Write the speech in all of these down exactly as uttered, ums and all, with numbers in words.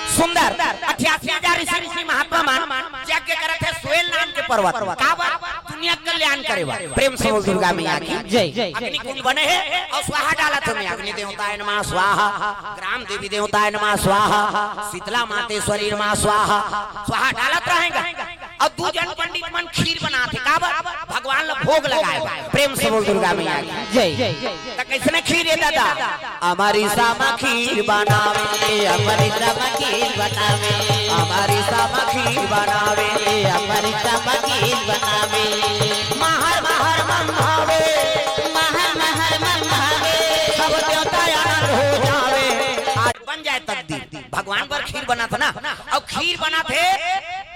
सुंदर, अठासी हजार ऋषि मुनि महात्मा मन यज्ञ करत हे स्वेल नाम के पर्वत। काबर? दुनिया के कल्याण करे बर। प्रेम से बोल दुर्गा मैया की जय। अग्नि कुंड बने हे अउ स्वाहा डालत हे, अग्नि देवताय नमः स्वाहा, ग्राम देवी देवताय नमः स्वाहा, शीतला मातेश्वरी नमः स्वाहा, स्वाहा डालत रहेंगे। अउ दू झन पंडित मन खीर बनात हे, काबर? भगवान ला भोग लगाए बर। प्रेम से बोल दुर्गा मैया की जय। त कइसने खीर हे दादा? अमरिसा म खीर बनावे, अमरिसा म खीर बनावे, अमरिसा म खीर बनावे, अमरिसा म खीर बनावे। महर महर मन भावे, महर महर मन भावे। सब देवता आनंद हो जावे। आज बन जाए तकदीर। भगवान बर खीर बनात हे ना, अउ खीर बनात हे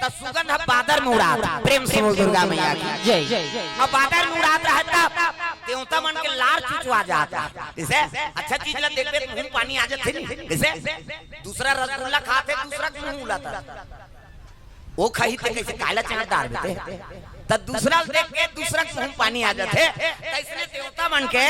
त सुगंध ह बादर में उड़ात। प्रेम से बोल दुर्गा मैया की जय। अउ बादर में उड़ात रहे तब देवता मन के लार चुचवा जात रहे। जइसे अच्छा चीज ला देखबे त मुंह में पानी आ जाथे नी। जइसे दूसरा रसगुल्ला खाथे, दूसरा के मुंह उलात रहे। ओ खाही ते कइसे काला चना डार देथे, त दूसरा ल देख के दूसरा के मुंह पानी आ जाथे। त इसने देवता मन के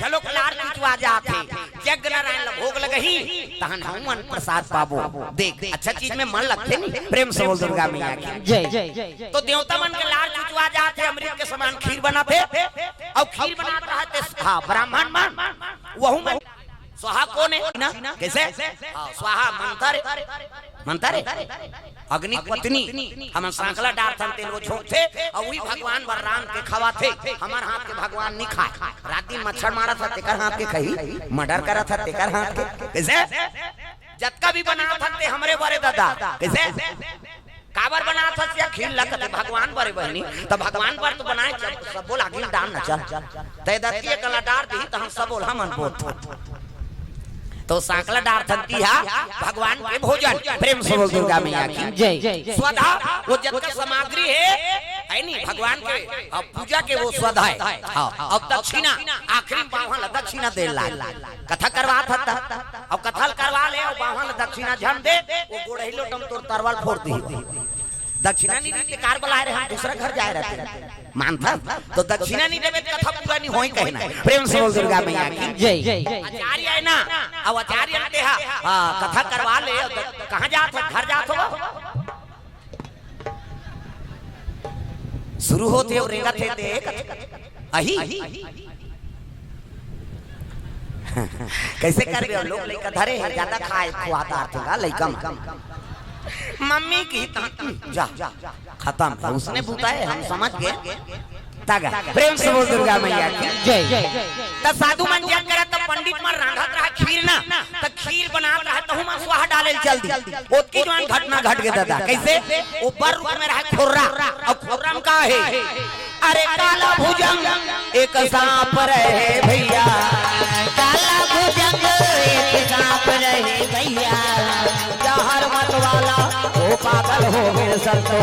घलोक लार चुचवा जाथे। यज्ञ नारायण ल भोग लगही, तहन हमन प्रसाद पाबो। देख, अच्छा चीज में मन लगथे नी। प्रेम से बोल दुर्गा मैया की जय। तो देवता मन के लार चुचवा जाथे, अमृत के समान खीर बनाथे, अउ खीर बनात रहथे। हाँ, ब्राह्मण मन, वहू मन स्वाहा कोन हे ना? कइसे? हाँ, स्वाहा मंत्र, मंत्र हे। अग्नि पत्नी, हमन सांकला डारथन, तेल वो झोंकथे, अउ वही भगवान बर रांध के खवाथे। हमर हाथ के भगवान नी खाय। रात दिन मच्छर मारत हे, तेकर हाथ के खही, मर्डर करत हे, तेकर हाथ के। कइसे? जतका भी बनात हन, ते हमरे बरे दादा। कइसे? काबर बनात हस या खीर ला? कथे भगवान बरे बहिनी, त भगवान बर तो बनाए, सब, सबो ला आगी डार न चल। तै दतकी एकला डार दिही, त हम सबो ला हमन बोत। तो सांकला डारथन तिहा भगवान के भोजन। प्रेम से बोल दुर्गा मैया की जय। स्वधा, वो जतका सामग्री हे, हे नी, भगवान के, अउ पूजा के वो स्वधा हे। हाँ, अउ दक्षिणा, आखिरी में बाम्हन ला दक्षिणा दे लाग। कथा करवात हस त, अउ कथा ल करवा ले, अउ बाम्हन ला दक्षिणा झन दे, वो गोड़ही लोटा म तोर तरवाल फोर दिही। दक्षिणा नी दे त कार बलाए रहे, हम दूसरा घर जाए रहते। मानथन, तो दक्षिणा नी देबे त कथा पूरा नी होय कहे ना। प्रेम से बोल दुर्गा मैया की जय। आचार्य हे ना, अउ आचार्य ते हा, हाँ, कथा करवा ले, अउ कहाँ जात हो? घर जात हो? शुरू होथे अउ रेंगत हे, देख। अही। कइसे करबे? लोग लइका धरे हे, जादा खाए, खुआ दार थेगा लइका मन। मम्मी की त, जा, खतम हे, उसने बुताए, हम समझ गे। तगा, प्रेम से बोल दुर्गा मैया की जय। त साधु मन जग करत, त पंडित मन रांधत रहा खीर ना, त खीर बनात रहा, तहू मन स्वाहा डाले ल चल दी। ओतकी जुवार घटना घट गे दादा। कइसे? वो बर रूख में रहा खुर्रा, अउ खुर्रा म का हे? अरे काला भुजंग एक सांप रहे भइया, काला भुजंग एक सांप रहे भइया। जहर मत वाला वो पागल हो गे संतो,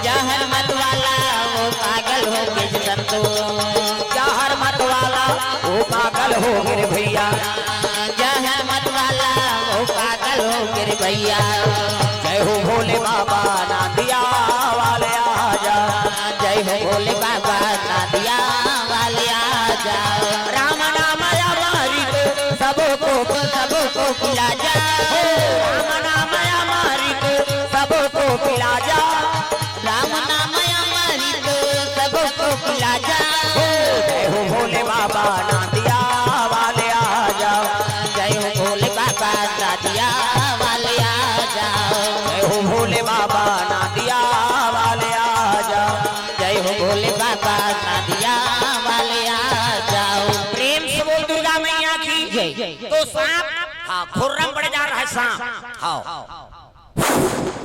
जहर मत वाला वो पागल हो गे संतो, जहर मत वाला वो पागल हो गे भइया, जहर मत वाला वो पागल हो गे भइया। जय हो भोले बाबा नांदिया वाले आजा, जय हो भोले बाबा नांदिया वाले आजा। राम नाम अमृत सबको, सबको पिला जा। राम नाम अमृत सबको पिला जा। राम नाम अमृत सबको पिला जा। जय हो भोले बाबा नांदिया वाले आजा। जय हो भोले बाबा नांदिया वाले आजा। जय हो भोले बाबा नांदिया वाले आजा। जय हो भोले बाबा नांदिया वाले आजा। प्रेम से बोल दुर्गा मैया की जय। तो सांप, हाँ, खुर्रा म बड़े जा रहा हे सांप। हाँ।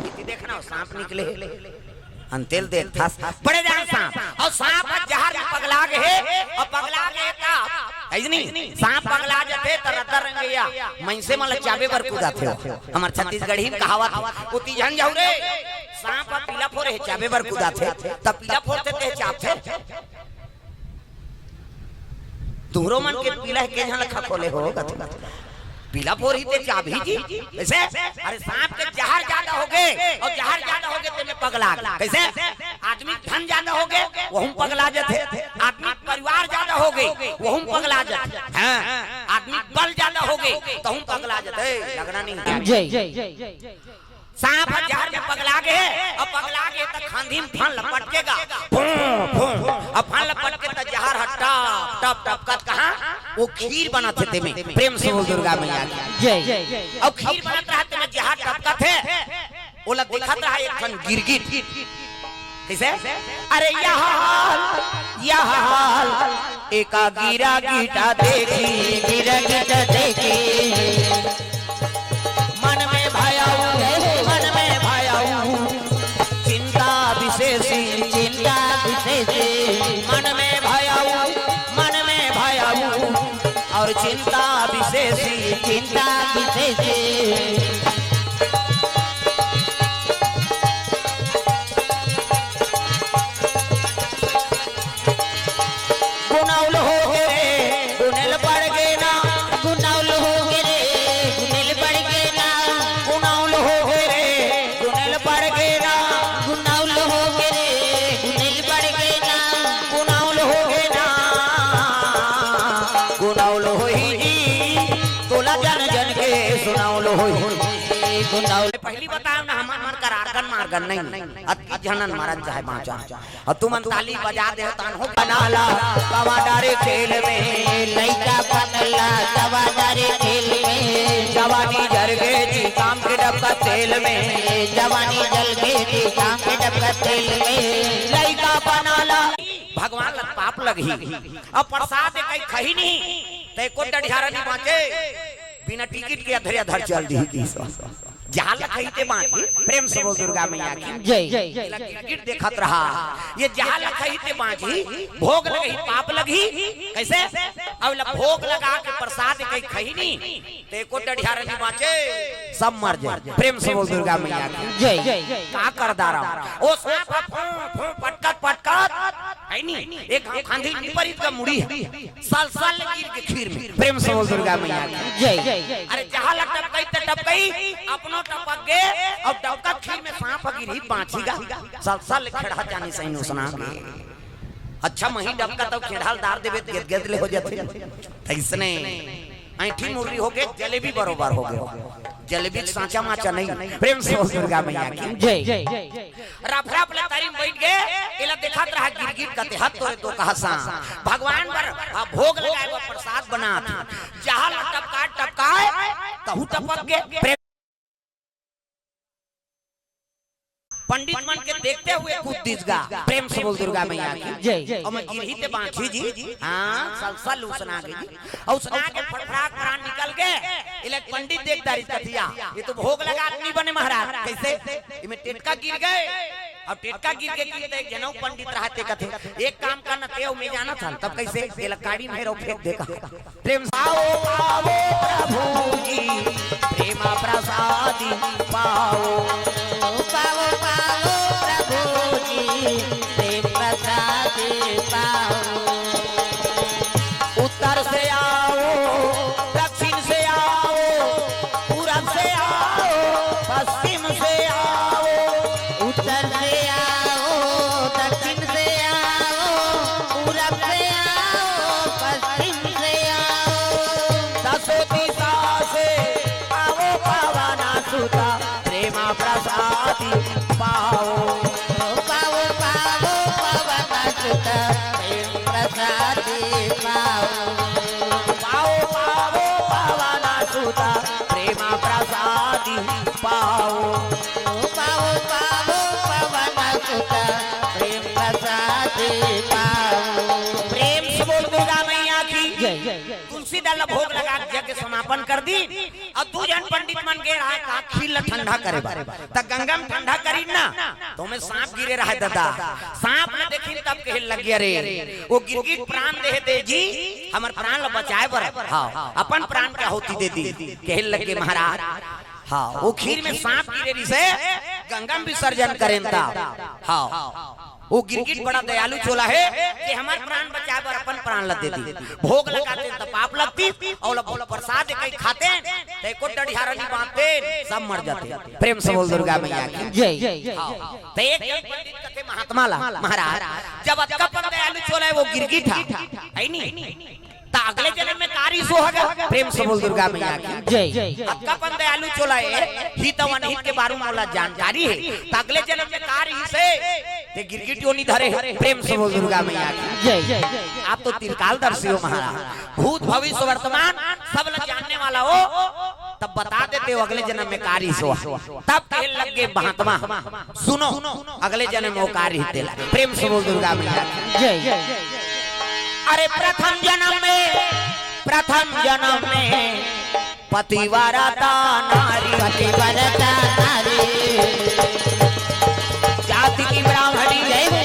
इति देखना, सांप निकले हे। अंतेल देखथस, बड़े जान सांप। अउ सांप ह जहर म पगला गे हे, अउ पगला गे हे त, अइसनी, सांप पगला जाथे त रद्दा रंगइया मइनसे मन ल चाबे बर कुदाथे। हमर छत्तीसगढ़ी म कहावत हे, "ओती झन जाहू रे, सांप ह पीला फोरे हे, चाबे बर कुदाथे।" त पीला फोरथे ते चाबथे। तुहरो मन के पीला हे, के झन ल खखोले हो, कथे। पीला फोरही ते चाबही जी। कइसे? अरे सांप के जहर जादा हो गे, अउ जहर जादा हो गे तेमे पगला गे। कइसे? आदमी के धन जादा हो गे, वहू म पगला जाथे। आदमी के परिवार जादा हो गे, वहू म पगला जाथे। हाँ, आदमी बल ज्यादा होगे, तहूं पगला जथे, लगना नहीं। जय। सांप ह जहर में पगला गे, अउ पगला गे त खांधी में फन ल पटके गा। फूं, फूं। अउ फन ल पटके त जहर ह टप, टप, टपकत कहां? ओ खीर बनत हे तेमे। प्रेम से बोल दुर्गा मैया की। जय। अउ खीर बनत रहत तेमे जहर टपकत हे। ओला देखत रहा एक ठन गिरगिट। कइसे? अरे यह हाल, यह हाल, एका गिरगिट देखी, गिरगिट देखी। मन में भयउ, मन में भयउ, चिंता विशेष, चिंता विशेष। मन में भयउ, मन में भयउ, अउ चिंता विशेष, चिंता विशेष। गुनउल होगे रे, गुनेल पड़ गे ना। गुनउल होगे रे, गुनेल पड़ गे ना। गुनउल होगे रे, गुनेल पड़ गे ना। गुनउल होगे रे, गुनेल पड़ गे ना। गुनउल होगे ना। गुनउल होही जी, तोला जन जन के सुनउल होही। गुनउल। पहिली बताव ना, हमर मन कर आर्गन मार्गन नहीं। अतकी झनन मरन चाहे बांचन। अउ तुमन ताली बजा देव, तान हो बनाला, कवा डारे खेल में। लइका बनला, कवा डारे खेल में। जवानी जर गे जी, काम के डबका तेल में। जवानी जल गे जी, काम के डबका तेल में। लइका बनाला। भगवान ला पाप लगही। अउ प्रसाद कहीं खही नहीं, त एको डढ़ियारा नहीं बांचे। बिना टिकट के अधरे अधर चल दिही कि जाल खाई ते बांची। प्रेम से बोल दुर्गा मैया की। जय। एला गिरगिट देखत रहा, ये जाल खाई ते बांची, भोग लगही, पाप लगही। कइसे? अब एला भोग लगा के प्रसाद कहीं खही नहीं, त एको डढ़ियारा नहीं बांचे, सब मर जाए। प्रेम से बोल दुर्गा मैया की। जय। का कर डारा? ओ सांप ह फूं, फूं, पटकत, पटकत, है नी? एक खांधी नहीं परित का मुड़ी है। सलसल गिर गे खीर में। प्रेम से बोल दुर्गा मैया की। जय। अरे जहां लग टपकई ते टपकई, अपनो टपक गे, अउ डबकत खीर में सांप गिरही बांची गा। सलसल खेड़ा जानी सही नुसना गे। अच्छा मही डबका तब खेड़ा ल डार देबे त गेद गेद ले हो जाथे। तइसने ऐंठी मुर्री होगे, जलेबी बरोबर होगे। जलेबी सांचा माचा नहीं। प्रेम से बोल दुर्गा मैया की। जय। रफरफ ले तरी म बइठ गे, एला देखत रहा गिरगिट कथे, "हत तोरे तो कहा सा, भगवान बर, हाँ, भोग लगाए बर प्रसाद बनात, जहाँ ल टपकाए, टपकाए, तहू टपक गे।" प्रेम पंडित मन के देखते हुए कूद दिस गा। प्रेम से बोल दुर्गा मैया की। जय। अउ मैं गिरही ते बांची जी, हाँ, सलसल उसना गे जी। अउ उसना के फड़फड़ा के प्राण निकल गे। एला पंडित देख डारिस कथे, "ये तो भोग लगात नहीं बने महाराज।" कइसे? एमे टेटका गिर गे। अउ टेटका गिर गे कि त एक जनऊ पंडित रहत हे कथे, "एक काम करना, तें अउ मैं जानत हन।" तब कइसे? एला काड़ी में रहो फेंक दे कहा। प्रेम से पाओ, पाओ प्रभु जी, प्रेम प्रसादी पाओ। पाओ, पाओ प्रभु जी, प्रेम प्रसादी पाओ। उत्तर से आओ, दक्षिण से आओ, पूरब से आओ, पश्चिम से आओ। उत्तर से आओ, दक्षिण से आओ, पूरब से आओ, पश्चिम से आओ। दसों दिशा से आओ पावना सुता, प्रेमा प्रसादी पाओ। पाओ, पाओ, पावना सुता, प्रेम प्रसादी पाओ। पाओ, पाओ, पावना सुता, प्रेमा प्रसादी पाओ। पाओ, पाओ, पावना सुता, प्रेम प्रसादी पाओ। प्रेम से बोल दुर्गा मैया की। जय। तुलसी दल ल भोग लगा के यज्ञ समापन कर दिस। अउ दू झन पंडित मन गे रहा का खीर ल ठंडा करे बर, त गंगा में ठंडा करिन ना, त ओमे सांप गिरे रहा ददा। सांप ल देखिन तब कहे लग गे, "अरे, ओ गिरगिट प्राण दे हे जी, हमर प्राण ल बचाए बर, हाँ, अपन प्राण के आहुति दे दिस।" कहे लग गे महाराज, हाँ, ओ खीर में सांप गिरे रिहिसे, गंगा में विसर्जन करेन त, हाँ। ओ गिरगिट बड़ा दयालु चोला हे कि हमर प्राण बचाए बर अपन प्राण ल दे दिस। भोग लगातेन त पाप लगतिस, अउ ल प्रसाद कहीं खातेन त एको डढ़ियारा नहीं बांचतेन, सब मर जातेन। प्रेम से बोल दुर्गा मैया की। जय। हाँ। त एक जन पंडित कथे महात्मा ला, "महाराज, जब अतका पन दयालु चोला हे ओ गिरगिट ह, है नी? त अगले जन्म में का रिहिस होही गा? प्रेम से बोल दुर्गा मैया की। जय। अतका कन दयालु चोला ए, हित अउ अनहित के बारे में मोला जानकारी हे। त अगले जन्म में का रिहिस हे? ते गिरगिट योनि धरे हे। प्रेम से बोल दुर्गा मैया की। जय। आप तो त्रिकालदर्शी हो महाराज, भूत भविष्य वर्तमान सब ला जानने वाला हो, तब बता देते हो अगले जन्म में का रिहिस होही। तब कहे लग गे महात्मा, सुनो, अगले जन्म में वो का रिहिस तेला। प्रेम से बोल दुर्गा मैया की। जय। अरे प्रथम जन्म में, प्रथम जन्म में पतिव्रता नारी, पतिव्रता नारी। जाति की ब्राह्मणी, जय हो।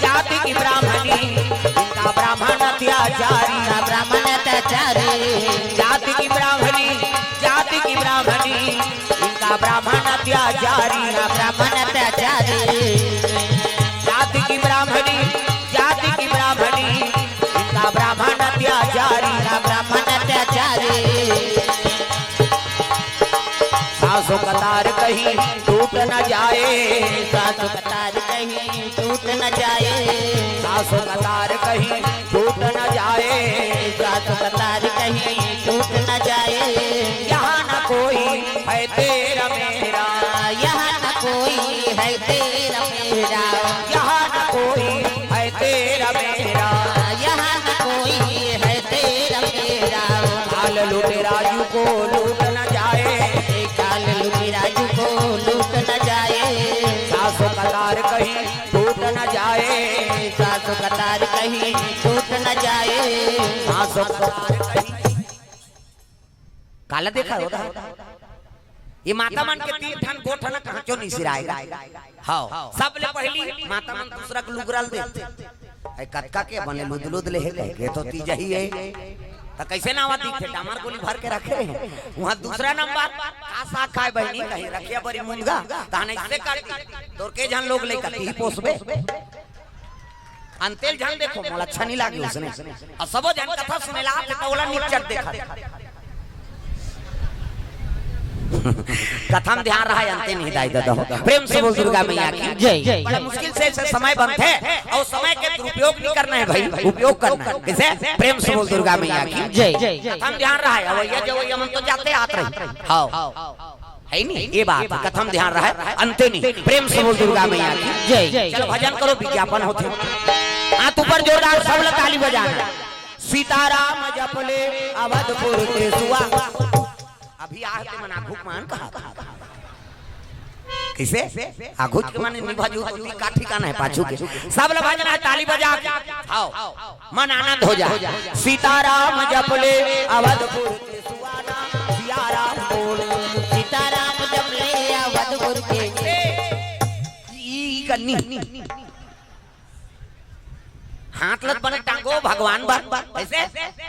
जाति की ब्राह्मणी, इनका ब्राह्मण अत्याचारी। इनका ब्राह्मण अत्याचारी। जाति की ब्राह्मणी, जाति की ब्राह्मणी, इनका ब्राह्मण अत्याचारी। इनका ब्राह्मण अत्याचारी। जाति की ब्राह्मणी, जाति की ब्राह्मणी, इनका ब्राह्मण अत्याचारी। इनका ब्राह्मण अत्याचारी। सासों कतार कहीं टूट न जाए। सासों कतार कहीं टूट न जाए। सासों कतार कहीं टूट न जाए। सासों कतार कहीं टूट न जाए। यहाँ न कोई है तेरा मेरा। यहाँ न कोई है तेरा मेरा। यहाँ न कोई है तेरा मेरा। यहाँ न कोई है तेरा मेरा। काल लूटे राजू को लूट न जाए। काल लूटे राजू को लूट न जाए। सासों कतार कहीं टूट न जाए। सासों कतार कहीं टूट न जाए। सासों कतार कहीं। काला देखा होता है। ये माता मन के तीन ठन गोठ न कहांचो नहीं सिराएगा। हाँ, सबले पहली माता मन दूसरा के लुगरा ल देथे। ए, कतका के बने लुदलुद ले हे, कहे के तो तीजा ही हे। त कैसे नावा दिखे, डामर गोली भर के रखे हे। वहाँ दूसरा नंबर, का साग खाए बहिनी, कहीं रखिया बरी मुनगा, तहन ऐसे कर दी। तोर के झन लोग लइका तीही पोसबे। अंते ल झन देखो, मोला अच्छा नहीं लागे उसने। अउ सबो झन कथा सुने ला आथे, त ओला निच्चट देखा। कथा म ध्यान रहा, अंते नहीं दाई ददा हो। प्रेम से बोल दुर्गा मैया की। जय। बड़ा मुश्किल से ऐसे समय बनथे, अउ समय के दुरुपयोग नहीं करना है भाई, उपयोग करना है। कैसे? प्रेम से बोल दुर्गा मैया की। जय। कथा म ध्यान रहा, अवैया जवैया मन तो जाते आत रही। हाँ। है नहीं, ये बात है, कथा म ध्यान रहा, अंते नहीं। प्रेम से बोल दुर्गा मैया की। जय। चलो भजन करो, विज्ञापन होथे। हाथ ऊपर जोरदार, सब ला ताली बजाना। सीताराम जप ले अवधपुर के सुआ। अभी आ ते मन आघू मान कहा। कैसे? आघू के मन निभा जू, का ठिकाना है पाछू के। सब ला भजन है, ताली बजा के। आओ। मन आनंद हो जाए। सीताराम जप ले अवधपुर के सुआ ना, सियाराम बोल। सीताराम जप ले अवधपुर के। ई कन्नी। हाथ लत बने टांगो भगवान बर। ऐसे?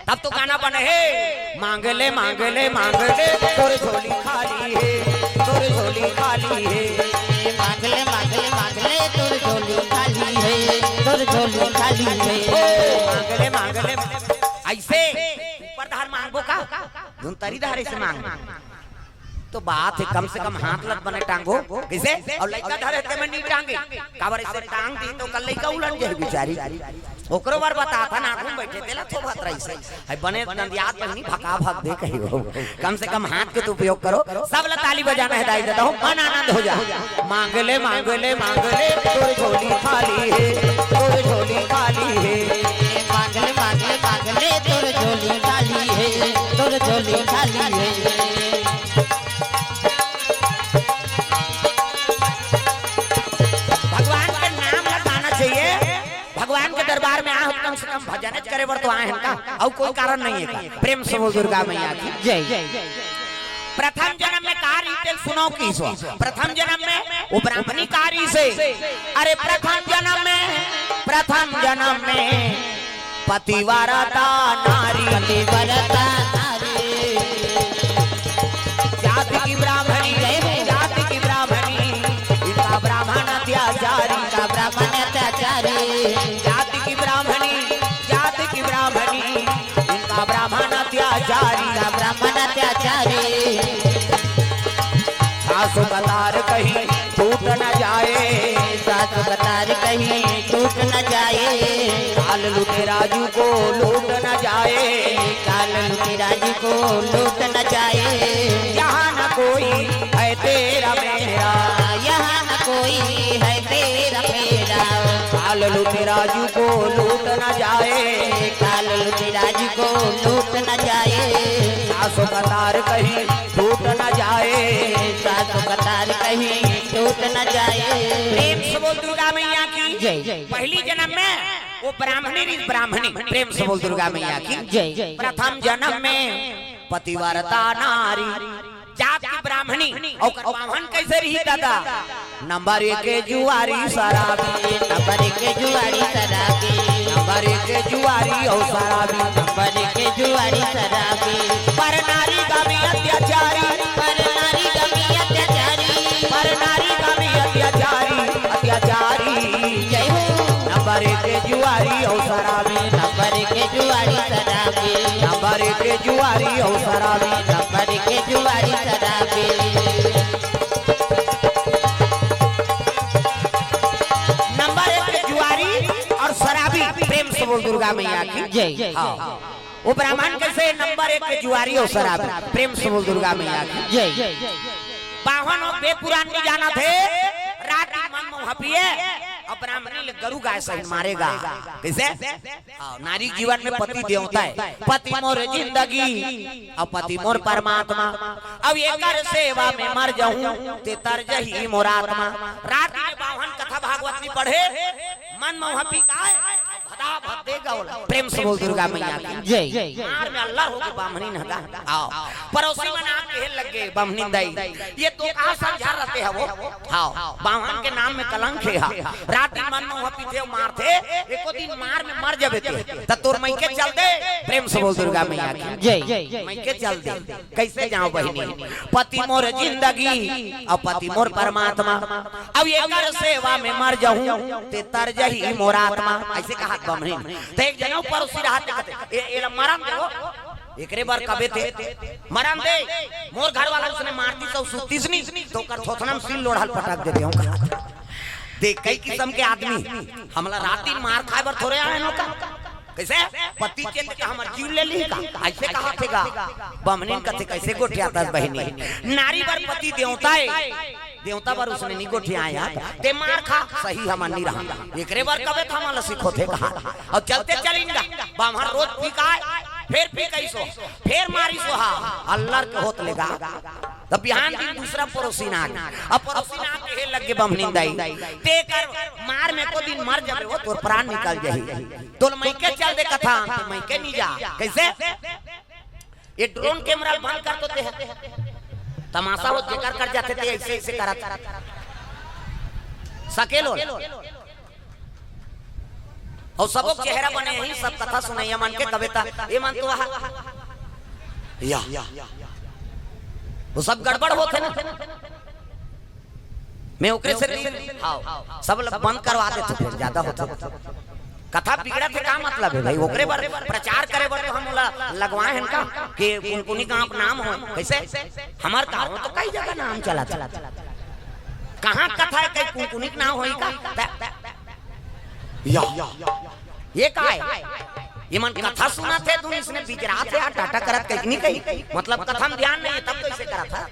तब तो गाना बने हे। मांग ले, मांग ले, मांग ले, तोर झोली खाली हे, तोर झोली खाली हे। मांग ले, मांग ले, मांग ले, तोर झोली खाली हे, तोर झोली खाली हे। ओ, मांग ले, मांग ले, ऐसे ऊपर धार मांगबो का? धुंतरी धार ऐसे मांग। तो बात है, कम से कम हाथ लत बने टांगो। कैसे? अउ लइका धरे ते में नहीं टांगे। काबर ऐसे टांग दी तो कल लइका उलट जाए बेचारी। ओकरो बर बताथन, आगू में बैठे तेला थोभत रहिसे। है बने दंदियात बहिनी भका भक दे कहियो। कम से कम हाथ के तो उपयोग करो। सब ला ताली बजाना है दाई ददा हो, मन आनंद हो जा। मांग ले, मांग ले, मांग ले, तोर झोली खाली हे, तोर झोली खाली हे। मांग ले, मांग ले, मांग ले, तोर झोली खाली हे, तोर झोली खाली हे। भगवान के नाम ला गाना चाहिए। भगवान के दरबार में आए हो, कम से कम भजन करे बर तो आए हैं का? अउ कोई कारण नहीं है का? प्रेम से बोल दुर्गा मैया की। जय। प्रथम जन्म में का रिहिस तेला सुनो किसो। प्रथम जन्म में वो ब्राह्मणी का रिहिसे। अरे प्रथम जन्म में, प्रथम जन्म में पतिव्रता नारी। पतिव्रता नारी। जाति की ब्राह्मणी, जाति की ब्राह्मणी, इनका ब्राह्मण अत्याचारी। इनका ब्राह्मण अत्याचारी। जाति की ब्राह्मणी, जाति की ब्राह्मणी, इनका ब्राह्मण अत्याचारी। इनका ब्राह्मण अत्याचारी। सासु कतार कहीं टूट न जाए। तो कतार कहीं टूट न जाए। काल लुटेरा जी को लूट न जाए। काल लुटेरा जी को लूट न जाए। यहाँ न कोई है तेरा मेरा। यहाँ न कोई है तेरा मेरा। काल लुटेरा जी को लूट न जाए। काल लुटेरा जी को लूट न जाए। सासों कतार कहीं टूट न जाए। सासों कतार कहीं टूट न जाए। प्रेम से बोल दुर्गा मैया की जय। पहली जन्म में वो ब्राह्मणी रही, ब्राह्मणी। प्रेम से बोल दुर्गा मैया की जय। प्रथम जन्म में पतिव्रता नारी। जात की ब्राह्मणी। और बाम्हन कैसे रही दादा? नंबर एक के जुआरी शराबी। नंबर एक के जुआरी शराबी। नंबर एक के जुआरी और शराबी। नंबर एक के जुआरी शराबी। पर नारी गमी अत्याचारी। पर नारी गमी अत्याचारी। पर नारी गमी अत्याचारी। अत्याचारी। जय हो। नंबर एक के जुआरी और शराबी। नंबर एक के जुआरी शराबी। नंबर एक के जुआरी और शराबी। नंबर एक के जुआरी शराबी। नंबर एक के जुआरी और शराबी। प्रेम से बोल दुर्गा मैया की जय। हाँ। वो ब्राह्मण कैसे नंबर एक के जुआरी और शराबी। प्रेम से बोल दुर्गा मैया की जय। बाम्हन हो बे पुरान नहीं जाना थे। रात मन मुँह पिए और ब्राह्मणी ले गरु गाय सहित मारेगा। कैसे? हाँ, नारी जीवन में पति देवता है। पति मोर जिंदगी और पति मोर परमात्मा। अब एकर सेवा में मर जाऊं ते तर जही मोर आत्मा। रात में बाम्हन कथा भागवत नहीं पढ़े, मन मुँह पिकाए, भदा भद दे गौला। प्रेम से बोल दुर्गा मैया की जय। मार में अल्लाह होके बाम्हनी नगा। आओ, पड़ोसी मन आके कहे लग गए, बाम्हनी दाई, ये तो का समझा रहते हैं वो? हाँ, बाम्हन के नाम में कलंक है। हाँ। रात दिन मन मुँह पीछे मारथे, एको दिन मार में मर जाबे ते, त तोर मइके चल दे। प्रेम से बोल दुर्गा मैया की जय। मइके चल दे। कैसे जाओ बहिनी? पति मोर जिंदगी और पति मोर परमात्मा। अब एकर सेवा में मर जाऊं ते तर जही मोर आत्मा। ऐसे कहा बाम्हनी। तो एक जनऊ पड़ोसी रहा थे, कहते, "ए, एला मरन दो।" एकरे बर कबे थे, "मरन दे।" मोर घर वाला उसने मार दी तो सुतीस नहीं, तो ओकर थोथना में सील लोढ़ल पटक देते हूँ। देख, कई किस्म के आदमी, हमला रात दिन मार खाए बर थोड़े आए हो का? कैसे? पति चेत का हमर जीव ले ली का? ऐसे कहा थे गा। बाम्हनी कथे, "कैसे गोठियाथस बहिनी? नारी बर पति देवता है, देवता बर उसने नहीं गोठियाया। ते मार खा, सही हमन नहीं रहा। एकरे बर कबे था हमला सिखोथे कहा।" और चलते चलिन गा। बाम्हन रोज पिकाए, फिर पिकाई सो, फिर मारी सो हा, अल्लर के होत लेगा। तब बिहान दिन दूसरा पड़ोसी ना आगे। अब पड़ोसी ना आगे हे लग गे बाम्हनी दाई। ते कर मार में को दिन मर जाबे वो तोर प्राण निकल जाही। तोल मइके चल दे कथा, ते मइके नहीं जा। कैसे? ये ड्रोन कैमरा बंद कर तो ते। तमाशा हो जेकर कर जाते ते ऐसे ऐसे करत। सकेलो। और सबो चेहरा बने ही, सब कथा सुनैया मन के कविता, ये मन तो आहा। या। वो सब गड़बड़ होथे ना। मैं ओकरे से नहीं, हाँ, सब ल बंद करवा देथे, फिर ज्यादा होथे। कथा बिगड़त हे, का मतलब है भाई? ओकरे बर प्रचार करे बर तो हम ओला लगवाए हन का? कि कुनकुनी गांव के नाम हो, कैसे? हमर गांव तो कई जगह नाम चला था। कहाँ कथा है, कई कुनकुनी के नाम होई का? या। ये का है? ये मन कथा सुनत हे, तुम इसने बिगड़ात हे, टाटा करत कहीं नहीं कहीं। मतलब कथा में ध्यान नहीं है, तब कैसे करत हे?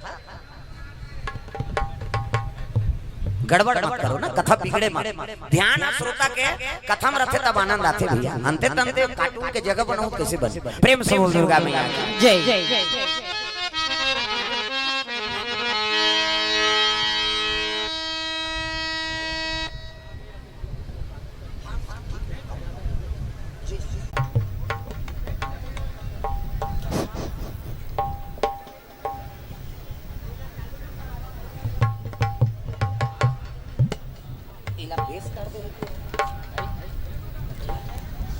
गड़बड़ मत करो ना, कथा बिगड़े मत। ध्यान श्रोता के कथा में रथे तब आनंद आथे भैया। अंते तंते कार्टून के जगह बनाओ, कैसे बने? प्रेम से बोल दुर्गा मैया की जय।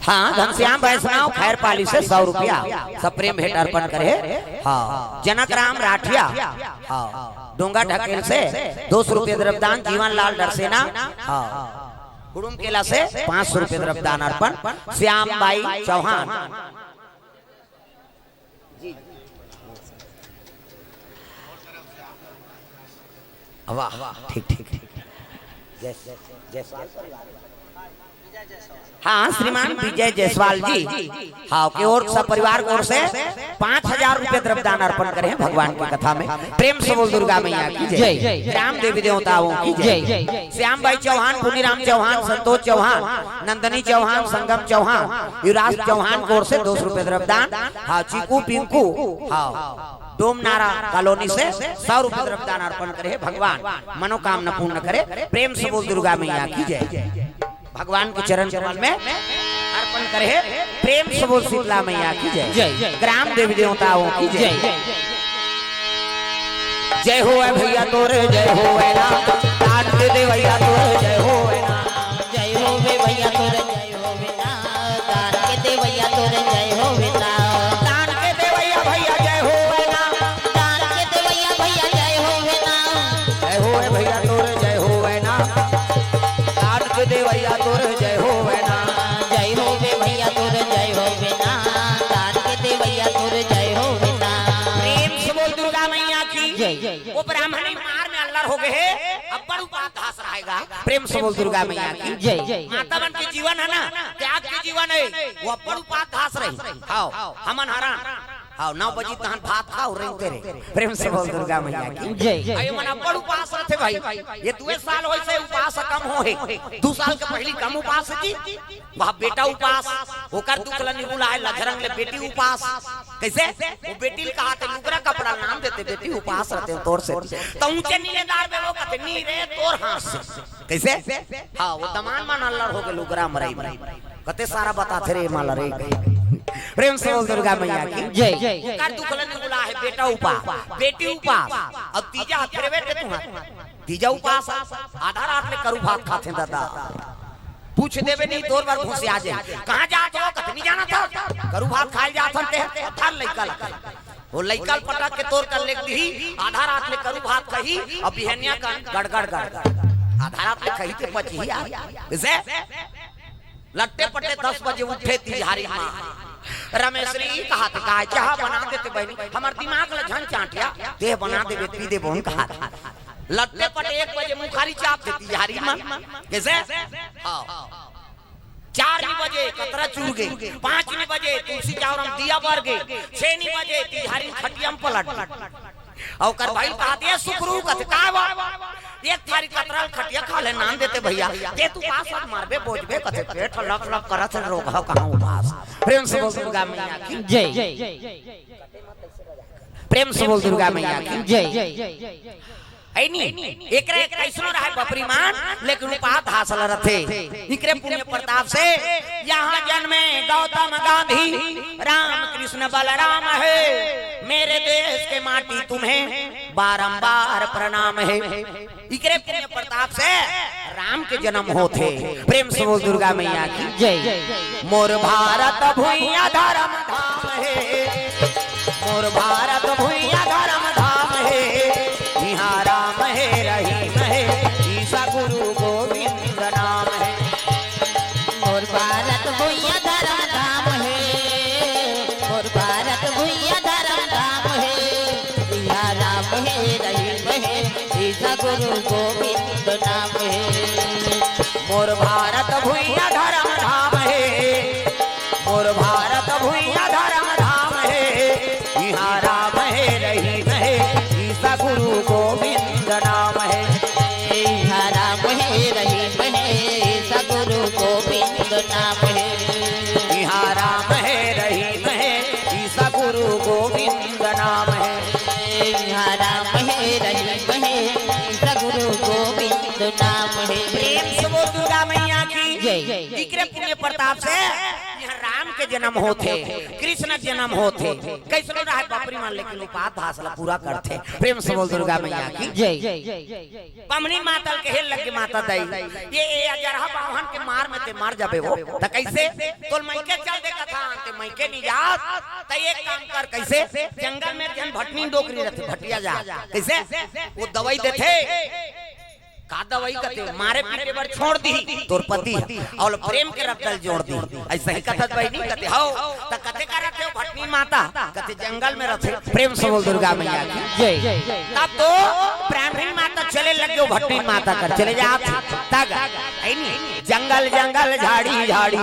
हाँ, घनश्याम वैष्णव खैरपाली से सौ रुपया सब प्रेम भेंट अर्पण करे। हाँ, जनक राम राठिया, हाँ, डोंगा ढकेल से दो सौ रुपये द्रव्यदान, जीवन लाल डरसेना, हाँ, हुड़ुम केला से पाँच सौ रुपये द्रव्यदान अर्पण, श्याम बाई चौहान। वाह, ठीक, ठीक, ठीक। हाँ, श्रीमान विजय जायसवाल जी, हाँ, के ओर से, परिवार के ओर से पाँच हजार रुपये द्रव्यदान अर्पण करे हैं भगवान की कथा में। प्रेम से बोल दुर्गा मैया की जय। जय। ग्राम देवी देवताओं की जय। जय। श्याम भाई चौहान, पुनीराम चौहान, संतोष चौहान, नंदनी चौहान, संगम चौहान, युवराज चौहान की ओर से दो सौ रुपये द्रव्यदान। हाँ, चीकू पिंकू, हाँ, डोमनारा कॉलोनी से सौ रुपये द्रव्यदान अर्पण करे हैं भगवान, मनोकामना पूर्ण करे। प्रेम से बोल दुर्गा मैया की जय। भगवान के चरण कमल में अर्पण करे हैं। प्रेम से बोल शीतला मैया की जय। जय। ग्राम देवी देवताओं की जय। जय। जय हो ए भैया तोरे, जय हो ए ना, तान के देवैया तोरे, जय हो ए ना। जय हो बे भैया तोरे, जय हो बे ना, तान के देवैया तोरे, जय हो बे ना। तान के देवैया भैया, जय हो ए ना। तान के देवैया भैया, जय हो बे ना। जय हो ए भैया तोरे, जय हो ए ना, तान के देवैया तोरे, जय हो ए ना। जय हो बे भैया तोरे, जय हो बे ना, तान के देवैया तोरे, जय हो बे ना। प्रेम से बोल दुर्गा मैया की जय। वो ब्राह्मणी मार में अल्लर हो गए हे, अब्बड़ उपास धास रहेगा। प्रेम से बोल दुर्गा मैया की जय। माता मन के जीवन है ना, त्याग के जीवन है, वो अब्बड़ उपास धास रही। हाव, हमन हरान। हाव, नौ बजी तहन भात खाव, रेंगते रहे। प्रेम से बोल दुर्गा मैया की जय। अये मन अब्बड़ उपास रहते भाई, ये दुए साल होय से उपास कम हो हे, दू साल के पहली कम उपास जी। वह बेटा उपास, ओकर दुख ल निगुला है, लझरंग ले बेटी उपास। कैसे? वो बेटी ल कहाथे लुगरा कपड़ा नाम देते, बेटी उपास रहते हो तोर से। तो ऊंचे नीलेदार में वो कहते, "नी रे, तोर हाथ से।" कैसे? हाँ, वो दमान मन अल्लर हो गए लुगरा मरई में। कते सारा बताथे रे माला रे। प्रेम से बोल दुर्गा मैया की जय। ओकर दुख ल निगुला है, बेटा उपास, बेटी उपास, अब तीजा हथरे बेटे तुहार। तीजा उपास, आधा रात ले करू भात खाथे दादा। पूछ देबे नहीं, तोर बर घुसिया जाय। कहाँ जात हो? कतनी जाना था? करू भात खाए जात हन ते, धर लइका ल। वो लइका ल पटक के तोर कर लेग दिही, आधा रात ले करू भात खही, अब बिहनिया का गड़गड़ गड़गड़। आधा रात ले खही ते पचही यार। इसे लट्टे पट्टे दस बजे उठे तिजहारी माँ। रमेशरी कहाथे, "काय चाह बना देते बहनी, हमर दिमाग ल झन चाटिया, देह बना देबे, पी देबो," कहाथे। लट्टे पट्टे एक बजे मुखारी चाप देती झारी मन। कैसे? हाँ। चार नी बजे कतरा चूर गे, पाँच नी बजे तुलसी चावरम दिया बर गे, छह नी बजे तिजहारी खटियम पलट। अउ ओकर भाई कहाथे, "ए सुकरू," कथे, "काय बा?" "एक थारी कतरा ल खटिया खा ले, नान देते भैया, ते तू पास मरबे, बोझबे," कथे, "पेट लक लक करत हे, रोग ह कहाँ उपास।" प्रेम से बोल दुर्गा मैया की जय। प्रेम से बोल दुर्गा मैया की जय। है नी? एकरा एक कैसनो रहे बपरी मान, लेकिन उपास हासिल रथे। इकरे पुण्य प्रताप से यहाँ जन्मे गौतम गांधी, राम कृष्ण बलराम हे। मेरे देश के माटी तुम्हें बारंबार प्रणाम हे। इकरे पुण्य प्रताप से राम के जन्म होथे। प्रेम से बोल दुर्गा मैया की जय। मोर भारत भुइया धर्म धाम हे, मोर भारत भुइया धर्म धाम हे, इहाँ राम हे रहीम हे, ईसा गुरु गोविंद नाम हे। मोर भारत भुइया धर्म धाम हे, मोर भारत भुइया धर्म धाम हे, इहाँ राम हे रहीम हे, ईसा गुरु गोविंद नाम हे। मोर भारत भुइया धर्म धाम हे, मोर भारत भुइया धर्म धाम हे, इहाँ राम हे रहीम हे, ईसा गुरु गोविंद नाम हे। इहाँ राम हे रहीम हे, ईसा गुरु गोविंद नाम हे। इहाँ राम हे रहीम हे, ईसा गुरु गोविंद नाम हे। इहाँ राम हे रहीम हे, ईसा गुरु गोविंद नाम हे। प्रेम से बोल दुर्गा मैया की जय। इकरे पुण्य प्रताप से यहाँ राम के जन्म होथे, कृष्ण के जन्म होथे। कैसनो रहे बपरी मन, लेकिन उपास हासिल पूरा करथे। प्रेम से बोल दुर्गा मैया की जय। बमनी माता ल कहे लगे, "माता दाई, ये, ये अजरहा बाभन के मार में ते मर जाबे हो।" त कैसे? "तोल मइके चल दे कथा, ते मइके नी जात।" त एक काम कर, कैसे? जंगल में जन भटनी डोकरी रथे, भटिया जा। कैसे? वो दवाई देथे। का दवाई कथे? मारे पीटे बर छोड़ दी तोर पति, अउ प्रेम के रद्दा ल जोड़ दी। ऐसा ही कथत बहिनी कथे, "हव।" त कथे का रथे भटनी माता? कथे जंगल में रथे। प्रेम से बोल दुर्गा मैया की जय। तब तो ब्राह्मणी माता चले लग गयो भटनी माता कर, चले जात तक, है नी? जंगल जंगल झाड़ी झाड़ी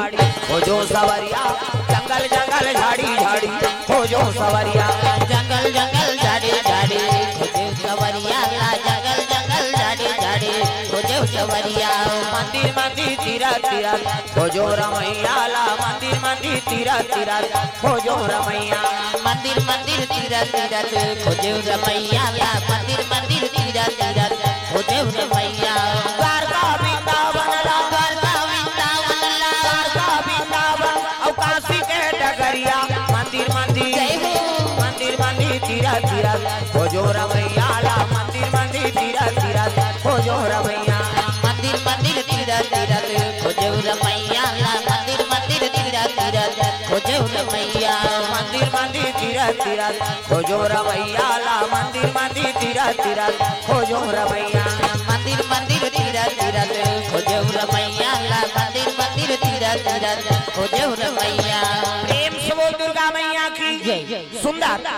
खोजो सवरिया, जंगल जंगल झाड़ी झाड़ी खोजो सवरिया। जंगल जंगल झाड़ी झाड़ी खोजो सवरिया ला, जंगल जंगल झाड़ी झाड़ी खोजो सवरिया। मंदिर मंदिर तीरथ तीरथ खोजो रमैया ला, मंदिर मंदिर तीरथ तीरथ खोजो रमैया। मंदिर मंदिर तीरथ तीरथ खोजो रमैया ला, मंदिर मंदिर तीरथ तीरथ खोजो रमैया। द्वारका वृंदावन ला, द्वारका वृंदावन ला, द्वारका वृंदावन अउ काशी के डगरिया। मंदिर मंदिर, जय हो। मंदिर मंदिर तीरथ तीरथ खोजो रमैया ला, मंदिर मंदिर तीरथ तीरथ खोजो रमैया। मंदिर मंदिर तीरथ तीरथ खोजो रमैया ला, मंदिर मंदिर तीरथ तीरथ खोजो रमैया। मंदिर मंदिर तीरथ तीरथ खोजो रमैया ला, मंदिर मंदिर तीरथ तीरथ खोजो रमैया। मंदिर मंदिर तीरथ तीरथ खोजो रमैया ला, मंदिर मंदिर तीरथ तीरथ खोजो रमैया। प्रेम से बोल दुर्गा मैया की जय। सुंदर।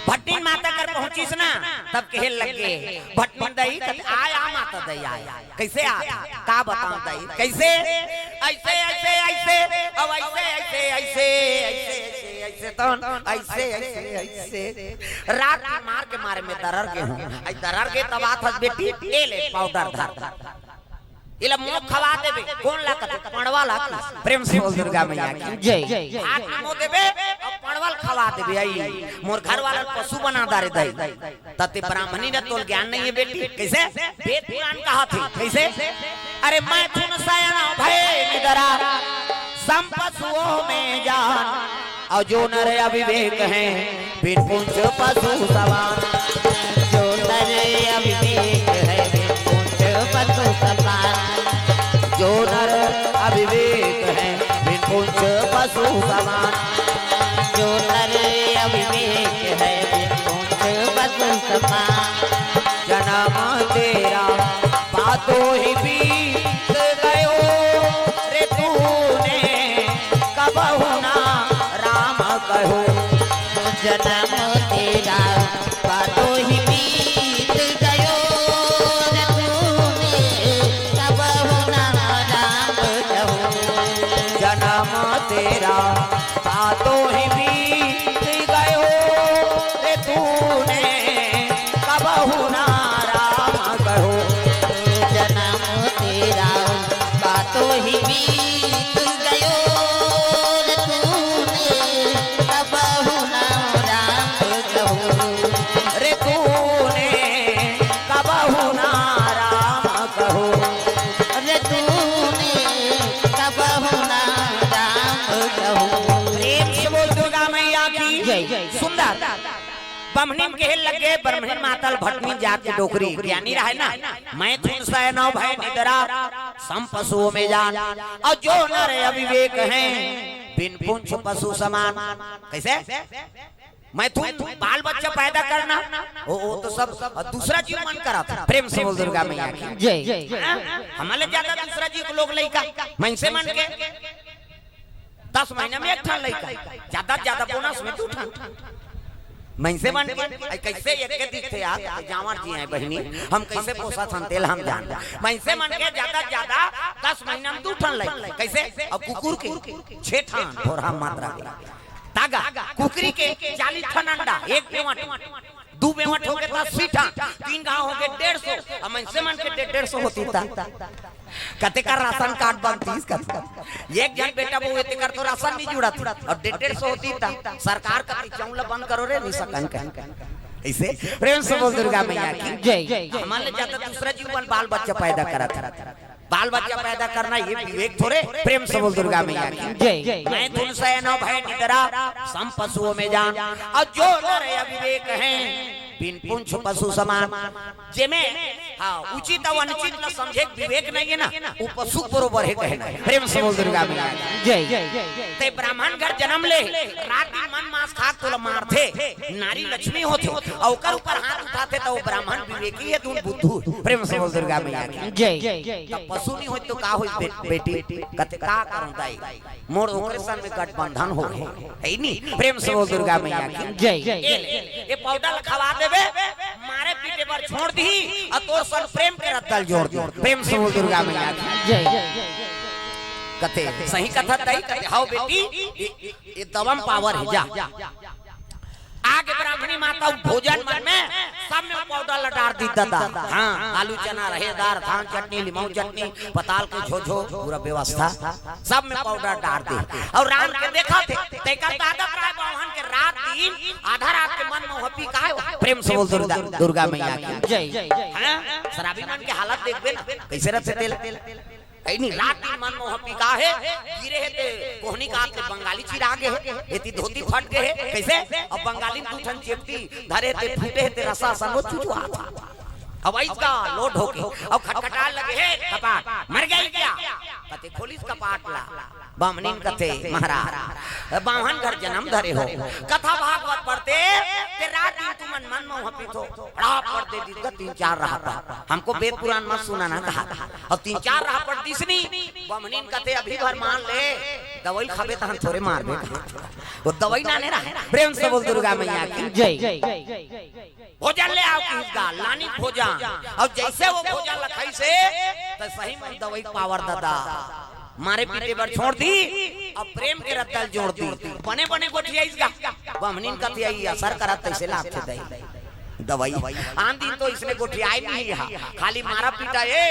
भटनी माता कर पहुंचिस ना, तब कहे लगे, भटनी दई, कथे, "आय, आ माता दई, आय।" कैसे आ? का बताऊं दई? कैसे? ऐसे, ऐसे, ऐसे, अब ऐसे, ऐसे, ऐसे, ऐसे, ऐसे, ऐसे, तो ऐसे, ऐसे, ऐसे। रात के मार के मारे में दरर गे हूँ। आई दरर गे तब आत हस बेटी, ए ले पाउडर धर। एला मोख खवा देबे, कोन ला कथे? पड़वा ला कथे। प्रेम से बोल दुर्गा मैया की जय। हाथ में मोख देबे अउ पड़वा ल खवा देबे। आई मोर घर वाला ल पशु बना डारे दई। तते ब्राह्मणी न तोल ज्ञान नहीं है बेटी। कैसे? वेद पुराण कहा थे। कैसे? अरे मैथुन शयन भय निद्रा, सम पशुओं में जान। और जो नर अविवेक हैं, बिन पूंछ पशु समान। जो नर अविवेक है, बिन पूंछ पशु समान। जो नर अविवेक है, बिन पूंछ पशु समान। जो नर अविवेक है, बिन पूंछ पशु समान। जन्म तेरा पातो ही बीत गयो रे तूने, कबहु ना राम कहो। जन्म तेरा पातो ही बीत गयो रे तूने, कबहु ना राम कहो। जन्म तेरा पातो ही बीत गयो रे तूने, कबहु ना राम कहो। जन्म तेरा पातो ही बीत गयो रे तूने, कबहु ना राम कहो। रे तूने कबहु ना राम कहो। रे तूने कबहु ना राम कहो। प्रेम से बोल दुर्गा मैया की जय। सुंदर। बम्हनीम कहे लगे, बम्हनीम मातल भटनी जात के डोकरी, ज्ञानी रहे ना। मैथुन शयन भय निद्रा, सम पशुओं में जान। और जो नर अविवेक हैं, बिन पूंछ पशु समान। कैसे? मैथुन बाल बच्चा पैदा करना, वो, वो तो सब दूसरा जीव मन करा था। प्रेम से बोल दुर्गा मैया की जय। हाँ? हमले ज्यादा दूसरा जीव के लोग लइका, मनसे मन के दस महीना में एक ठन लइका, ज्यादा से ज्यादा बोनस में दू ठन। मनसे मन के, आई कैसे एक के दिखथे यार, जांवर जी हैं बहिनी, हम कैसे पोसत हन तेला हम जान। मनसे मन के ज्यादा से ज्यादा दस महीना में दू ठन लइका। कैसे? अब कुकुर के छह ठन, थोड़ा मात्रा के। तागा, कुकरी के चालीस ठन अंडा, एक बेवंट, दू बेवंट होगे त अस्सी ठन, तीन घांव होगे डेढ़ सौ, अब मनसे मन के डेढ़, डेढ़ सौ होतिस त कतेक राशन कार्ड बनतिस कथे। एक झन बेटा बहू हे तेकर तो राशन नइ जुड़त हे, अउ डेढ़, डेढ़ सौ होतिस त सरकार कथे चाउर ल बंद करो रे, नइ सकन कहे। अइसे प्रेम से बोल दुर्गा मैया की जय। हमन ले ज्यादा दूसरा जीव मन बाल बच्चा पैदा करत हे। बाल बच्चा पैदा करना ये विवेक थोरे। प्रेम से बोल दुर्गा मैया की जय। मैथुन शयन भय निद्रा, सम पशुओं में जान। और जो नर अविवेक हैं, बिन पूंछ पशु समान। जेमे, हाँ, उचित अउ अनुचित ल समझे के विवेक नइ हे ना, वो पशु बरोबर हे कहना हे। प्रेम से बोल दुर्गा मैया की जय। ते ब्राह्मण घर जन्म ले, रात दिन मन मांस खा के तोला मारथे, नारी लक्ष्मी होथे, अउ ओकर ऊपर हाथ उठाथे त वो ब्राह्मण विवेकी हे, दून बुद्धू। प्रेम से बोल दुर्गा मैया की जय। त पशु नइ होय तो का होय बे-, बेटी? कथे का करूं दाई, मोर ओकरे संग में गठबंधन होगे, हे नी? प्रेम से बोल दुर्गा मैया की जय। ए ले, ए पाउडर ल खवा देबे, मारे पीटे बर छोड़ दिही, अउ तोर संग प्रेम के रद्दा ल जोड़ दिही। प्रेम से बोल दुर्गा मैया की। जय। कथे, सही कथस दई? कथे, हव बेटी, ये, ये, ये दवा म पावर हे, जा। आगे ब्राह्मणी माता भोजन मन में सब में पाउडर ल डार दिस ददा। हाँ, आलू, चना, रहेर दार, धान चटनी, लिमऊ चटनी, पताल के झोझो, पूरा व्यवस्था, सब में पाउडर डार दिस। अउ रांध के देखथे, तेकर दादा काय बाम्हन के रात दिन आधा रात के मन मोह पी काय हो? प्रेम से बोल दुर्गा, दुर्गा मैया की। जय। हाँ, शराबी मन के हालत देखबे ना, कइसे रथे तेला। कहीं नहीं, रात दिन मन मोह पी काय हे, गिरे हे ते कोहनी का ते बंगाली चिरा गे हे, एती धोती फट गे हे, कइसे? अब बंगाली में दू ठन चेपटी धरे हे ते फूटे हे ते रसा संग चुचुआ। अब अइसका लोट होके, अब खटखटाय लगे हे कपाट, मर गई क्या? कथे, खोलिस कपाट ला। बाम्हनिन कथे, महाराज, बाम्हन घर जनम धरे हो, कथा भागवत पढ़ते, ते रात दिन तुमन मन मोह पीथो, बड़ा पढ़ते दिन का तीन चार रहपट, हमको वेद पुराण मत सुनाना कहा था। अउ तीन चार रहपट दिसनी, बाम्हनिन कथे, अभी भर मान ले, दवई खाबे तहन थोरे मारबे कहा। वो दवई नाने रहा। प्रेम से बोल दुर्गा मैया की। जय। भोजन ले आव किहिस गा, लानिस भोजन। अउ जइसे वो भोजन ल खाइस हे, त सही में दवई के पावर ददा। मारे पीटे बर छोड़ दिस, अब प्रेम के रद्दा ल जोड़ दिस। बने बने गोठियाइस गा। बाम्हनिन कथे, असर करत तइसे लागथे दई। दवई। आन दिन तो इसने गोठियाय नहीं हा, खाली मारा पीटा हे।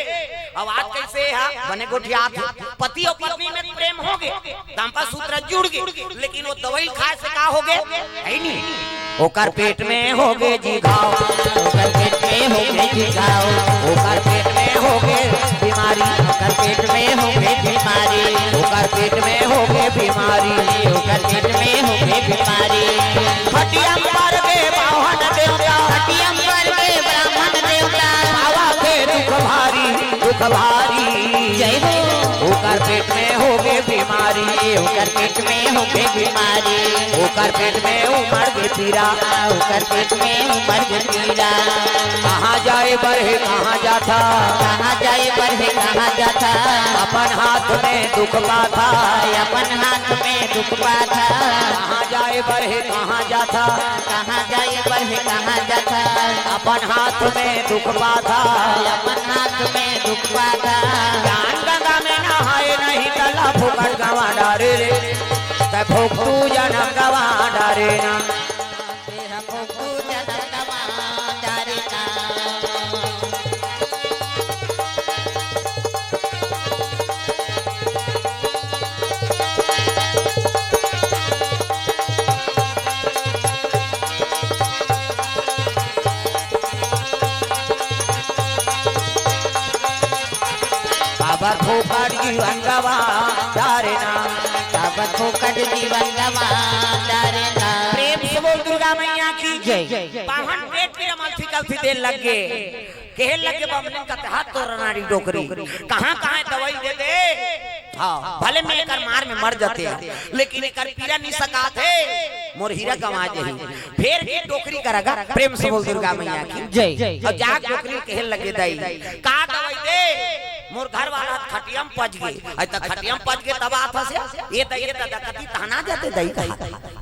अब आज कइसे हा, बने गोठियात हे। पति अउ पत्नी में प्रेम होगे, दाम्पत्य सूत्र जुड़ गे, लेकिन वो दवई खाय से का होगे? हे नहीं। ओकर पेट में होगे जी घाव, ओकर पेट में होगे जी घाव, ओकर पेट में होगे बीमारी, ओकर पेट में होगे बीमारी, ओकर पेट में होगे बीमारी, ओकर पेट में होगे बीमारी। खटिया म परगे बाम्हन देवता, खटिया म परगे ब्राह्मण देवता, पावथे दुख भारी, दुख भारी। जय हो। ओकर पेट में होगे बीमारी, ओकर पेट में होगे बीमारी, ओकर पेट में उमड़ गे पीरा, ओकर पेट में उमड़ गे पीरा। कहाँ जाय बर हे, कहाँ जाथा? कहाँ जाय बर हे, कहाँ जाथा? अपन हाथ में दुख पाथा। अपन हाथ में दुख पाथा। कहाँ जाय बर हे, कहाँ जाथा? कहाँ जाय बर हे, कहाँ जाथा? अपन हाथ में दुख पाथा। अपन हाथ में दुख पाथा। जान गंगा में नहाय नहीं, तेला फोकट गंवा डारे रे। तैं फोकटू जनम गंवा डारे ना। तेहा फोकटू जनम गंवा डारे ना। काबर फोकट जीवन गंवा डारे ना। काबर फोकट जीवन गंवा डारे ना। प्रेम से बोल दुर्गा मैया की जय। बाम्हन पेट पीरा म अलथी कलथी देन लग गे। कहे लगे बाम्हनिन कथे, हत तोर अनाड़ी डोकरी, कहाँ कहाँ दवई दे दे। हाँ, भले मैं एकर मार में मर जातेंव, लेकिन एकर पीरा नइ सकात हे, मोर हीरा गंवा जाही। फेर भी डोकरी करा गा, प्रेम से बोल दुर्गा मैया की जय। अउ जाके डोकरी ल कहे लगे, दई, का दवई दे, मोर घर वाला खटिया म पच गे। अइ त खटिया म पच गे तब आथस या, ए त, ए त दकती तहना जाते दई कहा।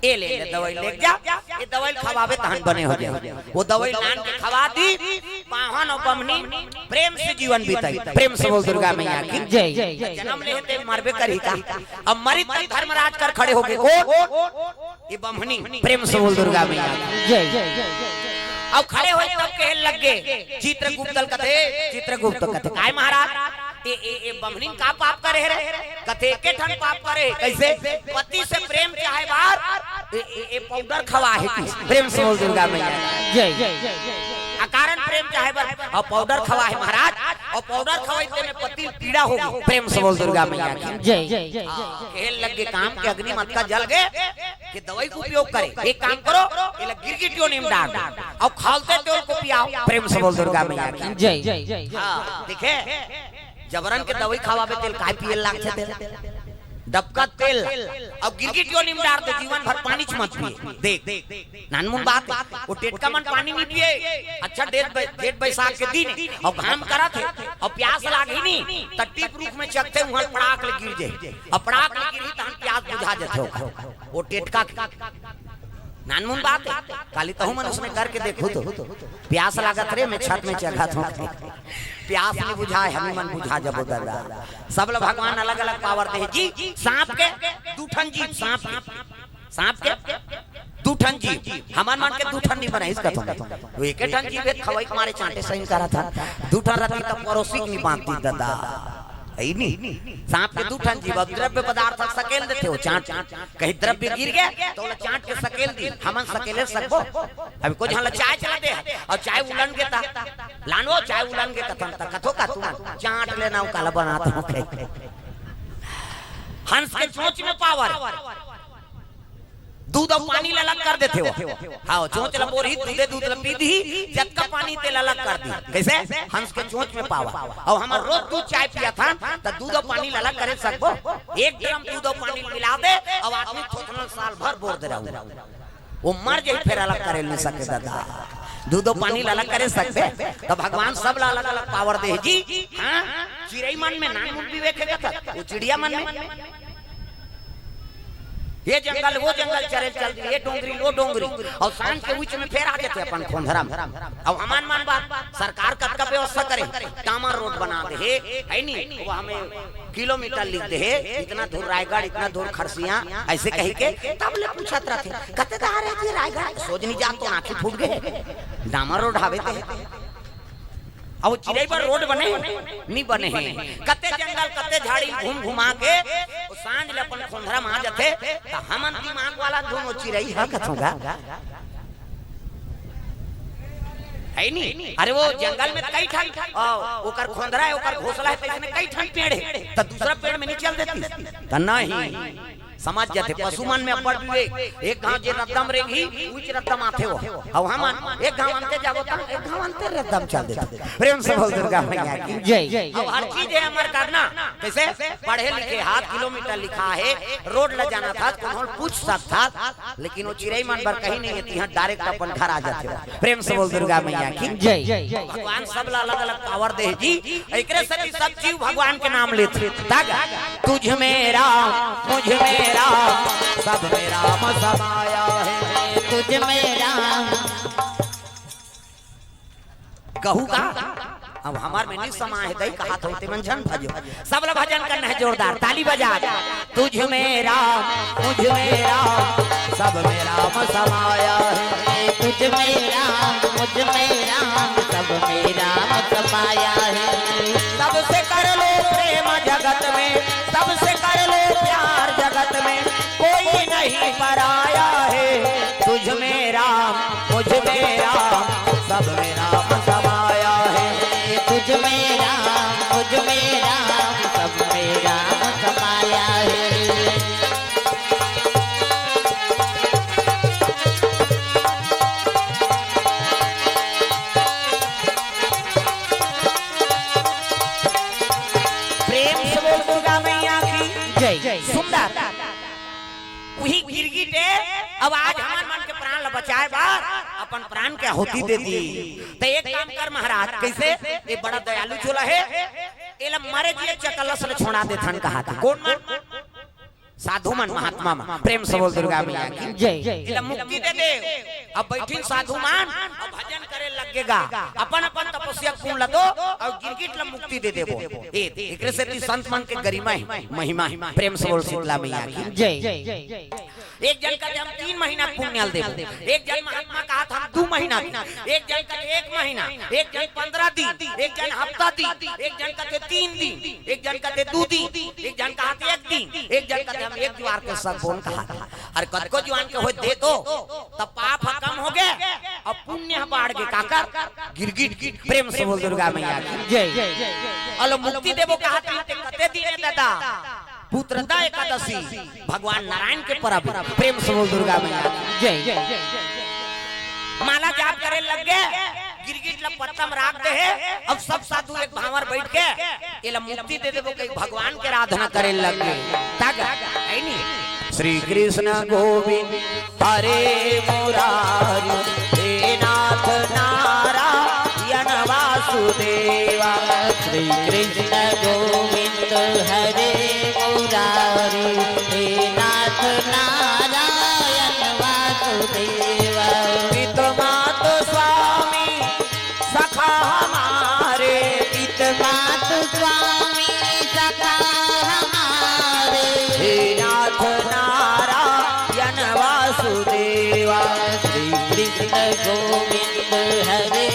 ए ले, ले दवई ले जा, ए दवई ल खवाबे तहन बने हो जाय। वो दवई लान के खवा दिस, बाम्हन अउ बाम्हनिन प्रेम से जीवन बिताइस। प्रेम से बोल दुर्गा मैया की जय। जनम ले हे ते मरबे करही का। अब मरिस त धर्मराज कर खड़े होगे। कोन? ये बाम्हनिन। प्रेम से बोल दुर्गा मैया की जय। अब खड़े होइस तब कहे लग गे चित्रगुप्त ल कथे, चित्रगुप्त कथे, काय महाराज? ए, ए, ए बाम्हनिन का पाप करे हे रे? कथे एके ठन पाप करे हे। कइसे? पति से प्रेम चाहे बर ए, ए, ए पाउडर खवाय हे कि? प्रेम से बोल दुर्गा मैया की जय। अकारण प्रेम चाहे बर अउ पाउडर खवाय हे महाराज, अउ पाउडर खवाइस तेमे पति ल पीरा होगे। प्रेम से बोल दुर्गा मैया की जय। हाँ, कहे लग गे काम के अग्नि म अतका जल गे कि दवई के उपयोग करे। एक काम करो, एला गिरगिट योनि म डार दो अउ खौलते तेल को पियाओ। प्रेम से बोल दुर्गा मैया की जय। हाँ, देखे, जबरन के दवई खवाबे तेला काय पिये ल लागथे तेला? डबका तेल अउ गिरगिट योनि म डार दे, जीवन भर पानी च मत पिए। देख, नानमुन बात हे, वो टेटका मन पानी नइ पिए। अच्छा, जेठ बै-, जेठ बैसाख के दिन अउ घाम करत हे अउ प्यास लागही नी, त टीप रूख में चघथे, उहाँ पड़ाक ले गिर जाही, अउ पड़ाक ले गिरही तहन प्यास बुझा जथे ओकर। वो टेटका के नानमुन बात हे, काली तहू मन उसने करके देखू तो। प्यास लागत रे, मैं छत में चघत हूँ। प्यास नइ बुझाय, हमी मन बुझा जबो दादा। सब ल भगवान अलग-अलग पावर दे हे जी। सांप के दू ठन जीभ, सांप के, सांप के दू ठन जीभ, हमर मन के दू ठन नइ बनाइस कथों। वो एके ठन जीभ हे, खवई के मारे चांटे सही करत हन। दू ठन रतिस त परोसी के नइ बांधतिस दादा। हइ नी? सांप के दू ठन जीभ, अब द्रव्य पदार्थ सकेल देथे वो चांट। कहीं द्रव्य गिर गे, त ओला चांट के सकेल दिस, हमन सकेले सकबो? अभी कोई झन ला चाय चला दे, अउ चाय उलन गे त, लान वो चाय उलन गे कथन, त कथो का तुमन, चांट लेना वो काला बनात हो कहीं। हंस के चोंच में पावर, दूध अउ पानी ल अलग कर देथे वो। हाँ, चोंच ल बोरही, दूधे दूध ल पी दिही, जतका पानी तेला अलग कर दिही। कइसे? हंस के चोंच में पावर। अउ हमन रोज दूध चाय पियत हन, त दूध अउ पानी ल अलग करे सकबो? एक ड्रम दूध अउ पानी मिला दे, अउ आदमी थोथना साल भर बोर दे रहू। वो मर जाही, फेर अलग करे नइ सके दादा। दूध अउ पानी ल अलग करे सकबे? त भगवान सब ल अलग-अलग पावर दे हे जी। हाँ? चिरई मन में नानमुन विवेक हे कथस, वो चिड़िया मन में ये जंगल, वो जंगल चरे चल दिही, ये डोंगरी, वो डोंगरी, अउ सांझ के उच में फेर आ जाथे अपन खोंधरा में। अउ हमन मन बात, सरकार कतका व्यवस्था करे, डामर रोड बना दे हे, हइ नी? वो हमें किलोमीटर लिख दे हे, इतना दूर रायगढ़, इतना दूर खरसिया, अइसे कहिके तब ले पूछत रथे, कते डहर हे जी रायगढ़? सोझ नइ जात तो आँखी फूट गे, डामर रोड हावे ते। अउ वो चिरई बर रोड बने हे? नइ बने हे। कते जंगल, कते झाड़ी घूम घुमा के, वो सांझ ले अपन खोंधरा में आ जाथे, त हमन दिमाग वाला धुन, वो चिरई ह कथों गा। हइ नी? अरे वो जंगल में कई ठन, अ, ओकर खोंधरा हे, ओकर घोंसला हे, त इसने कई ठन पेड़ हे, त दूसरा पेड़ में नइ चल देतिस? त नहीं। समझ जाथे, पशु मन में अब्बड़ विवेक। एक घांव जे रद्दम रेंगही, उच रद्दम आथे वो। अउ हमन एक घांव अंते जाबो त एक घांव अंते रद्दम चल देथे। प्रेम से बोल दुर्गा मैया की। जय। अउ हर चीज हे हमर करना। कइसे? पढ़े लिखे हस, किलोमीटर लिखा हे, रोड ल जानत हस, कोनो ल पूछ सकत हस, लेकिन वो चिरई मन बर कहीं नइ हे, तिहां direct अपन घर आ जाथे वो। प्रेम से बोल दुर्गा मैया की। जय। भगवान सब ला अलग-अलग पावर दे जी, एकरे सेती सब जीव भगवान के नाम लेथे। तग, तुझ में राम, मुझ में राम, सब में राम समाया है। तुझ में राम। कहू का? अब हमर में नइ समाय हे, दई कहत हों ते मन झन भजो। सब ला भजन करना हे जोरदार, ताली बजा के। तुझ में राम, मुझ में राम, सब में राम समाया है। तुझ में राम, मुझ में राम, सब में राम समाया है। सबसे कर लो प्रेम जगत में, सबसे कर लो प्यार जगत में, कोई नहीं पराया है। तुझ में राम, मुझ में राम, सब में राम समाया है। तुझ में राम, मुझ में राम, सब में राम समाया है। प्रेम से बोल दुर्गा मैया की जय। सुंदर। उही गिरगिट हे, अब आज हमर मन के प्राण ल बचाय बर अपन प्राण के आहुति दे दिस। त एक काम कर महाराज, कइसे? ये बड़ा दयालु झोला हे, एला मरे जिए चकलस ल छोड़ा देथन कहात हे। कोन मन? साधु मन, महात्मा मन। प्रेम से बोल दुर्गा मैया की जय। एला मुक्ति दे दे। अब बइठिन साधु मन, अब भजन करे लग गे गा, अपन अपन तपस्या पूर्ण ल दो अउ गिरगिट ल मुक्ति दे देबो। ए, एकरे सेती संत मन के गरिमा हे, महिमा हे। प्रेम से बोल शीतला मैया की जय। एक झन कथे हम तीन महीना के पुण्य ल देबो, एक झन महात्मा कहत हम दू महीना के, एक झन कथे एक महीना, एक झन पंद्रह दिन, एक झन हफ्ता दिन, एक झन कथे तीन दिन, एक झन कथे दू दिन, एक झन कहत एक दिन, एक झन कथे हम एक जुआर के सब बोन कहत। अरे कतको जुआर के होय दे दो, त पाप ह कम होगे अउ पुण्य ह बाढ़ गे। काकर? गिरगिट। प्रेम से बोल दुर्गा मैया की जय। अउ मुक्ति देबो कहत हे, ते कते दिन हे दादा? पुत्रदा एकादशी, भगवान नारायण के परब। प्रेम से बोल दुर्गा मैया की जय। माला जाप करे लग गे, गिरगिट ल पत्ता म राख दे हे। अब सब साधु एक भांवर बइठ के एला मुक्ति दे देबो कहि भगवान के आराधना करे लग गे। तग, हे नी? श्री कृष्ण गोविंद हरे मुरारी, हे नाथ नारायण वासुदेवा। श्री कृष्ण गोविंद हरे मुरारी, हे नाथ नारायण वासुदेवा। देवा। पित मात स्वामी सखा हमारे। पित मात स्वामी सखा हमारे। हे नाथ नारायण वासुदेवा। श्री कृष्ण गोविंद हरे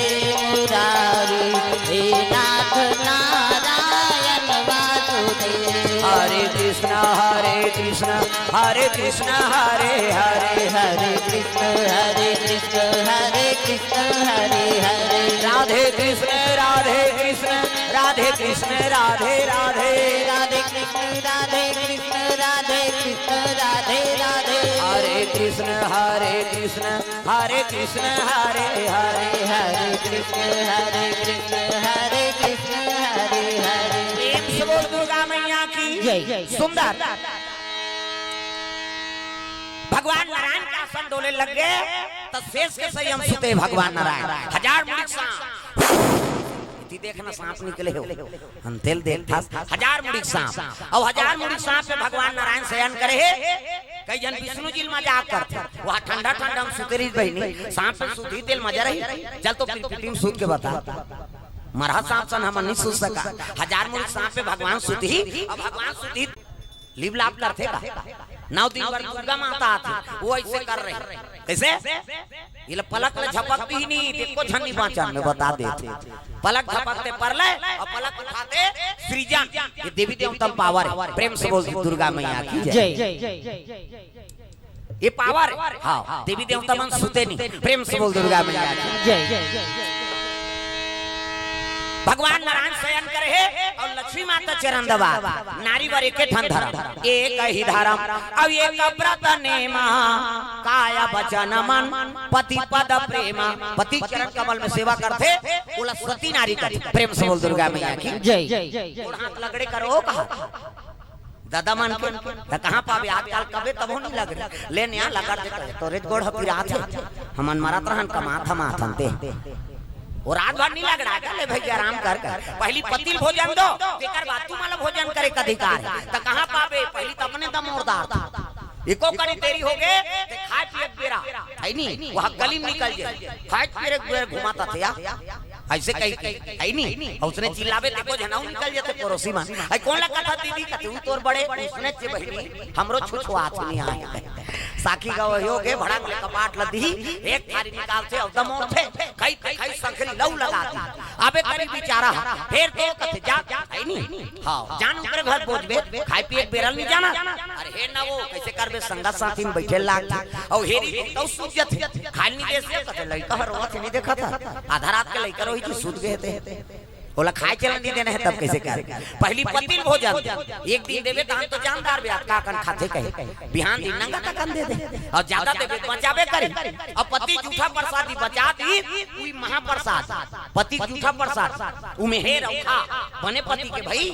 मुरारी। हे नाथ नारायण वासुदेवा। हरे कृष्ण हरे कृष्ण हरे कृष्ण हरे हरे। हरे कृष्ण हरे कृष्ण हरे कृष्ण हरे हरे। राधे कृष्ण राधे कृष्ण राधे कृष्ण राधे राधे। राधे कृष्ण राधे कृष्ण राधे कृष्ण राधे राधे। हरे कृष्ण हरे कृष्ण हरे कृष्ण हरे हरे। हरे कृष्ण हरे कृष्ण हरे कृष्ण हरे हरे। प्रेम से बोल दुर्गा मैया की जय। सुंदर। भगवान नारायण के आसन डोले लग गए, त शेष के संयम सुते भगवान नारायण। हजार मुड़ी सांप, इति देखना सांप निकले हो, हम तेल देख था। हजार मुड़ी सांप, अउ हजार मुड़ी सांप पे भगवान नारायण शयन करे हे। कई जन विष्णु जी ल मजाक करथे, वह ठंडा ठंडा हम सुते रही बहिनी, सांप पे सुती तेल मजा रही। चल तो पिरपिटी में सूत के बता, मरहा सांप सन हमन नहीं सूत सका। हजार मुड़ी सांप पे भगवान सुती, अब भगवान सुती लिप लाप करथे का? नौ दिन बर दुर्गा माता आथे, वो ऐसे कर रही। कैसे? ये ले पलक ले झपकती ही नहीं, देखो झन्नी बाँचन में बता देथे। पलक झपकते परलय अउ पलक उठाते सृजन। ये देवी देवता म पावर हे। प्रेम से बोल दुर्गा मैया की जय। जय। ये पावर हे। हाँ, देवी देवता मन सुते नहीं। प्रेम से बोल दुर्गा मैया की जय। भगवान नारायण शयन करे हे अउ लक्ष्मी माता चरण दबा। नारी बर एके ठन धरम, एक ही धरम, अउ एक व्रत नेमा, काय बचन मन, पति पद प्रेमा। पति चरण कमल में सेवा करथे, ओला सती नारी कथे। प्रेम से बोल दुर्गा मैया की जय। गोड़ हाथ लगड़े करो कहा। ददा मन के, त कहाँ पाबे आजकल, कबे तभो नहीं लगड़े। ले नया लगड़ दे, तोरे गोड़ ह पिरात हे। हमन मरत रहन, कमात हम आथन ते। वो रात भर नहीं लगड़ा का, ले भैया आराम कर कर। पहली पति ल भोजन दो, तेकर बाद तुमन ला भोजन करे के अधिकार हे। त कहाँ पाबे, पहली त अपने दम ओरदार था। एको कनी देरी हो गे, ते खाए पिए के बेरा, है नी? वहाँ गली में निकल जाए। खाए पिए के बेरा घुमात थे या। ऐसे कही के, है नी? अउ उसने चिल्लाबे, देखो झनाऊ निकल जाथे पड़ोसी मन। "ऐ कोन ला कथा दीदी?" कथे, "ऊ तोर बड़े।" उसने चे बहिनी, हमरो छुछुआत नहीं आए। साखी गवहियो के भड़क ले कपाट ल दी, एक थारी निकालथे, अउ दमोरथे, खई खई संखरी लऊ लगा दी। अबे करी बिचारा, फेर तो कथे, "जा, है नी?" हाँ, जान ओकरे घर बोझबे, खाए पिए के बेरा ल नहीं जाना। अरे हे ना वो, कैसे करबे, संगत साथी में बैठे लाग। अउ हेरी तो सूत जथे, खाए नहीं दे से, कथे, "लइका हर रोवत हे, नहीं देखा था?" आधा रात के लइका रोही जी सूत गए थे। ओला खाए चलन नहीं देना हे, तब कैसे कर? पहली पति ल भोजन दे। एक दिन देबे, तहन तो जानदार बे, का कन खाथे कहे। बिहान दिन नंगा तकन दे दे। अउ ज्यादा देबे, बचाबे करी। अउ पति जूठा प्रसादी बचा दी, उही महाप्रसाद। पति जूठा प्रसाद, उमे हे रखा, बने पति के भाई,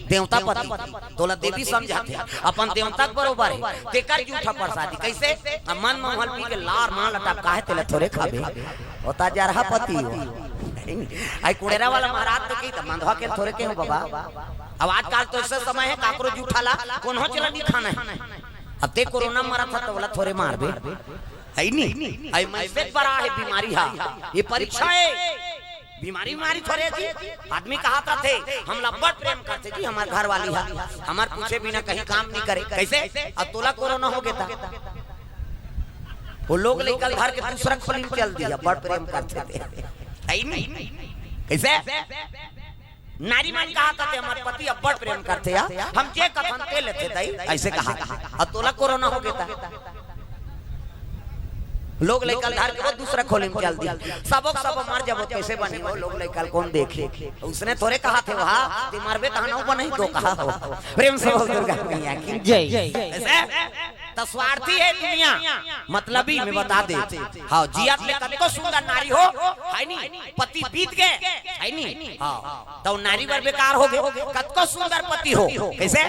देवता पति। तोला देवी समझाथे, अपन देवता के बरोबर हे। तेकर जूठा प्रसादी, कैसे? अब मन मोहल पी के लार मां लटपका हे, तेला थोरे खाबे। होता जरहा पति हो। आई कुड़ेरा वाला महाराज तो की, त मंधवा के थोरे के हो बाबा। अब आजकल तो ऐसे समय हे, काकरो जूठा ला, कोनो चला नहीं खाना हे। अब ते कोरोना मरत हा, त ओला थोरे मारबे। है नी? आई मैसेज पर आ हे बीमारी हा। ये परीक्षा हे। बीमारी, बीमारी थोरे जी। आदमी कहा था थे, "हम ला बड़ प्रेम करथे जी, हमार घर वाली हा, हमार पूछे बिना कहीं काम नहीं करे।" कैसे? अब तोला कोरोना हो गया था, वो लोग लेकर घर के दूसरा फिल्म चल दिया, बड़ प्रेम करथे ते। है नी? कैसे? नारी मन कहा था थे, "हमार पति अब्बड़ प्रेम करथे या, हम जे कथन ते लेथे दई।" ऐसे कहा। अब तोला कोरोना हो गया था। लोग लइका ल धर के वो दूसरा खोली में चल दी। सबो के सबो मर जाबो, कैसे बनी वो? लोग लइका ल कौन देखे? उसने थोरे कहा थे, "वहा ते मरबे तहन वो बनही तो कहा हो।" प्रेम से बोल दुर्गा मैया की जय। ऐसे त स्वार्थी हे दुनिया, मतलबी में बता दे। हाँ, जियत ले कतको सुंदर नारी हो, है नी? पति बीत गए, है नी? हाँ। त नारी बर बेकार हो गे, कतको सुंदर पति हो, कैसे?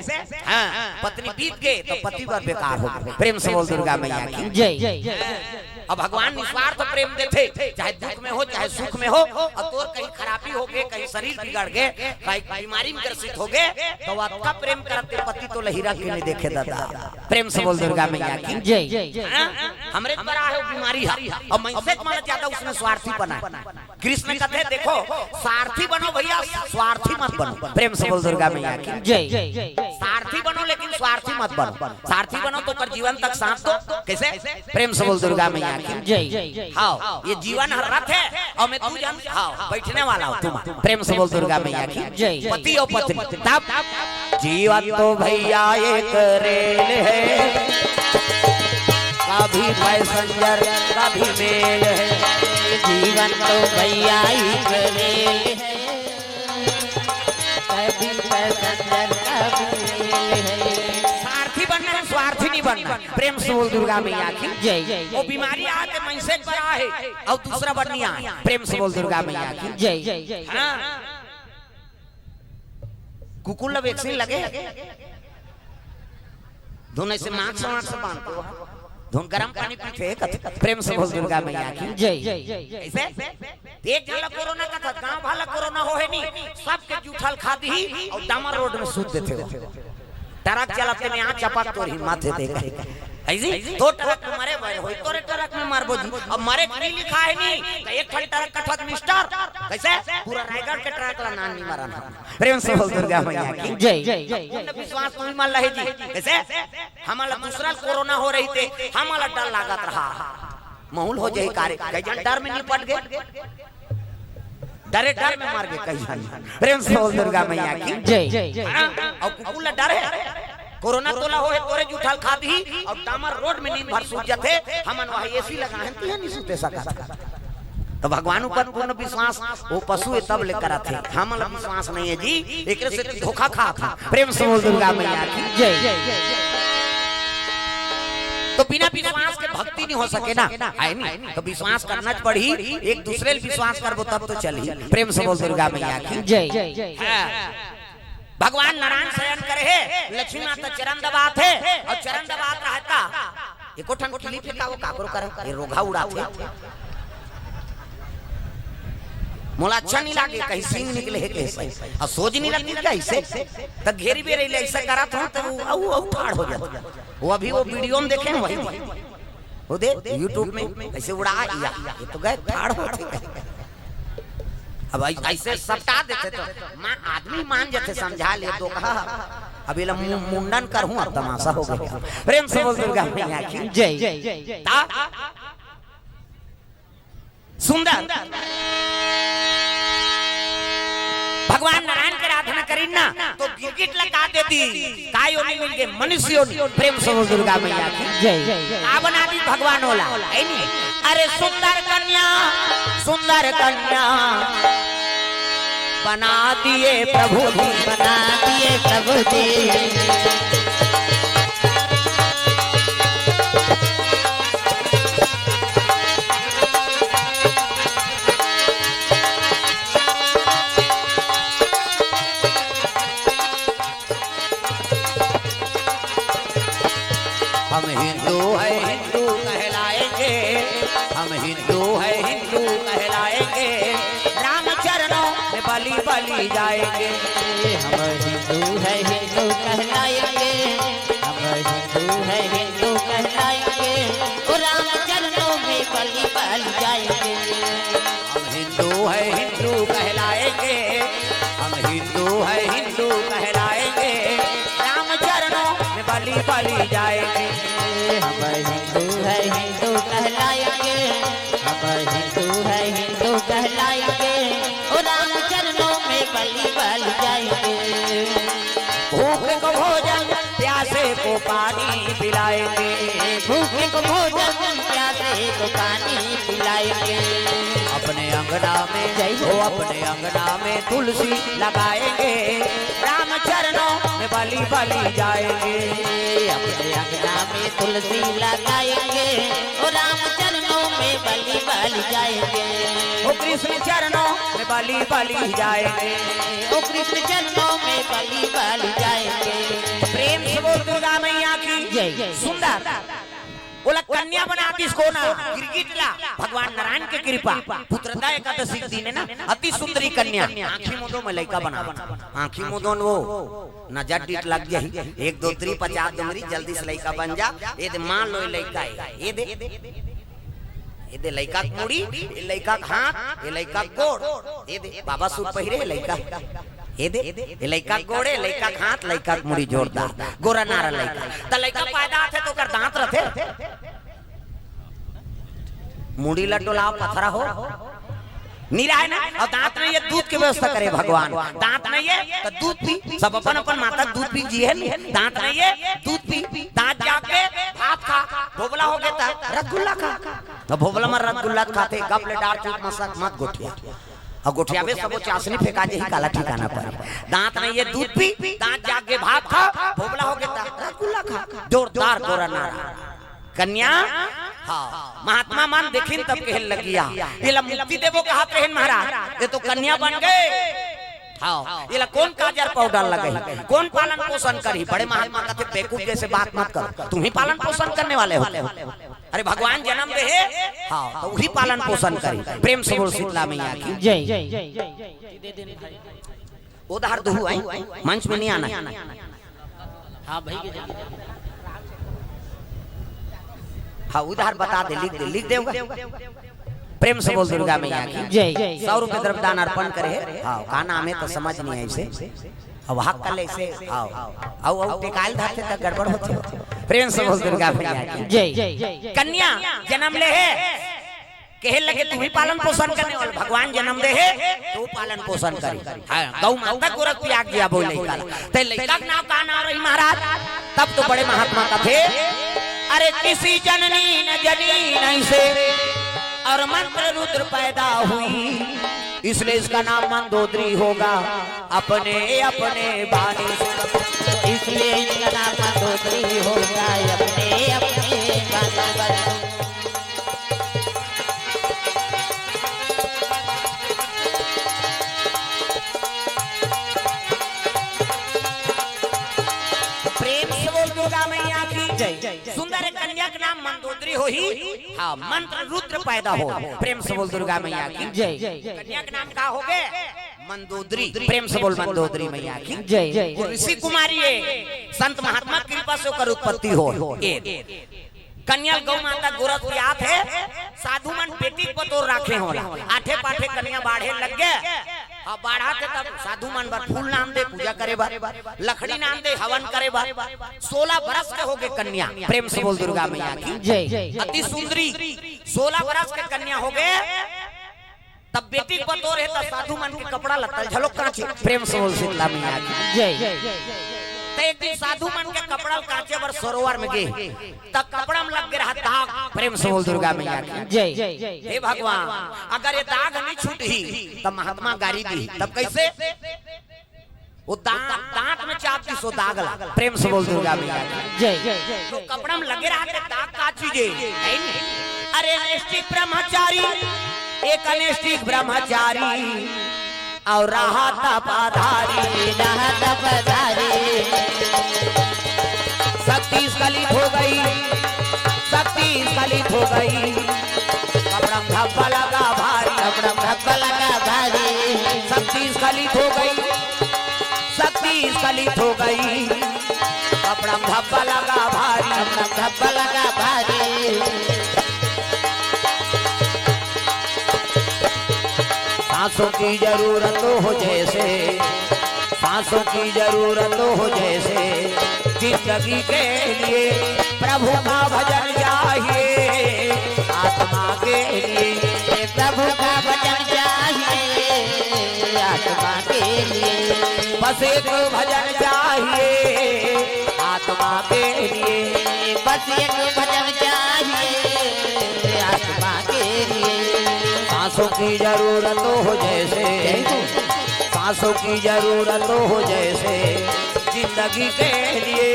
हाँ, पत्नी बीत गे त पति बर बेकार हो गे। प्रेम से बोल दुर्गा मैया की जय। अब भगवान निस्वार्थ प्रेम देथे, चाहे दुख में हो, चाहे सुख में हो, अउ तोर कहीं खराबी हो गे, कहीं शरीर बिगड़ गे, कहीं बीमारी में ग्रसित हो गे, त वो अतका प्रेम करत ते पति तोला हीरा के नहीं देखे दादा। प्रेम से बोल दुर्गा मैया की। जय। हाँ? हमरे पर आहे वो बीमारी है। और मनसे के मन ज्यादा उसमें स्वार्थी बना है। कृष्ण कहते हैं, देखो, सारथी बनो भैया, स्वार्थी मत बनो। प्रेम से बोल दुर्गा मैया की। जय। सारथी बनो लेकिन स्वार्थी मत बनो। सारथी बनो तो ओकर जीवन तक साथ दो। कैसे? प्रेम से बोल दुर्गा मैया की। जय। हाँ, ये जीवन हर रथ है और मैं तू जन, हाँ, बैठने वाला हूँ तुम। प्रेम से बोल दुर्गा मैया की। जय। पति और पत्नी। तब जीवन तो भैया एक रेल है, कभी पैसेंजर कभी मेल है। जीवन तो भैया एक रेल है, कभी पैसेंजर कभी मेल है। सारथी बनना है, स्वार्थी नहीं बनना। प्रेम से बोल दुर्गा मैया की। जय। वो बीमारी आके मनसे पर आहे और दूसरा बर नहीं आहे। प्रेम से बोल दुर्गा मैया की। जय। हाँ। कुकुर ला वैक्सीन लगे? धुन ऐसे मास्क वास्क बांधते हो, धुन गरम पानी पीते हैं, कथे, प्रेम से बोल दुर्गा मैया की। जय। कैसे? एक झन ला कोरोना कथस, गांव भर ला कोरोना हो है नहीं, सबके जूठल खा दी और डामर रोड में सूत देते हो। ट्रक चलाते में यहाँ चपक तोर हिम्मत है, देख। ऐसी तो ट्रक में मरे भाई होई, तोरे ट्रक में मरबो जी। अब मरे के नहीं लिखा है नहीं, तो एक ठन ट्रक कथस मिस्टर, कैसे? पूरा रायगढ़ के ट्रक ला नान नहीं मरन है। प्रेम से बोल दुर्गा मैया की। जय। पूर्ण विश्वास नहीं मान रहे जी। कैसे? हमला दूसरा कोरोना हो रही थे, हमला डर लागत रहा। माहौल हो जाए कार्य, कई जन डर में निपट गए, डरे डर में मर गए कई जन। प्रेम से बोल दुर्गा मैया की। जय। हाँ, और कुकुर ला डर है। कोरोना तोला हो है, तोरे जूठल खा दी और डामर रोड में नींद भर सूत जाते, हमन वहाँ एसी लगा है, तिहे नहीं सूते सकत। तो भगवान ऊपर पूर्ण विश्वास, वो पशु है तब ले करत है, हमला विश्वास नहीं है जी, एकरे से धोखा खात है। प्रेम से बोल दुर्गा मैया की। जय। तो बिना विश्वास के भक्ति नहीं हो सके ना, है नहीं? तो विश्वास करना पड़ी, एक दूसरे ले विश्वास करबो तब तो चली। प्रेम से बोल दुर्गा मैया की। जय। हाँ। भगवान नारायण शयन करे है, लक्ष्मी माता चरण दबात है और चरण दबात रहता। एको ठन खिली फेंका वो काकरो करे, ये रोघा उड़ात है। मोला अच्छा नहीं लागे, कहीं सींग निकले है कैसे, और सोझ नहीं लगती क्या इसे? तब घेरी बेरे ले ऐसा करत हो तो वो, वो, वो ठाड़ हो जाता। वो अभी वो वीडियो में देखे हैं वही, वो दे YouTube में ऐसे उड़ा या, ये तो गए ठाड़ होते। अब ऐ-, ऐसे सपटा देते तो मा-, आदमी मान जाते, समझा ले तो कहा। अब ये ला मु-, मुंडन करहूं, अब तमाशा हो गया। प्रेम से बोल दुर्गा मैया की। जय। ता-, सुंदर। भगवान नारायण के आराधना करीन ना, तो गिरगिट लगा देती। का योनि मिल गए? मनुष्य योनि। प्रेम से बोल दुर्गा मैया की। जय। का बना दी भगवान ओला? है नहीं? अरे सुंदर कन्या, सुंदर कन्या बना दिए प्रभु जी। बना दिए प्रभु जी। हम हिंदू है, हिंदू कहलाएंगे, हम हिंदू है, हिंदू कहलाएंगे, राम चरणों में बलि बलि जाएंगे। हम हिंदू है, हिंदू कहलाएंगे, हम हिंदू है, हिंदू कहलाएंगे, वो राम चरणों में बलि बलि जाएंगे। हम हिंदू है, हिंदू कहलाएंगे, हम हिंदू है, हिंदू कहलाएंगे, राम चरणों में बलि बलि जाएंगे। हम हिंदू है, हिंदू कहलाएंगे, हम हिंदू है, हिंदू कहलाएंगे, ओ राम चरणों में बलि बलि जाएंगे। भूखे को भोजन, प्यासे को पानी पिलाएंगे। भूखे को भोजन, प्यासे को पानी पिलाएंगे। अपने अंगना में, जय हो। ओ अपने अंगना में तुलसी लगाएंगे, राम चरणों में बलि बलि जाएंगे। अपने अंगना में तुलसी लगाएंगे, ओ राम चरणों में बलि बलि जाएंगे। ओ कृष्ण चरणों में बलि बलि जाएंगे, ओ कृष्ण चरणों में बलि बलि जाएंगे। प्रेम से बोल दुर्गा मैया की। जय। सुंदर। ओला कन्या बना दिस कोन? गिरगिट ला। भगवान नारायण के कृपा, पुत्रदा एकादशी के दिन हे ना, अति सुंदरी कन्या। आँखी मुदो में लइका बनावत। आँखी मुदोन वो नजर डीठ लग जाही। एक दो त्री पचास डोंगरी, जल्दी से लइका बन जा। ए दे मान लो, ए लइका हे। ए दे, ए दे लइका के मुड़ी, ए लइका के हाथ, ए लइका के गोड़। ए दे बाबा सूट पहिरे हे लइका। ए दे, ए लइका के गोड़, ए लइका के हाथ, लइका के मुड़ी जोरदार। गोरा नारा लइका। त लइका पैदा होथे त ओकर दांत रथे। मुड़ी ला डोलाव, पथरा हो। निराय ना, अउ दांत नइ हे, दूध के व्यवस्था करे भगवान। दांत नइ हे, त दूध पी, सब अपन अपन माता के दूध पी जिए हे। दांत नइ हे, दूध पी, दांत जाग के भात खा, भोभला होगे त रसगुल्ला खा। त भोभला म रसगुल्ला खाथे, गप ले डार चुप मसक मत गोठिया। अउ गोठियाबे सबो चासनी फेंका जाही, काला ठिकाना पर। दांत नइ हे, दूध पी, दांत जाग के भात खा, भोभला होगे त रसगुल्ला खा। जोरदार गोरा नारा। कन्या, हाँ, महात्मा मन देखिन तब कहेन लगिया, एला मुक्ति देबो कहत रहेन महाराज, ए तो कन्या बन गे। हाँ, एला कोन काजर पाउडर लगही, कोन पालन पोषण करही? बड़े महात्मा कथे, बेवकूफ जैसे बात मत करो, तुम ही पालन पोषण करने वाले हो। अरे भगवान जनम दे हे, हाँ, त उही पालन पोषण करही। प्रेम से बोल शीतला मैया की। जय। उधार दुहू आई, मंच में नहीं आना है। हाँ भाई के जल्दी। हाँ, उधार बता दे, लिख दे, लिख देगा। प्रेम से बोल दुर्गा मैया की। जय। सौ रुपये द्रव्य दान अर्पण करे हे। हाँ, का नाम हे त समझ नहीं आइसे। अब हक कर ले से। हाँ, अउ, अउ टिकाल धाते त गड़बड़ होथे। प्रेम से बोल दुर्गा मैया की। जय। कन्या जनम ले हे। कहे लगे, "तुम्ही पालन पोषण करने वाले, भगवान जनम दे हे, तो पालन पोषण करी।" हाँ, गौ माता गोरख पियाक जिया बोले काला। ते लइका के नाम का नाम रही महाराज? तब तो बड़े महात्मा कथे, "अरे किसी जननी न जनी नहीं से, और मंत्र रुद्र पैदा हुई, इसलिए इसका नाम मंदोदरी होगा, अपने अपने बानी से।" इसलिए इसका नाम मंदोदरी होगा, अपने अपने बानी से। प्रेम से बोल दुर्गा मैया की जय। सुंदर कन्या के नाम मंदोदरी होही। हाँ, मंत्र रुद्र पैदा हो। प्रेम से बोल दुर्गा मैया की जय। कन्या के नाम का होगे? मंदोदरी। प्रेम से बोल मंदोदरी मैया की जय। वो ऋषि कुमारी हे, संत महात्मा कृपा से ओकर उत्पत्ति हो। ए, कन्या गौ माता गोरख पियात हे, साधु मन बेटी के बतौर राखे होला। आठे पाठे कन्या बाढ़े लग गे। हाँ, बाढ़त हे तब साधु मन बर फूल नाम दे पूजा करे बर, लकड़ी नाम दे हवन करे बर। सोलह बरस के होगे कन्या। प्रेम से बोल दुर्गा मैया की जय। अति सुंदरी सोलह बरस के कन्या होगे। तब बेटी के बतौर हे, तब साधु मन के कपड़ा लत्ता घलो कांचे। प्रेम से बोल शीतला मैया की जय। त एक दिन साधु मन के कपड़ा कांचे बर सरोवर में गे, त कपड़ा में लग गे रहा दाग। प्रेम से बोल दुर्गा मैया की जय। हे भगवान, अगर ये दाग नहीं छूटही, तब महात्मा गारी दी। तब कैसे? वो दांत, दांत में चाप दिस वो दाग ला। प्रेम से बोल दुर्गा मैया की जय। तो कपड़ा में लगे रहा के दाग का चीज हे? है नहीं। अरे नैष्ठिक ब्रह्मचारी, एक अनैष्ठिक ब्रह्मचारी, और रहा तप आधारी। रहा तप आधारी। शक्ति स्खलित हो गई, शक्ति स्खलित हो गई। कपड़ा में धब्बा लगा भारी। कपड़ा में धब्बा लगा भारी। शक्ति स्खलित हो गई, शक्ति स्खलित हो गई। कपड़ा में धब्बा लगा भारी। कपड़ा में धब्बा लगा भारी। सांसों की जरूरत हो जैसे, सांसों की जरूरत हो जैसे, जिंदगी के लिए प्रभु का भजन चाहिए आत्मा के लिए। प्रभु का भजन चाहिए आत्मा के लिए। बस एक भजन चाहिए आत्मा के लिए। बस एक भजन चाहिए आत्मा के लिए। सांसों की जरूरत हो जैसे, सांसों की जरूरत हो जैसे, जिंदगी के लिए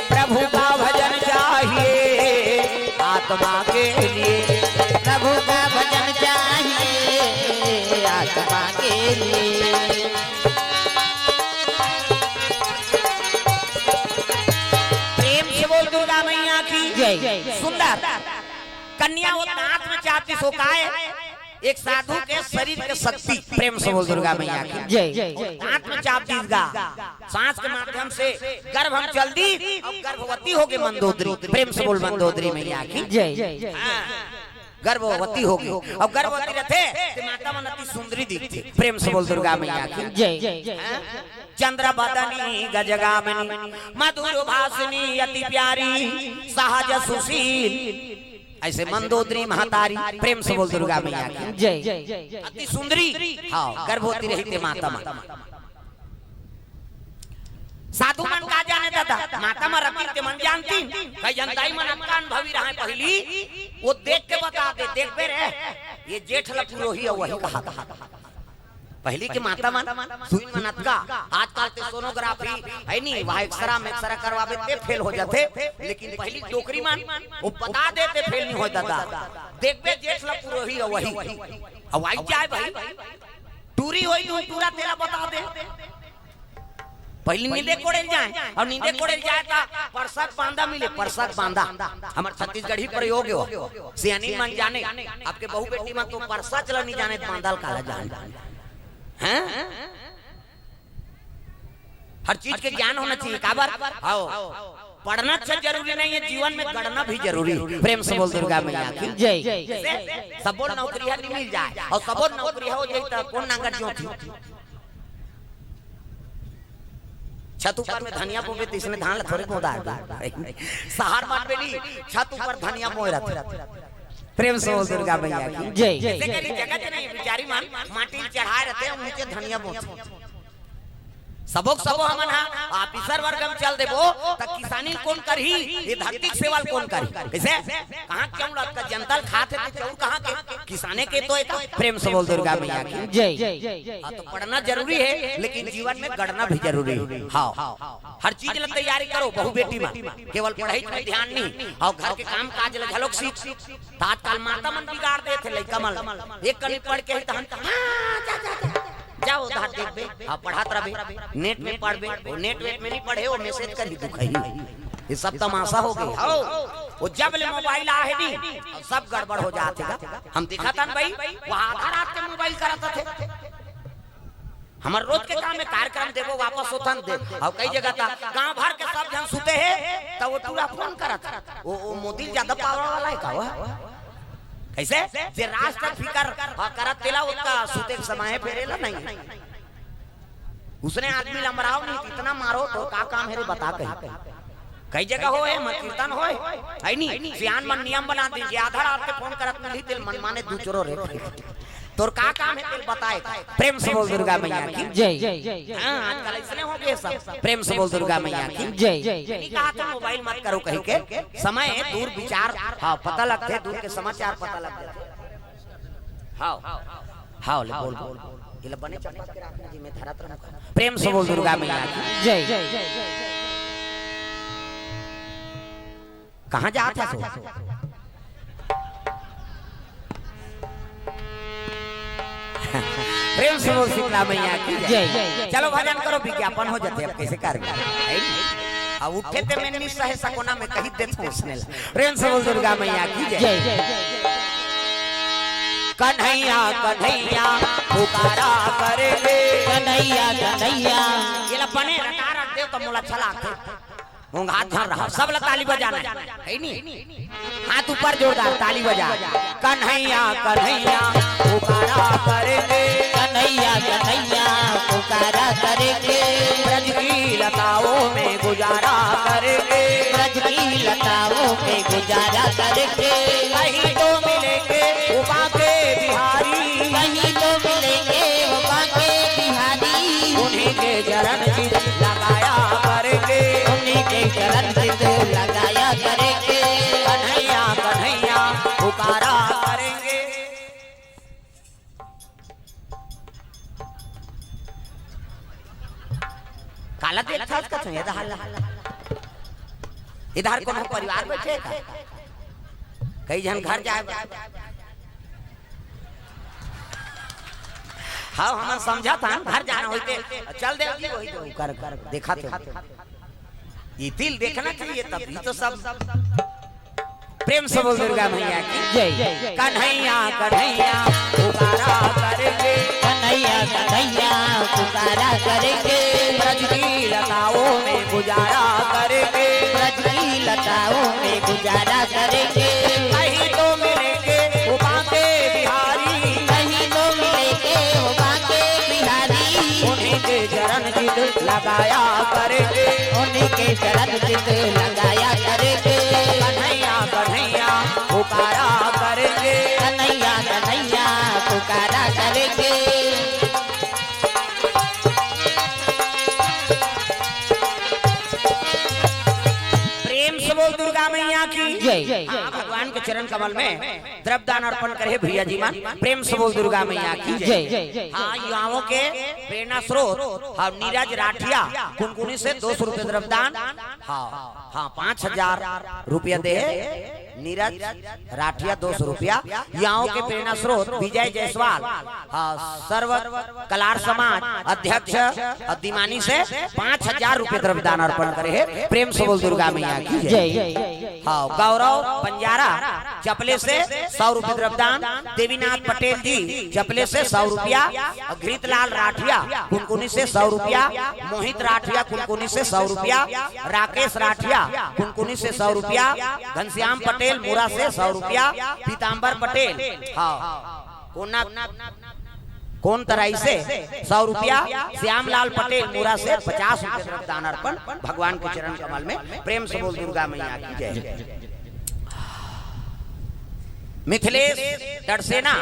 प्रभु का भजन चाहिए आत्मा के लिए। प्रभु का भजन चाहिए आत्मा के लिए। प्रेम से बोल दुर्गा मैया की जय। सुंदर। कन्या वो दांत में चाबतिस, वो काय? एक साधु के शरीर के शक्ति। प्रेम से बोल दुर्गा मैया की। जय। दांत में चाबतिस गा। सांस के माध्यम से गर्भ में चल दिस अउ गर्भवती होगे मंदोदरी। प्रेम से बोल मंदोदरी मैया की। जय। हाँ, गर्भवती होगे अउ गर्भवती रथे त माता मन अति सुंदरी दिखथे। प्रेम से बोल दुर्गा मैया की। जय। हाँ? चंद्र बदनी गजगामिनी मधुर भाषिनी अति प्यारी सहज सुशील। अइसे मंदोदरी महतारी। प्रेम से बोल दुर्गा मैया की। जय। अति सुंदरी। हाँ, गर्भवती रहिथे माता मन। साधु मन का जाने दादा, माता मन रतिन ते मन जानतिन। कई झन दाई मन अतका अनुभवी रहय पहिली, वो देख के बता दे, देखबे रे, ये जेठ ल पुरोही अउ वही कहा था। पहिली के माता मन, सुई मन अतका, आजकल ते सोनोग्राफी हे नी, वहाँ एक्सरा में एक्सरा करवाबे ते फेल हो जाथे, लेकिन पहिली डोकरी मन, वो बता दे ते फेल नहीं होय दादा। देखबे जेठ ल पुरोही अउ वही, अउ आई जाय भाई, टूरी होई तो टूरा तेला बता दे। पहिली नींदे कोड़े ल जाय, अउ नींदे कोड़े ल जाय त परसा के बांदा मिले, परसा के बांदा। हमर छत्तीसगढ़ी प्रयोग हो, सियानी मन जाने, आपके बहू बेटी मन तो परसा चला नहीं जाने, बांदा ल काला जाने। हैं? हर चीज के ज्ञान होना चाहिए। काबर? आओ, पढ़ना अच्छा जरूरी नहीं है, जीवन में गढ़ना भी जरूरी है। प्रेम से बोल दुर्गा मैया की। जय। सबो नौकरी ह नहीं मिल जाय, अउ सबो नौकरी हो जाय त कोन नांगर जोतही? छत ऊपर में धनिया बोबे त इसने धान ल थोरे बोदा है। सहर मन में नहीं, छत ऊपर धनिया बोय रथे। प्रेम से बोल दुर्गा मैया की। जय। जइसे कभी जगह नहीं, बिचारी मन माटी ल चढ़ाय रथे, नीचे धनिया बोथे। सबो के सबो हमन ह ऑफिसर वर्ग में चल देबो, त किसानी ल कोन करही? ये धरती के सेवा ल कोन करही? कइसे? कहाँ के चाउर अतका जनता ल खात हे, त चाउर कहाँ के? किसाने के तो एता। प्रेम से बोल दुर्गा मैया की। जय। हाँ, तो पढ़ना जरूरी है, लेकिन जीवन में गढ़ना भी जरूरी है। हाँ, हर चीज ल तैयारी करो, बहू बेटी मन, केवल पढ़ाई में ध्यान नहीं, अउ घर के काम काज ल घलोक सीख। त आजकल माता मन बिगाड़ देथे लइका मन। एक कनी पढ़ के ही तहन, हाँ, जा, जा, जा। जा उधार देखबे, हाँ, पढ़त रहबे, नेट में पढ़बे, वो नेट वेट में नहीं पढ़े, वो मैसेज कर ही दुखही। ये सब तमाशा हो गए। हो, वो जब ले मोबाइल आ है नी, सब गड़बड़ हो जाथे गा। हम दिखाथन भाई, वो आधा रात के मोबाइल करत थे। हमर रोज के काम में कार्यक्रम देबो, वापस होथन दे। अउ कई जगह त गांव भर के सब झन सुते हे, त वो टूरा फोन करत। वो, वो मोदी ज्यादा पावर वाला है का वो? कइसे? जे राष्ट्र फिकर, हाँ, करत तेला ओतका सुते के समय हे, फेर एला नहीं। उसने आदमी ल अमराव नहीं, इतना मारो तो का काम हे रे, बता कहीं। कई जगह होय, हमर कीर्तन होय, है नी? सियान मन नियम बना दीन, जे आधा रात के फोन करत मिलही, तेल मनमाने दूचरो रे। तोर का काम हे, तेल बताए। प्रेम से बोल दुर्गा मैया की। जय। हाँ, आजकल अइसने हो गए सब। प्रेम से बोल दुर्गा मैया की। जय। नहीं कहा था मोबाइल मत करो कहीं के, समय हे, दूर विचार, हाँ, पता लगथे, दूर के समाचार पता लग जाथे। हाँ, हाँ, ले बोल, बोल। ये ले बने चपका के रखना जी, मैं धरत रहूं। प्रेम से बोल दुर्गा मैया की। जय। कहाँ जात हस ओ? प्रेम से बोल शीतला मैया की जय। जय। चलो भजन करो, विज्ञापन हो जाथे, अब कइसे करबे? अब उठे ते में निस हे सकोना में कही देत हूँ उसने ला। प्रेम से बोल दुर्गा मैया की जय। जय। कन्हैया, कन्हैया, पुकारा करेंगे। कन्हैया, कन्हैया। ये ला बने रटा रख दे तो मोला अच्छा लागथे। ओंघात झन रहा, सब ला ताली बजाना हे, है नी? हाथ ऊपर जोरदार, ताली बजा। कन्हैया, कन्हैया, पुकारा करेंगे। कन्हैया, कन्हैया, पुकारा करेंगे। ब्रज की लताओं में गुजारा करेंगे। ब्रज की लताओं में गुजारा करेंगे। कहीं तो मिलेंगे उमा के बिहारी। कहीं तो मिलेंगे उमा के बिहारी। उन्हीं के चरण चित लगाया करेंगे। उन्हीं के चरण चित लगाया करेंगे। कन्हैया, कन्हैया, पुकारा करेंगे। काला देखथस कथन, ये दहाल। इधर कोनो परिवार बैठे का? कई झन घर जाए बर। हाँ, हमन समझत हन, घर जाना होइते चल दे जी, वही तो कर, कर, देखा थे। ये दिल देखना चाहिए, तभी तो सब। प्रेम से बोल दुर्गा मैया की। जय। कन्हैया कन्हैया पुकारा करेंगे। कन्हैया कन्हैया पुकारा करेंगे। ब्रज की लताओं में गुजारा करेंगे। ब्रज की लताओं में गुजारा करेंगे। कहीं तो मिलेंगे वो बांके बिहारी। कहीं तो मिलेंगे वो बांके बिहारी। उन्हीं के चरण चित लगाया करेंगे। उन्हीं के चरण चित लगाया करेंगे। कन्हैया कन्हैया पुकारा करेंगे। कन्हैया कन्हैया पुकारा करेंगे। प्रेम से बोल दुर्गा मैया की। जय। हाँ, भगवान के चरण कमल में द्रव्यदान अर्पण करे भैया जी मन। प्रेम से बोल दुर्गा मैया की। जय। हाँ, युवाओं के प्रेरणा स्रोत। हाँ, नीरज राठिया कुनकुनी से दो सौ रुपये द्रव्यदान। हाँ, हाँ, पाँच हजार रुपया दे हे नीरज राठिया, दो सौ रुपया। युवाओं के प्रेरणा स्रोत विजय जायसवाल, हाँ, सर्व कलार समाज अध्यक्ष अदिमानी से पाँच हजार रुपये द्रव्यदान अर्पण करे हे। प्रेम से बोल दुर्गा मैया की जय। जय। हाँ, गौरव बंजारा चपले से सौ रुपये द्रव्यदान। देवीनाथ पटेल जी चपले से सौ रुपया। घृतलाल राठिया कुनकुनी से सौ रुपया। मोहित राठिया कुनकुनी से सौ रुपया। राकेश राठिया कुनकुनी से सौ रुपया। घनश्याम पटेल मुरा से सौ रुपया। पीताम्बर पटेल, हाँ, कोना, कोन तराई से सौ रुपया। श्यामलाल पटेल मुरा से पचास रुपये द्रव्यदान अर्पण भगवान के चरण कमल में। प्रेम से बोल दुर्गा मैया की जय। मिथिलेश डरसेना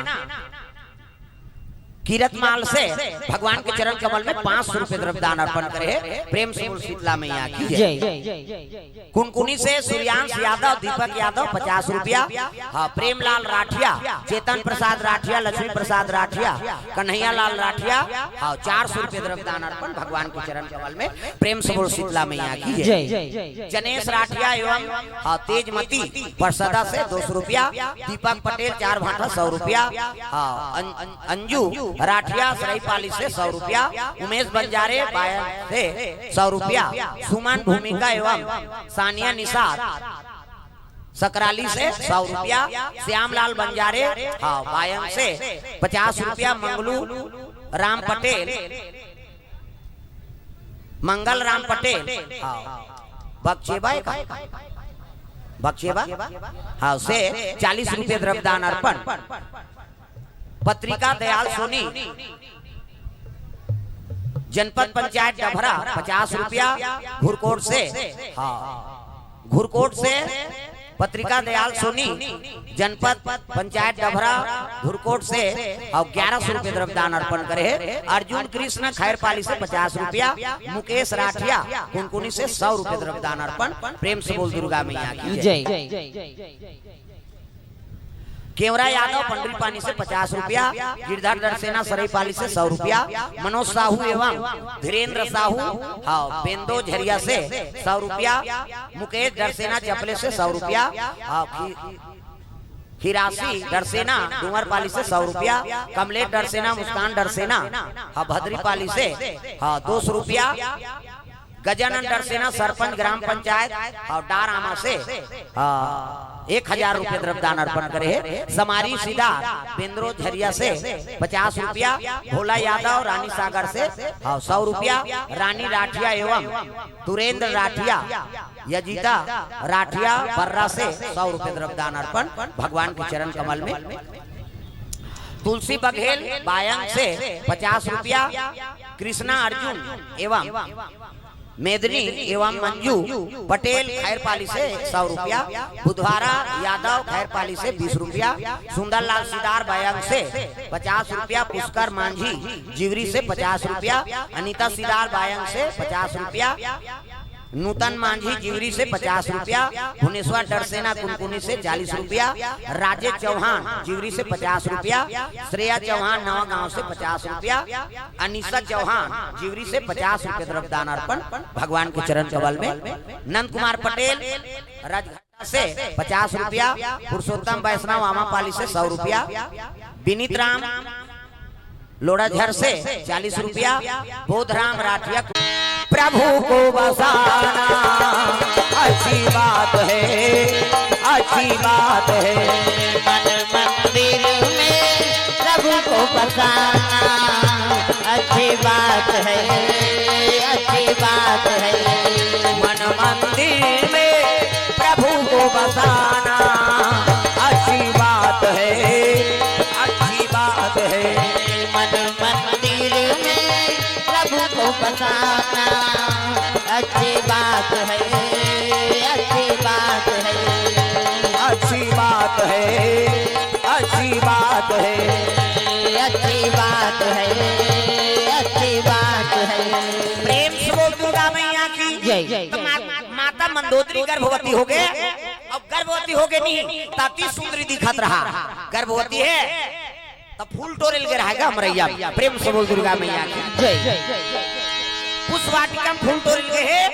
कीरतमाल से भगवान के चरण कमल में पाँच सौ रुपये द्रव्यदान अर्पण करे हे। प्रेम से बोल शीतला मैया की जय। जय। कुनकुनी से सूर्यांश यादव, दीपक यादव, पचास रुपया। हाँ, प्रेमलाल राठिया, चेतन प्रसाद राठिया, लक्ष्मी प्रसाद राठिया, कन्हैया लाल राठिया, हाँ, चार सौ रुपये द्रव्यदान अर्पण भगवान के चरण कमल में। प्रेम से बोल शीतला मैया की जय। जय। जनेश राठिया एवं, हाँ, तेजमती परसदा से दो सौ रुपया। दीपक पटेल चार भाठा सौ रुपया। हाँ, अं-, अं-, अंजू राठिया सराईपाली से सौ रुपया। उमेश बंजारे बायन से सौ रुपया। सुमन भूमिका एवं सानिया निषाद सकराली से सौ रुपया। श्यामलाल बंजारे, हाँ, बायन से पचास रुपया। मंगलू राम पटेल, मंगल राम पटेल, हाँ, बक्सेबा है का? बक्सेबा, हाँ, से चालीस रुपये द्रव्यदान अर्पण। पत्रिका दयाल सोनी, जनपद पंचायत डभरा, पचास रुपया। घुरकोट से, हाँ, घुरकोट से पत्रिका दयाल सोनी, जनपद पंचायत डभरा, घुरकोट से, और ग्यारह सौ रुपये द्रव्यदान अर्पण करे हे। अर्जुन कृष्ण खैरपाली से पचास रुपया। मुकेश राठिया कुनकुनी से सौ रुपये द्रव्यदान अर्पण। प्रेम से बोल दुर्गा मैया की जय। जय। केवरा यादव पंडरीपानी से पचास रुपया। गिरधर डरसेना सराईपाली से सौ रुपया। मनोज साहू एवं धीरेन्द्र साहू, हाँ, बेंदो झरिया से सौ रुपया। मुकेश डरसेना चपले से सौ रुपया। हाँ, खी-, खिरासी डरसेना डूमरपाली से सौ रुपया। कमलेश डरसेना, मुस्कान डरसेना, हाँ, भद्रीपाली से, हाँ, दो सौ रुपया। गजानन डरसेना, सरपंच ग्राम पंचायत, हाँ, डारामा से, हाँ, एक हजार रुपये द्रव्यदान अर्पण करे हे। समारी सिदार बेंद्रो झरिया से पचास रुपया। भोला यादव रानी सागर से, हाँ, सौ रुपया। रानी राठिया एवं तुरेंद्र राठिया, यजिता राठिया बर्रा से सौ रुपये द्रव्यदान अर्पण भगवान के चरण कमल में। तुलसी बघेल बायंग से पचास रुपया। कृष्णा अर्जुन एवं मेदनी एवं मंजू पटेल खैरपाली से सौ रुपया। बुधवारा यादव खैरपाली से बीस रुपया। सुंदरलाल सिदार बायंग से पचास रुपया। पुष्कर मांझी जिवरी से पचास रुपया। अनिता सिदार बायंग से पचास रुपया। नूतन मांझी जिवरी से पचास रुपया। भुवनेश्वर डरसेना कुनकुनी से चालीस रुपया। राजेश चौहान जिवरी से पचास रुपया। श्रेया चौहान नवा गांव से पचास रुपया। अनिशा चौहान जिवरी से पचास रुपये द्रव्यदान अर्पण भगवान के चरण कमल में। नंद कुमार पटेल राजघाटा से पचास रुपया। पुरुषोत्तम वैष्णव आमापाली से सौ रुपया। विनीत राम लोड़ाझर से चालीस रुपया। बोधराम राठिया। प्रभु को बसाना अच्छी बात है, अच्छी बात है। मन मंदिर में प्रभु को बसाना अच्छी बात है, अच्छी बात है। मन मंदिर में प्रभु को बसाना अच्छी बात है, अच्छी बात है। मन मंदिर में प्रभु को बसाना अच्छी बात है, अच्छी बात है। अच्छी बात है, अच्छी बात है। अच्छी बात है, अच्छी बात है। प्रेम से बोल दुर्गा मैया की जय। तो मा-, माता मंदोदरी गर्भवती हो गए। अब गर्भवती हो गए नहीं, ताती सुंदरी दिखत रहा। गर्भवती है, तब फूल टोरे ल गे रहा गा हमरैया। प्रेम से बोल दुर्गा मैया की जय। पुष्प वाटिका में फूल टोरे ल गे हे,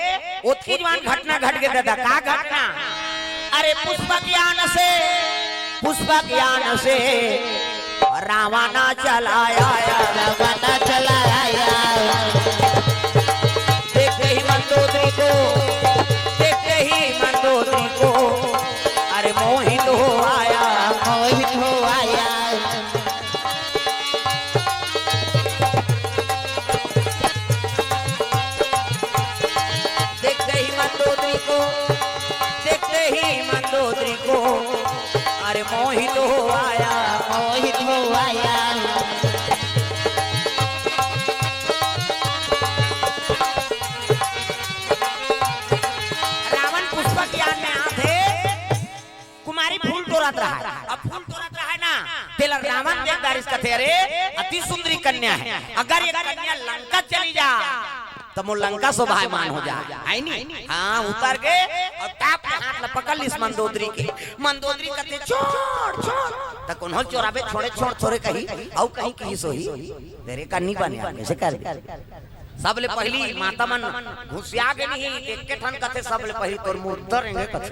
ओतकी जवान घटना घट गे दादा। का घटना? अरे पुष्प ज्ञान से, पुष्प ज्ञान से रावण चला आया। रावण चला आया। देखते ही मंदोदरी को, देखते ही मंदोदरी को अरे मोहित हो आया। मोहित हो आया। देखते ही मंदोदरी को, देखते ही मंदोदरी को अरे मोहित हो आया। मोहित हो आया। रावण पुष्प ज्ञान में आथे। कुमारी फूल टोरत रहा है। अब फूल टोरत रहा है ना, तेला रावण देख डारिस, कथे, "अरे, अति सुंदरी कन्या है, अगर ये कन्या लंका चली जा, त मोर लंका शोभायमान हो जा।" है नी? हाँ, उतर गे अउ टाप के हाथ ला पकड़ लिस मंदोदरी के। मंदोदरी कथे, "छोड़, छोड़।" त कोनो ल चोराबे, "छोड़े, छोड़, छोड़े" कही, अउ कहीं कही सोही, तेरे का नी बने, कइसे कर दे? सबले पहिली माता मन घुसिया गे नहीं, एक के ठन कथे, "सबले पहिली तोर मुर्दा रेंगे" कथे।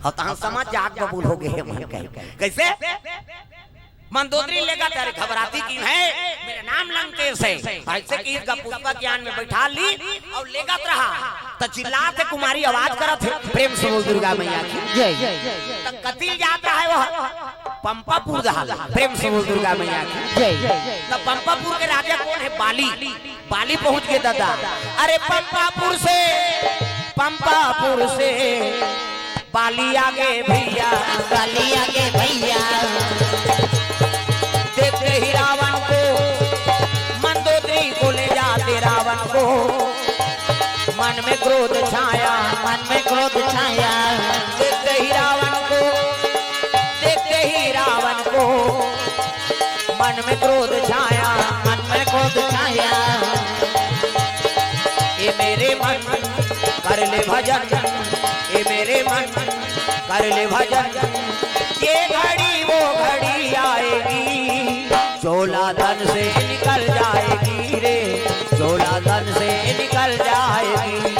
अउ तहन समझ जा, आग बबूल हो गे हे मन कहे। कइसे? मंदोदरी लेगा, तेरे घबराती क्यों है, मेरा नाम लंकेश है। अइसे कहिस गा, पुष्प ज्ञान में बइठा लिस अउ लेगत रहा। त चिल्लात हे कुमारी, आवाज करत हे, प्रेम से बोल दुर्गा मैया की जय। त कति ल जात रहा है वो, पंपापुर डहर। प्रेम से बोल दुर्गा मैया की जय। त पंपापुर के राजा कोन हे? बाली। बाली पहुंच गे दादा। अरे पंपापुर से, पंपापुर से बाली आ गे भैया। बाली आ गे भैया। देखते ही रावण को, मंदोदरी को ले जाते रावण को, मन में क्रोध छाया। मन में क्रोध छाया। देखते ही रावण को, देखते ही रावण को मन में क्रोध छाया। मन में क्रोध छाया। ए मेरे मन कर ले भजन, ए मेरे मन कर ले भजन, ये घड़ी वो घड़ी आएगी, झोला तन से निकल जाएगी रे, झोला तन से निकल जाएगी।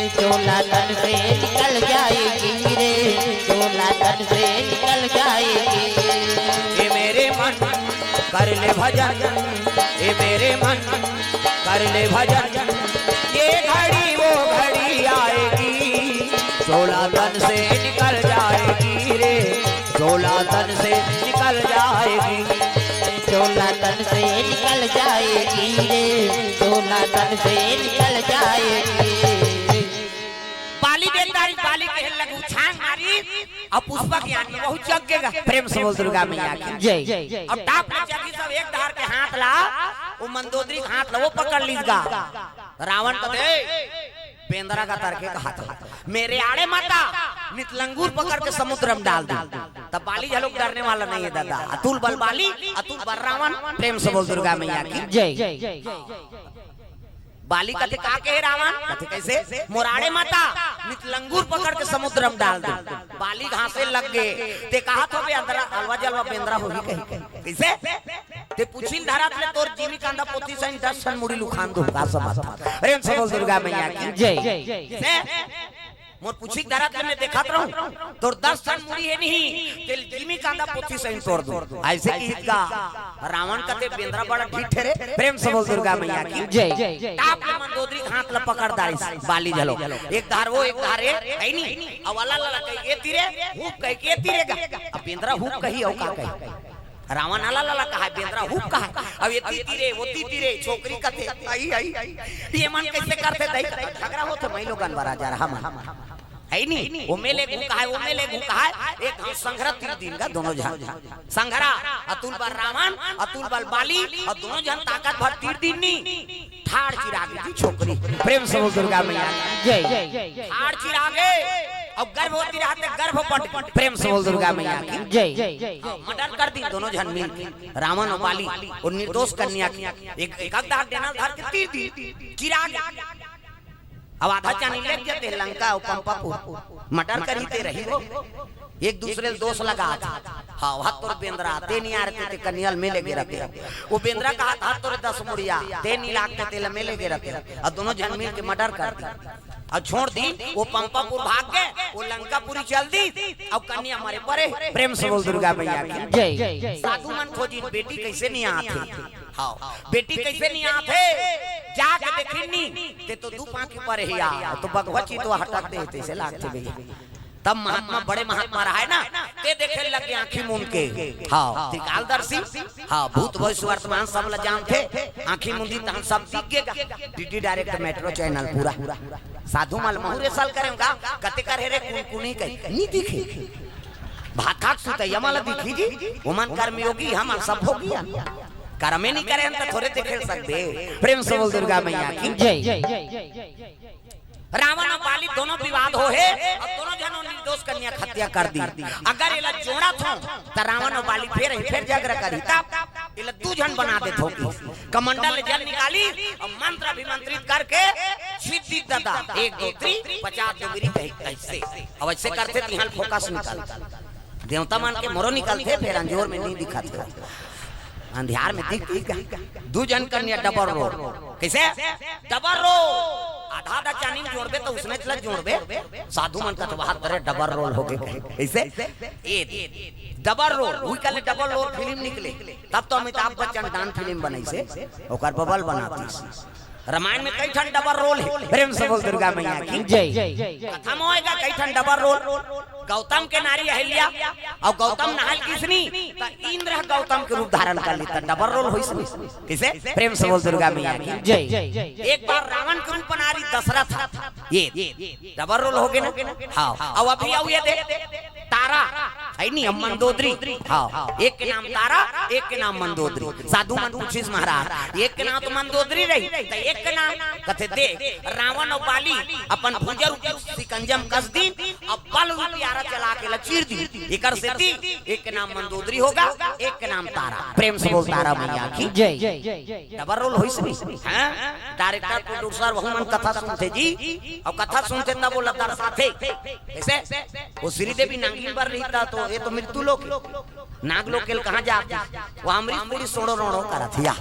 झोला तन से निकल जाएगी रे, झोला तन से निकल जाएगी। ए मेरे मन कर ले भजन, ए मेरे मन कर ले भजन, ये घड़ी वो घड़ी आएगी, झोला तन से निकल जाएगी रे, झोला तन से निकल जाएगी। झोला तन से निकल जाएगी रे, झोला तन से निकल जाएगी। बाली देख डारिस, बाली कहे लगे, उछांग मारी, अउ पुष्प ज्ञान में बहुत जग गे गा। प्रेम से बोल दुर्गा मैया की जय। अउ टाप के चढ़िस सब एक डहर के हाथ ला, वो मंदोदरी के हाथ ला वो पकड़ लिस गा। रावण कथे, "ए, बेंदरा का तरके का हाथ ला, मेरे आड़े मत आ, नित लंगूर पकड़ के समुद्र में डाल दूं।" तब बाली झलोक डरने वाला नहीं है दादा। अतुल बल बाली, अतुल बल रावण। प्रेम से बोल दुर्गा मैया की जय। बाली कथे, "का कहे रावण?" कथे, "कइसे?" "मोर आड़े मत आ, नित लंगूर पकड़ के समुद्र में डाल दूं।" बाली घासे लग गे। ते कहत होबे, "अंदरा अलवा जलवा बेंदरा होही कही।" कइसे? ते पूछिन धरत ले तोर जीमी कांदा पोथी सही दस ठन मुड़ी ल उखान दूं, का समझ? प्रेम से बोल दुर्गा मैया की जय। कइसे? मोर पूछी दरद ले मैं देखत रहूं, तोर दस ठन मुड़ी हे नहीं, तेल जिमी कांदा पोथी सही तोड़ दूं। अइसे किहिस गा रावण, कथे बेंदरा बड़ा ढीठ हे रे। प्रेम से बोल दुर्गा मैया की। जय। टाप के मंदोदरी के हाथ ला पकड़ डारिस बाली झलो, एक धार वो, एक धार ये, हे नहीं। अब अला ला कहि के तीरे, हुक कहि के तीरे गा। अब बेंदरा हुक कही, अउ का कही? रावण अला ला ला कहा, बेंदरा हुक कहा। अब एती तीरे, ओती तीरे, छोकरी कथे, आई, आई, आई। ये मन कइसे करथे दई? झगरा होथे, मई लोगन बरा जा रहा मन। हे नहीं, ओमे ले घुका हे, ओमे ले घुका हे। एक घांव संघरा तीर दीन गा दोनों झन। संघरा, अतुल बल रावण, अतुल बल बाली, अउ दोनों झन ताकत भर तीर दीन नी। ठाड़ चिरागे जी छोकरी। प्रेम से बोल दुर्गा मैया की। जय। ठाड़ चिरागे, अउ गर्भवती रहते गर्भ पट। प्रेम से बोल दुर्गा मैया की। जय। हाँ, मर्डर कर दीन दोनों झन मिल के। रावण अउ बाली, वो निर्दोष कन्या के। एक, एक अगदा डेना धर के तीर दीन, चिरागे। अब आधा चानी ले जथे लंका अउ पंपापुर, मर्डर करही ते रही वो। एक दूसरे ल दोष लगाथे। हाँ, हाथ तोर बेंदरा, ते नहीं आ रहे ते कन्या ल मिले गे रहते। वो बेंदरा कहा, हाथ तोरे दस मुड़िया, ते नहीं लागते तेला मिले गे रहते। अउ दोनों झन मिल के मर्डर कर दीन। अउ छोड़ दीन, वो पंपापुर भाग गे, वो लंकापुरी चल दीस, अउ कन्या मरे परे। प्रेम से बोल दुर्गा मैया की। जय। साधु मन खोजिन, बेटी कइसे नहीं आथे? हाँ, बेटी कइसे नहीं आथे? जाके देखिन नी, ते तो दू पांव के परे हे यार, तो बघवा चितवा हटक दे, तइसे लागथे भैया। तब महात्मा, बड़े महात्मा रहा हे ना, ते देखे लगे आंखी मूंद के। हाँ, त्रिकालदर्शी, हाँ, भूत भविष्य वर्तमान सब ला जानथे। आंखी मूंदी तहन सब दिख गे गा। डीडी डायरेक्ट मेट्रो चैनल पूरा। साधु मन ल महूं रे सल करेंव गा, कते कर हे रे कुनकुनी कही, नी दिखे। भात खाक सुतइया मन ला दिखही जी, ओमन कर्मयोगी, हमन सब भोगी हन। करमे नी करे हन त थोरे देखे ल सकबे। प्रेम से बोल दुर्गा मैया की। जय। रावण अउ बाली दोनों विवाद होहे अउ दोनों झन वो निर्दोष कन्या के हत्या कर दीन। अगर एला जोड़त हों त रावण अउ बाली फेर, फेर झगरा करही, तब एला दू झन बना देथों कि कमंडल ले जल निकालिस अउ मंत्र अभिमंत्रित करके छिद्दी ददा, एक दो तीन, पचास डोंगरी कही, कइसे? अब अइसे करथे तिहां फोकस निकल। देवता मन के मोरो निकलथे, फेर अंजोर में नहीं दिखत हे। अंधियार में दिख, दिख। दू झन कन्या डबल रोल। कइसे? Double role. आधा आधा चानी में जोड़बे त उसने चला जोड़बे। साधु मन कथे, "वाह, तेरे डबल रोल होगे।" कइसे? ए, डबल रोल, उही कहले डबल रोल फिल्म निकले। तब तो अमिताभ बच्चन डांस फिल्म बनइसे, ओकर बबल बनातिस। रामायण में कई ठन डबल रोल हे। प्रेम से बोल दुर्गा मैया की। जय। कथा में होय गा कई ठन डबल रोल। गौतम के नारी अहिल्या अउ गौतम नहाय ल गिसनी, त इंद्र ह गौतम के रूप धारण कर लीस, त डबल रोल होइस नी। कइसे? प्रेम से बोल दुर्गा मैया की। जय। एक बार रावण के रूप बना रही दशरथ, ये डबल रोल होगे ना। हाँ, अउ अभी अउ ये दे, तारा, हे नी, अउ मंदोदरी। हाँ, एक के नाम तारा, एक के नाम मंदोदरी। साधु मन पूछिस महाराज, एक के नाम तो मंदोदरी रही, त एक के नाम? कथे दे, रावण अउ बाली अपन भुजा रूपी सिकंजा म कस दीन, अउ बल रूपी आरा चला के ल चीर दीन। एकर सेती एक के नाम मंदोदरी होगा, एक के नाम तारा। प्रेम से बोल तारा मैया की। जय। डबल रोल होइस नी। हाँ? डायरेक्टर, प्रोड्यूसर, वहू मन कथा सुनथे जी, अउ कथा सुनथे तब ओला दर्शाथे। कइसे? वो श्रीदेवी नागिन बर रही त, तो ये तो मृत्यु लोक हे। नाग लोक के ल कहाँ जाथे? वो अमरीश पुरी सोड़ो रोड़ो करत हे या।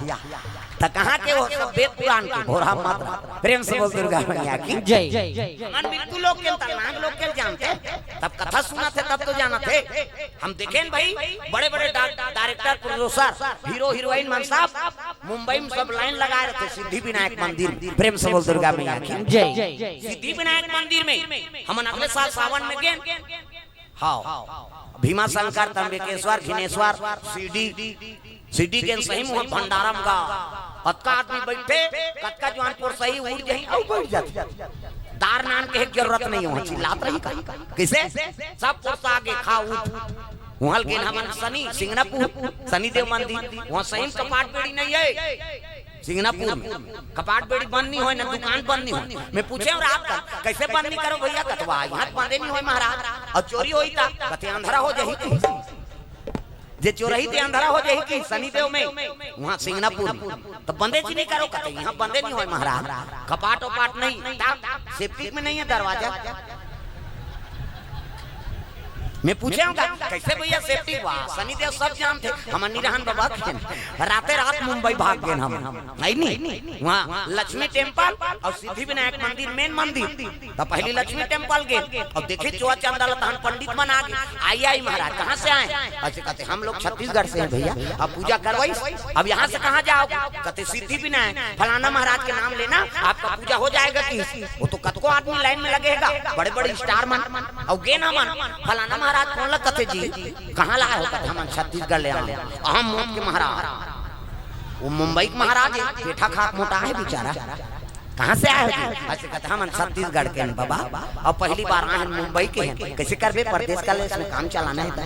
त कहाँ के वो सब वेद पुराण के घोरहा मंत्र। प्रेम से बोल दुर्गा मैया की। जय। मन मृत्यु लोक के ल त नाग लोक के ल जानथे, तब कथा सुनथे तब तो जानथे। हम देखेन भाई, बड़े-बड़े डा-, डायरेक्टर, प्रोड्यूसर, हीरो, हीरोइन मन सब मुंबई में सब लाइन लगाय रहिथे सिद्धि विनायक मंदिर में। प्रेम से बोल दुर्गा मैया की। जय। सिद्धि विनायक मंदिर में हमन अगले साल सावन में गेन। हाँ, भीमा शंकर, त्र्यंबकेश्वर, घिनेश्वर, शिरडी, सिटी के सही मुँह भंडारा म गा, अतका आदमी बइठे, कतका जवान पोरसही उठ जाही अउ बइठ जाथे। दार नान के जरूरत नहीं हो, चिल्लात रही का? कइसे? सब पोरसा आगे खा उठ। उहाँ ल गेन हमन शनि, सिंगनापुर, शनिदेव मंदिर, उहाँ सही म कपाट बेड़ी नहीं हे। सिंगनापुर में कपाट बेड़ी बंद नहीं होय, ना दुकान बंद नहीं होय। मैं पूछेंव रात का, "कइसे बंद नहीं करो भैया?" कथे, "वाह, इहाँ बंदे नहीं होय महाराज, अउ चोरी होही त?" कथे, "अंधरा हो जाही।" जे चोरही ते अंधरा हो जाही कि शनिदेव में, उहाँ सिंगनापुर में, त बंदे जी नहीं करो, कथे, "इहाँ बंदे नहीं होय महाराज, कपाट ओपाट नहीं, ता सेप्टिक में नहीं हे दरवाजा।" मैं पूछे हूँ का, "कैसे भैया सेफ्टी?" "वाह, शनिदेव सब जानथे, हमन निरहन बाबा के राते रात मुंबई भाग गेन हम, है नी? वहाँ लक्ष्मी टेम्पल और सिद्धि विनायक मंदिर, मेन मंदिर।" तो पहली लक्ष्मी टेम्पल गेन और देखे चोआ चंदा ला तहन पंडित मन आ गे। "आई, आई महाराज, कहाँ से आए?" ऐसे कहते, "हम लोग छत्तीसगढ़ से हैं भैया।" अब पूजा करवाइस, "अब यहाँ से कहाँ जाओगे?" कहते, "सिद्धि विनायक, फलाना महाराज के नाम लेना, आपका पूजा हो जाएगा।" कि वो तो कतको आदमी लाइन में लगेगा, बड़े बड़े स्टार मन। अउ गेन हमन फलाना महाराज, "कौन ला कथे जी, कहाँ ला हो?" कथे, "हमन छत्तीसगढ़ ले आए, हम मोट के महाराज।" वो मुंबई के महाराज है, पेठा खा के मोटा है बेचारा। "कहाँ से आए हो जी?" ऐसे कहते, "हमन छत्तीसगढ़ के हैं बाबा, अउ पहली बार आए हैं, मुंबई के हैं।" "कैसे करबे, परदेस का ले, इसमें काम चलाना है।" तो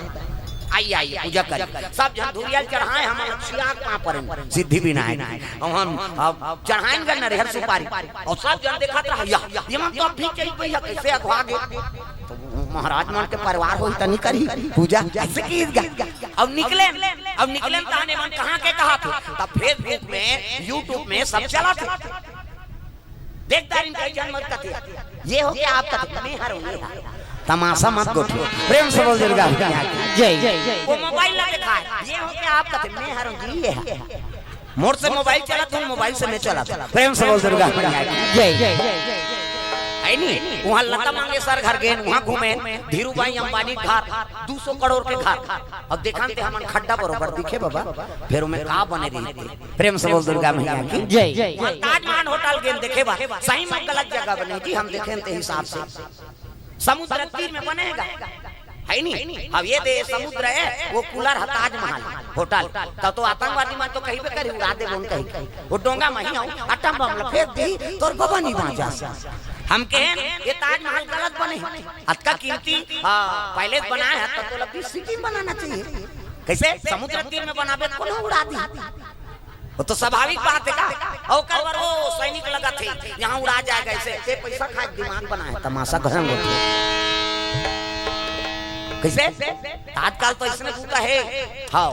आई, आई, पूजा करी, सब झन धुरिया ल चढ़ाए, हमन लक्षिया के पाँव परेन, सिद्धि विनायक। अउ हम, अब चढ़ाएन गा नरियर सुपारी, अउ सब झन देखत रहा, "या, ये मन तो अभी चल पई है, कैसे अगवा गे?" तो महाराज मन के परिवार होही त नहीं करही पूजा, ऐसे की गा। अब निकलेन, अब निकलेन, ताने मन कहाँ के कहा थे, तब Facebook में, YouTube में सब चला थे। देखता रहिन, कई झन मत कथे, "ये हो क्या आप कथे, मैं हरौं ये।" तमाशा मत गोठियो। प्रेम से बोल दुर्गा मैया की जय। वो मोबाइल ला देखा है, "ये हो क्या आप कथे, मैं हरौं जी ये।" मोर से मोबाइल चलत हो, मोबाइल से मैं चलत हो। प्रेम से बोल दुर्गा मैया की जय। है नी? वहाँ लता मंगेशकर घर गेन, वहाँ घूमेन, धीरू भाई अंबानी घर, दू सौ करोड़ के घर। अब देखान ते हमन खड्डा बरोबर दिखे बाबा, फिर ओमे का बने रही? प्रेम से बोल दुर्गा मैया की जय। वहाँ ताजमहल होटल गेन देखे बा, सही में गलत जगह बने जी, हम देखेन ते हिसाब से। समुद्र तीर में बनेगा, है नी? अब ये दे समुद्र है, वो कूलर है ताजमहल होटल। तब तो आतंकवादी मन तो कहीं पे करी उड़ा दे, बोन कहीं वो डोंगा में ही आऊ, atom bomb ला फेंक दी, तोर बाबा नहीं बाँचा। हम कहेन, "ये ताजमहल गलत बने, अतका कीमती, हाँ, पैलेस बनाए है, तो तोला भी सिटी में बनाना चाहिए।" कैसे समुद्र तीर में बनाबे, कोनो उड़ा दी। वो तो स्वाभाविक बात है का? ओकर बर वो सैनिक लगत हे, यहाँ उड़ा जाएगा ऐसे। ते पैसा खा के दिमाग बनाए, तमाशा घसंग होथे। कैसे? आजकल तो इसने बूता है। हाँ,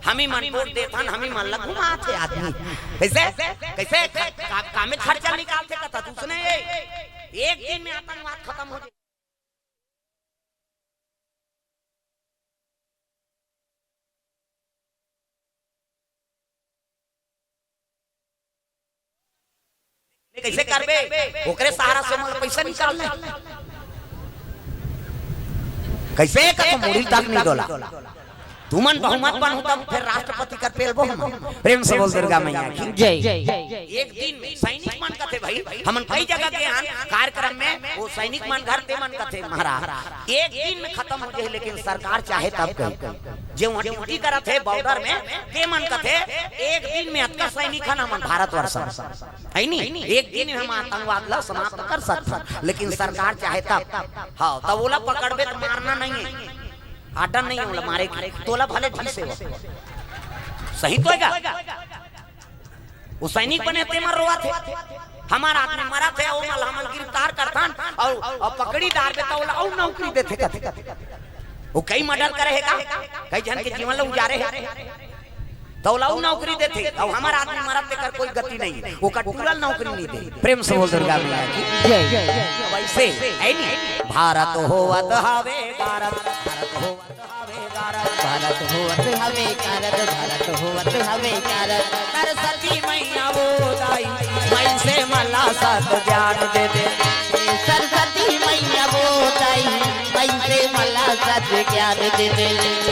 हम ही मन वोट देथन, हम ही मन ला घुमाथे आदमी। कैसे? कैसे? का-, का-, कामे खर्चा निकालथे कथा तू सुने। एक दिन में आतंकवाद खत्म हो जाए। कैसे करबे? ओकरे सहारा से मोला पैसा निकालना हे। कैसे कथो मुड़ी तक नहीं डोला। तुमन बहुमत बनहू तब फिर राष्ट्रपति कर पेलबो हम। प्रेम से बोल दुर्गा मैया की जय। एक दिन में सैनिक मन कथे भाई, हमन कई जगह गे हन कार्यक्रम में, वो सैनिक मन घर ते मन कथे महाराज, एक दिन में खत्म हो जाए, लेकिन सरकार चाहे तब कही। जे वहाँ ड्यूटी करत हे बॉर्डर में, ते मन कथे, "एक दिन में अतका सैनिक हन हमन भारतवर्ष में।" है नी? "एक दिन में हम आतंकवाद ला समाप्त कर सकथन, लेकिन सरकार चाहे तब।" हाँ, तब ओला पकड़बे तो मारना नहीं है, आर्डर नहीं है ओला मारे के, तोला भले ढीसे हो। सही तो है का? वो सैनिक बने ते मन रोवत हे, "हमार आदमी मरत हे, ओमन ला हमन गिरफ्तार करथन अउ, अउ पकड़ी डारबे त ओला अउ नौकरी देथे," कथे। वो कई मर्डर करे हे का, कई झन के जीवन ला उजारे हे, त ओला अउ नौकरी देथे, अउ हमार आदमी मरत तेकर कोई गति नहीं, ओकर टूरा ल नौकरी नहीं दे। प्रेम से बोल दुर्गा मैया की जय। वैसे है नी, भारत होवत हवे भारत, भारत होवत हवे भारत, भारत होवत हवे भारत, भारत होवत हवे भारत। सरस्वती मैया वो दाई, मनसे मन ला सत ज्ञान दे दे। सरस्वती मैया वो दाई, मनसे मन ला सत ज्ञान दे दे।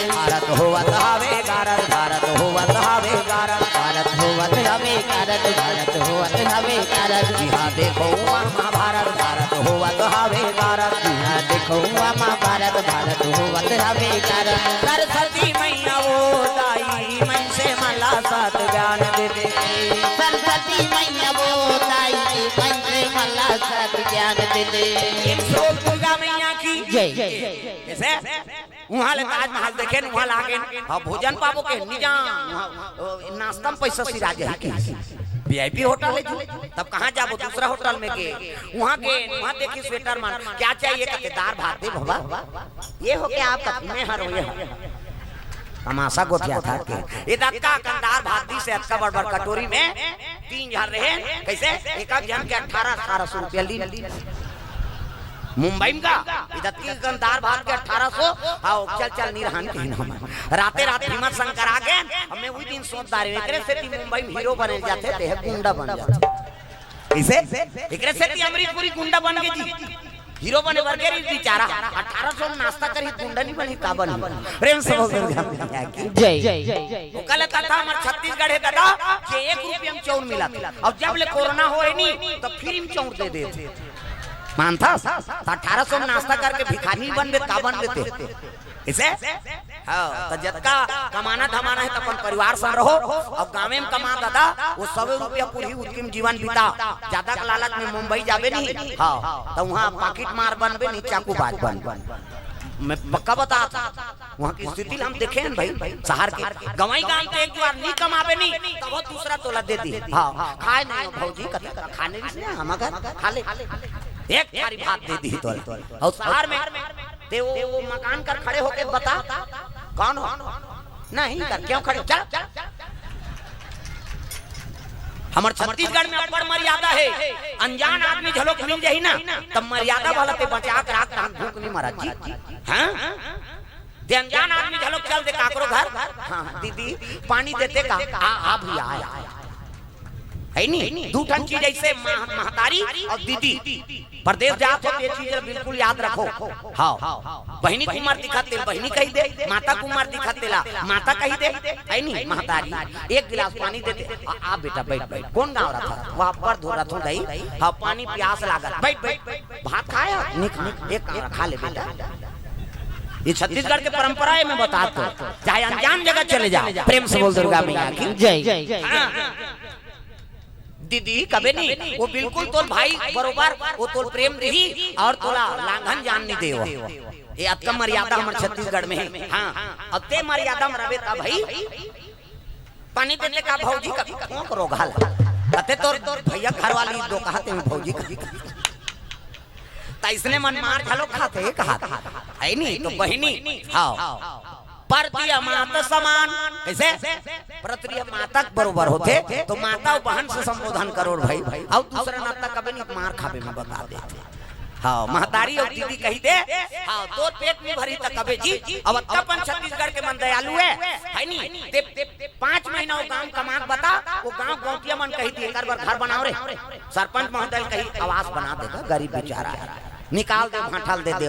भारत होवत हवे भारत, भारत होवत हवे भारत, भारत होवत हवे भारत, भारत होवत हवे भारत। जिहाँ देखो उहाँ महाभारत, भारत होवत हवे भारत। जिहाँ देखो उहाँ महाभारत, भारत होवत हवे भारत। सरस्वती मैया वो दाई, मनसे मन ला सत ज्ञान दे दे। सरस्वती मैया वो दाई, मनसे मन ला सत ज्ञान दे दे। एक श्लोक दुर्गा मैया की जय। कैसे? उहाँ ले ताजमहल देखेन, उहाँ ले आगेन, हाँ, भोजन पाबो के, नी जा, उहाँ, ओ, नाश्ता में पैसा सिरा जाही के। वीआईपी होटल हे जी, तब कहाँ जाबो, दूसरा होटल में गे। उहाँ गे, उहाँ देखिस वेटर मन, "क्या चाहिए?" कथे, "दार भात दे बाबा।" "ये हो क्या आपका?" "मैं हरौं, ये हरौं।" तमाशा गोठियाथे के। ए दतका अकन दार भात दिस हे अतका बड़ बड़ कटोरी में, तीन झन रहेन, कैसे? एक एक झन के अठारह, अठारह सौ रुपया लीन। मुंबई में का इदत की गंदार भात के अठारह सौ। हाँ, चल चल निरहान के नाम। राते रात हिम्मत शंकर आ गए। हमें वही दिन सोच दारे एकरे सेती मुंबई में हीरो बने जाते ते गुंडा बन जाते। इसे एकरे सेती अमरीशपुरी गुंडा बन गए जी। हीरो बने बर के रही बेचारा। अठारह सौ में नाश्ता करी, गुंडा नहीं बनी, का बनी? प्रेम से बोल दुर्गा मैया की। जय। वो कल था, था हमारे छत्तीसगढ़ है दादा, जे एक रुपया में चाउर मिला था। अब जब ले कोरोना हो है नहीं, तो फ्री में चाउर दे दे। मानता था अठारह सौ में नाश्ता करके भिखारी बनबे, का बनबे ते? इसे हाँ, तो जतका कमाना धमाना है, तो अपन परिवार संग रहो। और गाँवे में कमा दादा, वो सौ रुपया पूरी उतकी में जीवन बिता। ज्यादा के लालच में मुंबई जाबे नहीं, हाँ, तो वहाँ पाकिट मार बनबे नहीं, चाकूबाज बन। मैं पक्का बता था, वहाँ की स्थिति हम देखे हैं भाई। शहर के गंवाई गांव के एक बार नहीं कमाबे नहीं, तब वो दूसरा तोला दे दी। हाँ, खाए नहीं हो भौजी, कते खाने भी नहीं, हम अगर खा ले, एक थारी भात दे दी तोला। और शहर में ते वो, वो मकान कर खड़े होके बता, कौन हो? नहीं कर, क्यों खड़े हो? चल। हमर छत्तीसगढ़ में अब्बड़ मर्यादा है। अनजान आदमी झलोक मिल जाही ना, तब मर्यादा वाला ते बचा के राख, तहां भूख नहीं मरा जी। हाँ, ते अनजान आदमी झलोक चल दे काकरो घर। हाँ, दीदी पानी देते का? आ, आ भैया, आ, आ। है नी, दू ठन चीज ऐसे मह-, महतारी और दीदी। परदेस जात हो, ये चीज ला बिल्कुल याद रखो। हाँ, बहिनी के उमर दिखत तेला बहिनी कहि दे, माता के उमर दिखत तेला माता कहि दे, है नी महतारी। एक गिलास पानी दे दे, आ, आ बेटा बैठ, बैठ। कोन गाँव रथस? वहाँ पर धो रथों दई। हाँ, पानी पियास लागत, बैठ, बैठ। भात खाया? नहीं खाया। एक काम खा ले बेटा, ये छत्तीसगढ़ के परंपरा है, मैं बता तो। चाहे अनजान जगह चले जाओ, प्रेम से बोल दुर्गा मैया की। जय। हाँ। दीदी कबे नहीं, वो बिल्कुल तोर भाई बरोबर, वो तोर प्रेम दिही और तोला लांघन जान नहीं देवो। ये अतका मर्यादा हमर छत्तीसगढ़ में है। हाँ, अब ते मर्यादा में रहे ता भाई, पानी देते का भौजी का कौन करो घाल? कते तोर भैया घर वाली दो कहते हैं भौजी का। त इसने मन मार घलो खाते, खाते। है नी? तो बहिनी, हाँ। परती मात समान। कैसे? परती माता के बरोबर होथे, तो माता अउ बहन से संबोधन करो भाई। अउ दूसरा नाता कबे नहीं, मार खाबे में बता देथे। हाँ, महतारी अउ दीदी कहि दे, हाँ, तोर पेट नहीं भरी त कबे जी। अब अतका अपन छत्तीसगढ़ के मन दयालु है, है नी? ते, ते, पाँच महीना वो गांव कमा के बता, वो गांव गौंटिया मन कहि दे, एकर बर घर बनाओ रे। सरपंच महोदय कहि आवास बना देगा, गरीब बेचारा है। निकाल दे, भांठल दे दे,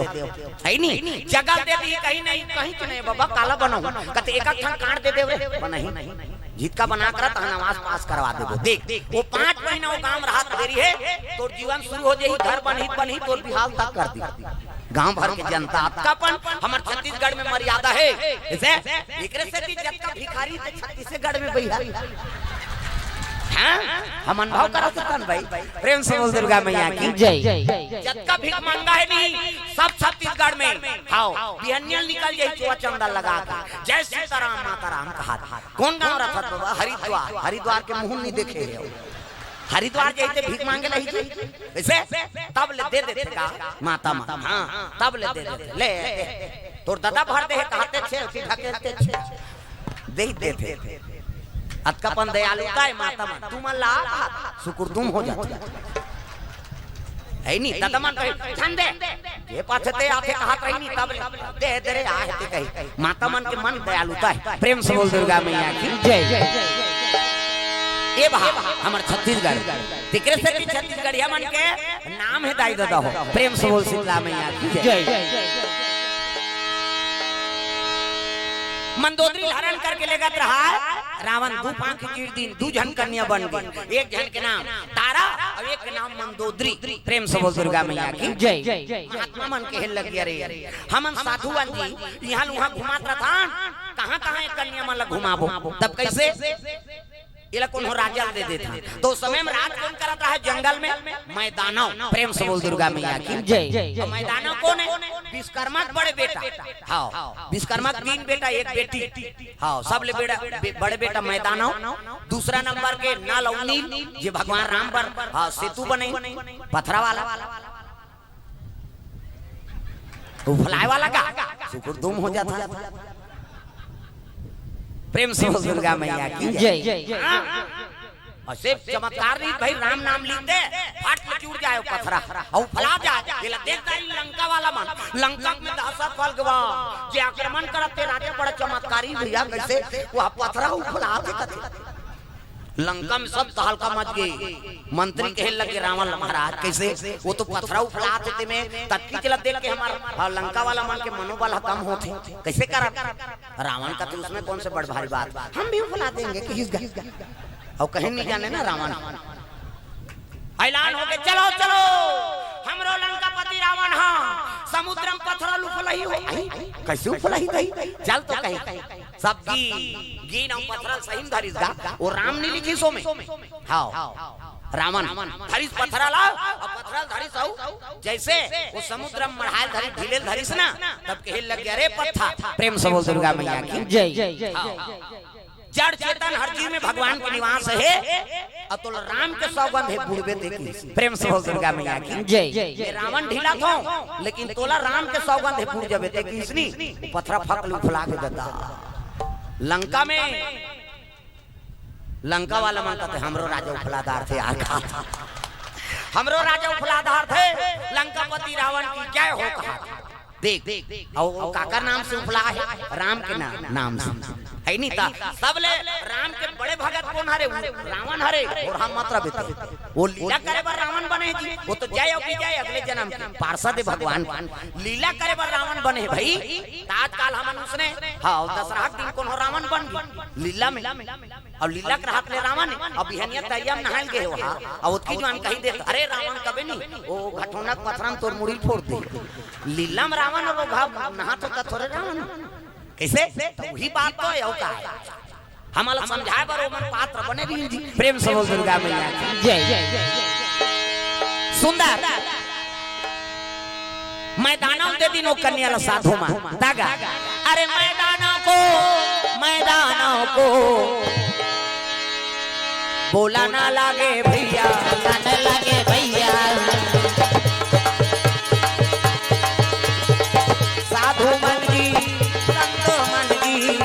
है नी? जगह दे दी, कहीं नहीं, कहीं के नहीं बाबा, काला बनाऊं, कते एक ठन काट दे दे रे, बनही। जितका बना कर तहन आवास पास करवा देबो। देख, वो पाँच महीना वो गांव राहत देरी है, तोर जीवन शुरू हो जाही, घर बनही, बनही, तोर बिहाव तक कर दी। गांव भर के जनता, अतका अपन हमर छत्तीसगढ़ में मर्यादा है। इसे एकरे सेती जतका भिखारी ते छत्तीसगढ़ में भैया। हाँ, हम अनुभव करा सकन भाई। प्रेम से बोल दुर्गा मैया की जय। जतका भीख मांगा है नहीं, सब छत्तीसगढ़ में। हाओ, बिहनिया निकल जाई चुआ चंदा लगा के। जय सीताराम, माता राम कहा। कौन गांव रथत बाबा? हरिद्वार। हरिद्वार के मुंह नहीं देखे है। हरिद्वार जाइते भीख मांगे नहीं जी। कैसे? तब ले दे देथे का माता मन। हाँ, तब ले दे देथे। ले, दे। तोर दादा भर दे हे, कहते छे, कि ढकेलते छे। दे ही देथे। अतका अपन दयालुता है माता मन। तू मन ला, सुकुरदुम हो जाथे। है नी, दादा मन कहे, "धन दे।" ये पाछे ते आथे कहत रही नी, तब ले, "दे, दे रे, आहे ते कही।" माता मन के मन दयालुता है। प्रेम से बोल दुर्गा मैया की जय। ए भा, हमर छत्तीसगढ़, तेकरे सेती छत्तीसगढ़िया मन के नाम है दाई ददा हो। प्रेम से बोल शीतला मैया की जय। जय। मंदोदरी हरण करके लेगत रहा है, रावण दू पांख चीर दिन, दू झन कन्या बन गई। एक झन के नाम तारा और एक के नाम मंदोदरी। प्रेम से बोल दुर्गा मैया की जय। महात्मा मन कहे लगिया रे, हमन साधु बन जी, इहाँ उहाँ घुमात रथन, कहाँ कहाँ एक कन्या मन ला घुमाबो? तब कैसे? एला कोनो राजा ल दे देथे। तो उस समय में राज कौन करत रहा है? जंगल में मैदानव। प्रेम से बोल दुर्गा मैया की जय। और मैदानव कौन है? विश्वकर्मा के बड़े बेटा। हाँ, विश्वकर्मा के तीन बेटा, एक बेटी। हाँ, सबले बेड़ा, बे-, बड़े बेटा मैदानव, दूसरा नंबर के नल और नील, जे भगवान राम बर, हाँ, सेतु बने, पथरा वाला। उफलाए वाला का? सुकुर दुम हो जाता। प्रेम से बोल दुर्गा मैया की जय। हाँ। और सिर्फ चमत्कार नहीं भाई, राम नाम लीते, फट ले जुड़ जाए पथरा, अउ उफला जाए। एला देख डारी लंका वाला मन, लंका में दहशत फैल गवा। जे आक्रमण करत ते राजा बड़ा चमत्कारी भैया, कइसे वो पथरा उफला थे कथे। लंका में सब तहलका मच गे। मंत्री कहे लगे रावण ल, महाराज, कइसे वो तो पथरा उफला थे, ते में ततकी चला देख के हमार, हाँ, लंका वाला मन के मनोबल ह कम होथे, कइसे करब? रावण कथे, उसमें कौन से बड़ भारी बात, हम भी उफला देंगे, किहिस गा। अउ कहीं नहीं जाने ना रावण। ऐलान हो गए, चलो, चलो, हमरो लंकापति रावण हा समुद्र में पथरा ल उफलही हो। आई, कइसे उफलही दई? चल तो कहीं। सब गी-, गीन अउ पथरा ल सही म धरिस गा, वो राम नहीं लिखिस ओमे। हाँ, रावण धरिस पथरा ला, अउ पथरा ल धरिस अउ जइसे वो समुद्र में मढ़ायल धरिस, ढिलेल धरिस ना, तब कहे लग गया, "अरे पत्था।" प्रेम से बोल दुर्गा मैया की जय। हाँ। जड़ चेतन हर जीव में भगवान के निवास हे। अउ तोला राम के सौगंध हे, बुड़बे ते किहिस। प्रेम से बोल दुर्गा मैया की जय। ये रावण ढीला थो, लेकिन तोला राम के सौगंध हे, बुड़ जबे ते किहिस नी। पथरा फक ले उफला गे ददा। लंका में, लंका वाला मन कथे, "हमरो राजा उफला डारथे यार।" हमरो राजा उफला डारथे, लंकापति रावण की जय हो कहा। देख, अउ, अउ काकर नाम से उफला हे? राम के नाम, नाम से। हे नी ता? सबले राम के बड़े भगत कोन हरे? रावण हरे। अउ हम मात्र बेटे। वो लीला करे बर रावण बने जी। वो तो जय अउ विजय अगले जन्म के पार्षद हे भगवान के। लीला करे बर रावण बने हे भई। त आजकाल हमन उसने, हाँ, दसरहा के दिन कोनो रावण बन गे लीला में। अउ लीला के रहत ले रावण हे, अउ बिहनिया तरिया में नहाय ल गे हे वहाँ, अउ ओतकी जुवान कहि देत, "अरे रावण कबे नी, ओ घटोनक पथरा म तोर मुड़ी ल फोर दे।" लीला में रावण अउ घाम नहात होता थोरे रावण। कइसे? त उही बात तो हे, अउ का हे? हमला समझाय बर ओमन पात्र बने रहिन जी। प्रेम से बोल दुर्गा मैया की जय। सुंदर। मैं दानव दे दिन ओ कन्या ला साधु मन। तागा। अरे मैं दानव को, मैं दानव को बोला ना लागे भैया। बोला ना लागे भैया। साधु मन जी, संत मन जी,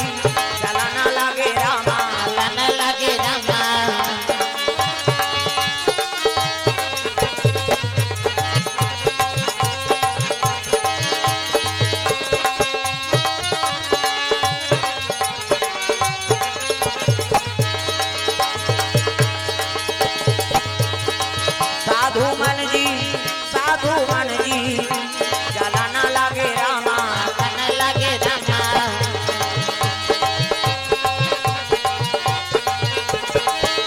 चला ना लागे रामा। चला ना लागे रामा। साधु मन जी, साधु मन जी, चला ना लागे रामा। चला ना लागे रामा।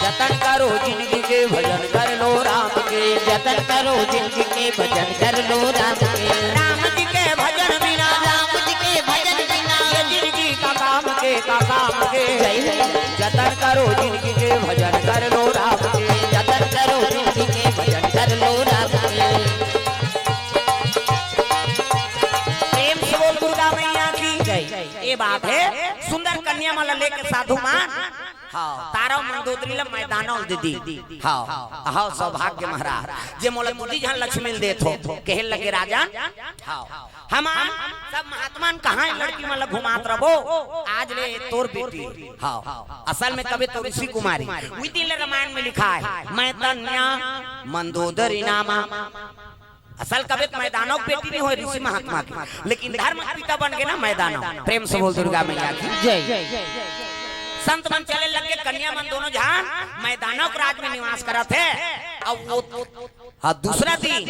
जतन करो जिनगी के भजन कर लो राम के। जतन करो जिनगी के भजन कर लो राम के। राम जी के भजन बिना, राम जी के भजन बिना, ये जिनगी का काम के, का काम के। जय हो। जतन करो जिनगी के भजन कर लो राम के। जतन करो जिनगी के भजन कर लो राम के। प्रेम से बोल दुर्गा मैया की जय। ये बात हे, सुंदर कन्या मन ला लेके साधु मन हाँ, तारा मंदोदरी ला मैं दानव दे दिन। हाँ, हाँ, सौभाग्य महाराज, जे मोला दूधी झन लक्ष्मी ल देत हो, कहे लगे राजन। हाँ, हम सब महात्मा मन कहाँ लड़की मन ला घुमात रबो, आज ले तोर बेटी। हाँ, असल में कबे तो ऋषि कुमारी, उही दिन ले रामायण में लिखा हे, मैं तन्या मंदोदरी नामा। असल कबे त मैं दानव के बेटी नहीं होय ऋषि महात्मा के, लेकिन धर्म के पिता बन गे ना मैं दानव। प्रेम से बोल दुर्गा मैया की जय। संत मन चले लग गे, कन्या मन दोनों झन मैं दानव के राज में निवास करत हे। अब वो, हाँ, दूसरा दिन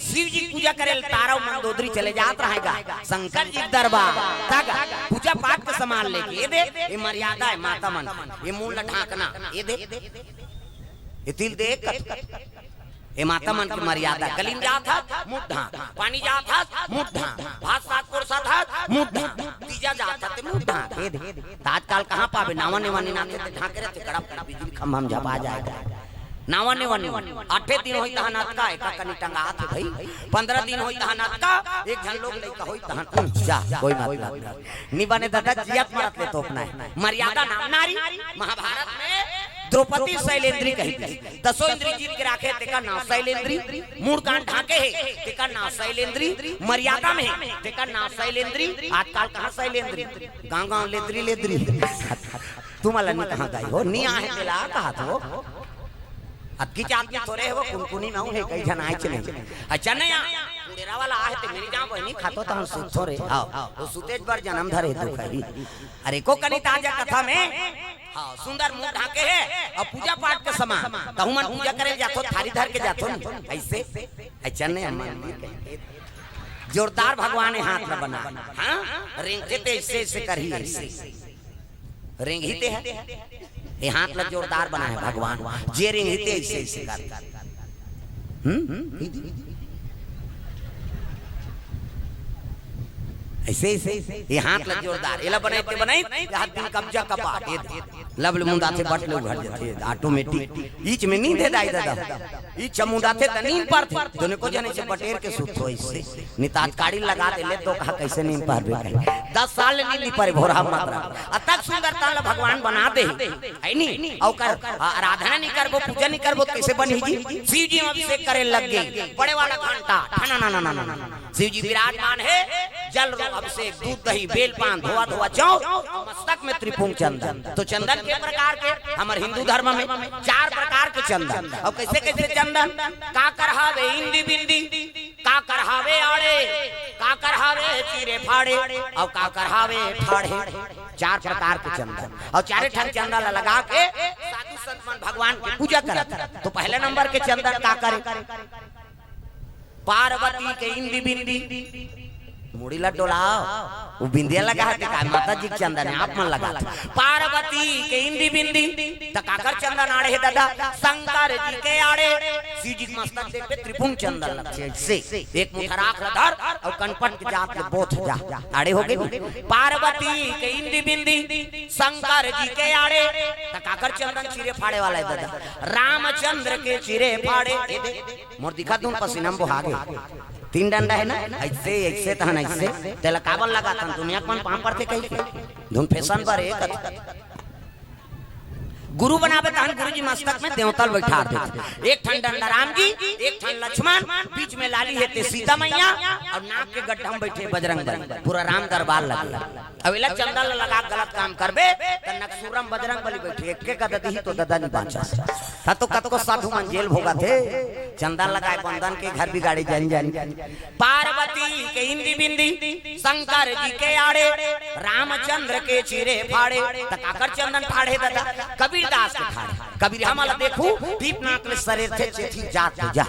शिव जी पूजा करे ल तारा मंदोदरी चले जात रहेगा शंकर जी के दरबार तक पूजा पाठ के सामान लेके। ये दे, ये मर्यादा हे माता मन, ये मुंह ला ढांकना, ये दे, ये तिल दे, ए माता मन के मर्यादा, गली म जात हस, मुठ ढांक, पानी जात हस, मुठ ढांक, भात साग परोसत हस, मुठ ढांक, तीजा जात हस, ते मुठ ढांक, हे दे। त आजकाल कहाँ पाबे, नावा नेवा निनाथे ते ढांके रहिथे, कड़प कड़प बिजली खंभा म झपा जाय। नावा नेवा निनाथे, आठे दिन होही तहन अतका, एका कनी टंगात हे भई, पंद्रह दिन होही तहन अतका, एक झन लोग लइका होही तहन, उम, जा, कोई मतलब नहीं। नी बने ददा, जियत मरत ले तोपना हे। मर्यादा नाम नारी, महाभारत में द्रौपदी शैलेंद्री कही थी। दसों इंद्री जीत के राखे, तेकर नाव शैलेंद्री। मूड़ कान ढांके हे, तेकर नाव शैलेंद्री। मर्यादा में हे, तेकर नाव शैलेंद्री। आजकाल कहाँ शैलेंद्री? गांव गांव लेद्री लेद्री। तुमला नी कहाँ गई हो, नी आहे तेला कहा थो। अतकी जात में थोरे हे वो कुनकुनी नौ हे, कई झन आए चले। अच्छा नया, डेरा वाला आहे ते मेरी जान बहिनी खातो तहन सुतथो रे। हाँ, वो सुतेज बर जन्म धरे दुख हे। अरे को कनी ताजा कथा में, हाँ, सुंदर मुंह ढाके हे अउ पूजा पाठ के समान। तहु मन पूजा करे जाथो, थारी धर के जाथो नी, अइसे। अच्छा नया मन में जोरदार भगवान हे हाथ ला बना। हाँ, रेंगथे ते अइसे, अइसे करही, अइसे। रेंगही ते हे। ये हाथ ला जोरदार बनाए भगवान। जे रेंगही ते अइसे, अइसे कर। हम्म? अइसे, अइसे। ये हाथ ला जोरदार। एला बनाई ते बनाई, ये हाथ दिन कब्जा कपाट। ये लब ले मुंदाथे बट ले उघर जाथे, automatic। ईच में नींद हे दाई ददा। ईच मुंदाथे त नींद परथे। दोनों को जने से बटेर के सुत होइस। नितात काड़ी लगा दे ले तो कहा कइसे नींद परबे कहे। दस साल ले नींद नी परे भोरहा मात्रा। अतक सुंदर तन ला भगवान बना दे। हे नी? अउ कर आराधना नी करबो, पूजा नी करबो, कइसे बनही जी? शिव जी अभिषेक करे लग गे। बड़े वाला घंटा, ठना ना ना ना ना ना। शिव जी विराजमान हे, जल रो अभिषेक, दूध दही, बेल पान, धोआ धोआ जौ, मस्तक में त्रिपुंग चंदन। तो चंदन के प्रकार के, हमर हिंदू धर्म में चार प्रकार के चंदन। अउ कइसे कइसे चंदन? काकर हावे इंदी बिंदी, काकर हावे आड़े, काकर हावे चीरे फाड़े, अउ काकर हावे ठाढ़े। चार प्रकार के चंदन, अउ चारे ठन चंदन ला लगा के साधु संत मन भगवान के पूजा करत। तो पहले नंबर के चंदन काकर हे? पार्वती के इंदी बिंदी। मुड़ी ला डोलाव, वो बिंदिया लगा हे ते काय? माता जी के चंदन हे, आप मन लगा। पार्वती के इंदी बिंदी, त काकर चंदन आड़े हे ददा? शंकर जी के आड़े। शिव जी के मस्तक देख पे त्रिपुंग चंदन लगथे, अइसे एक मुठा राख ला धर अउ कनपट के जात ले बोथ जा, आड़े हो गे नी। पार्वती के इंदी बिंदी, शंकर जी के आड़े, त काकर चंदन चीरे फाड़े वाला हे ददा? रामचंद्र के चीरे फाड़े। ए दे, मोर दिखा दूं पसीना में बोहा गे। तीन डंडा हे ना, अइसे, अइसे तहन अइसे, तेला काबर लगाथन? दुनिया के मन पांव परथे कहिके। धुन फैशन बर एक गुरु बनावे तहन गुरु जी मस्तक में देवता ल बइठार देथे। एक ठन डंडा राम जी, एक ठन लक्ष्मण, बीच में लाली हे ते सीता मैया, अउ नाक के गड्ढा में बइठे बजरंग बली। पूरा राम दरबार लगे। अब एला चंदा ल लगा के गलत काम करबे, त नकसूरम बजरंग बली बइठे, एके गदा दिही तो ददा नी बांचस। त तो कतको साधु मन जेल भोगथे, चंदा लगाए बंदन के घर बिगाड़े जन जन। पार्वती के इंदी बिंदी, शंकर जी के आड़े, रामचंद्र के चीरे फाड़े, त काकर चंदन फाड़े ददा? कबीरदास के फाड़े। कबीर हमला देखू, दीप नाक ले सरेरथे चेथी जात जा।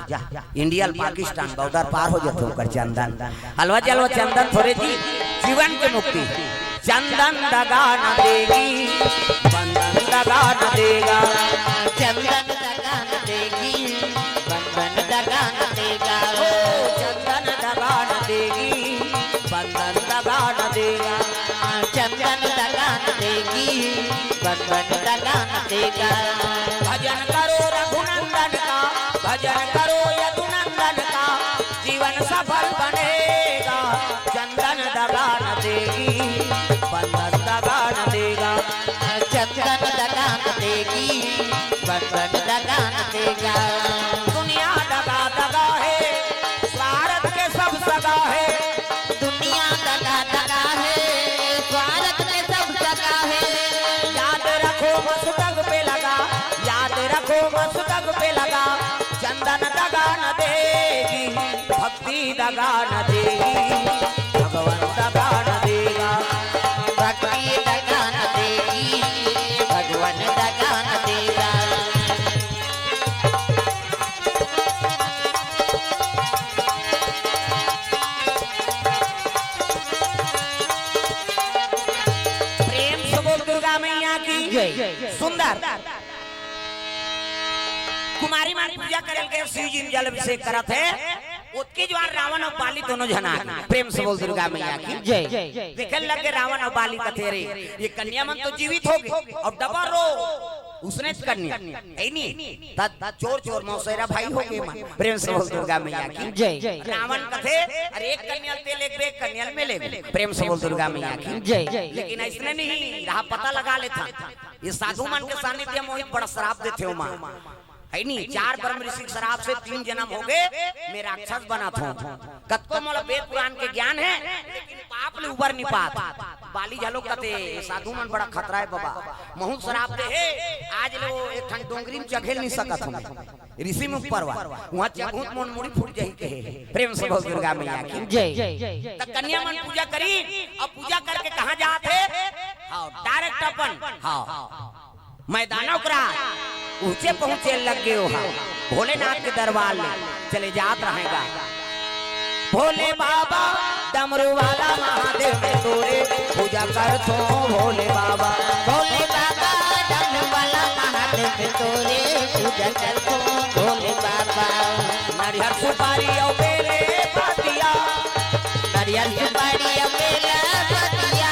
इंडिया ल पाकिस्तान बॉर्डर पार हो जथे ओकर चंदन। हलवा जलवा चंदन थोरे जी, जीवन के मुक्ति। चंदन दगा न देगी, बंधन दगा न देगा। चंदन दगा न देगी, बंधन दगा न देगा। ओ चंदन दगा न देगी, बंधन दगा न देगा। चंदन दगा न देगी, बंधन दगा न देगा। भजन करो रघुनंदन का, भजन करो यदुनंदन का, जीवन सफल बनेगा। चंदन दगा न देगी, बंधन दगा न देगा। चंदन दगा न देगी, बंधन दगा न देगा। दुनिया दगा दगा हे, स्वार्थ के सब सगा हे। दुनिया दगा दगा हे, स्वार्थ के सब सगा हे। याद रखो मस्तक पे लगा, याद रखो मस्तक पे लगा। चंदन दगा न देगी, भक्ति दगा न देगी, भगवान दगा न देगा। भक्ति दगा न देगी, भगवान दगा न देगा। प्रेम से बोल दुर्गा मैया की जय। सुंदर कुमारी मन पूजा करे के शिव जी में जल अभिषेक करत हे। ओतके जुआर रावण अउ बाली दोनों झन आ गे। प्रेम से बोल दुर्गा मैया की जय। देखे लगे रावण अउ बाली, कथे रे, ये कन्या मन तो जीवित हो गे अउ डबल रो उसने कन्या, हे नी? त चोर चोर मौसेरा भाई हो गे मन। प्रेम से बोल दुर्गा मैया की जय। रावण कथे, अरे एक कन्या ल ते लेगबे, एक कन्या ल मैं लेगहूं। प्रेम से बोल दुर्गा मैया की जय। लेकिन अइसने नहीं रहा, पता लगा लेथन। ये साधु मन के सानिध्य में ओही बड़ा श्राप देथे ओमा। हे नी, चार ब्रह्म ऋषि के श्राप से तीन जन्म हो गे, मैं राक्षस बनत हंव। कतको मोला वेद पुराण के ज्ञान हे, लेकिन पाप ले उबर नी पात। बाली घलो कथे, "साधु मन बड़ा खतरा हे बाबा, महूं श्राप दे हे, आज ले वो एक ठन डोंगरी में चघे ल नी सकत हंव।" ऋषि मुख परवा, वहाँ चघूत मोर मुड़ी फूट जाही कहे। प्रेम से बोल दुर्गा मैया की। जय। त कन्या मन पूजा करी, अब पूजा करके कहाँ जात हे? हाँ, direct अपन, हाँ, मैदानव करा ऊंचे पहुंचे लग गए हो। हाँ, भोलेनाथ के दरबार ले चले जात रहेगा। भोले बाबा डमरू वाला महादेव में तोरे पूजा करथो। भोले बाबा, भोले बाबा डमरू वाला महादेव में तोरे पूजा करथो। भोले बाबा, नरियर सुपारी और बेले पतिया, नरियर सुपारी और बेले पतिया,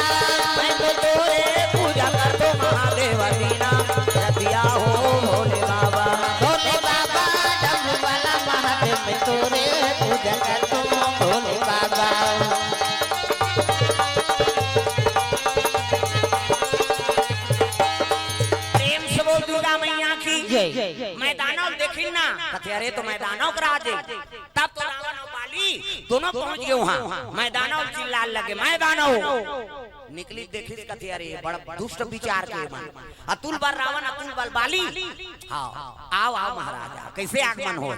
मैं तो तोरे पूजा करथो महादेव दीना रतिया हो। भोले बाबा, भोले बाबा डमरू वाला महादेव में तोरे पूजा करथो। भोले बाबा, प्रेम से बोल दुर्गा मैया की। जय। मैदानव देखिन ना, कथे, "अरे, तो मैदानव करा दे।" तब तो रावण और बाली दोनों पहुंच गए वहां। मैदानव चिल्लाए लगे, "मैदानव।" निकली देखिस, कथे, "अरे, बड़ा दुष्ट विचार के मन। अतुल बल रावण, अतुल बल बाली। हाँ, आओ, आओ महाराज, आओ। कैसे आगमन हो?"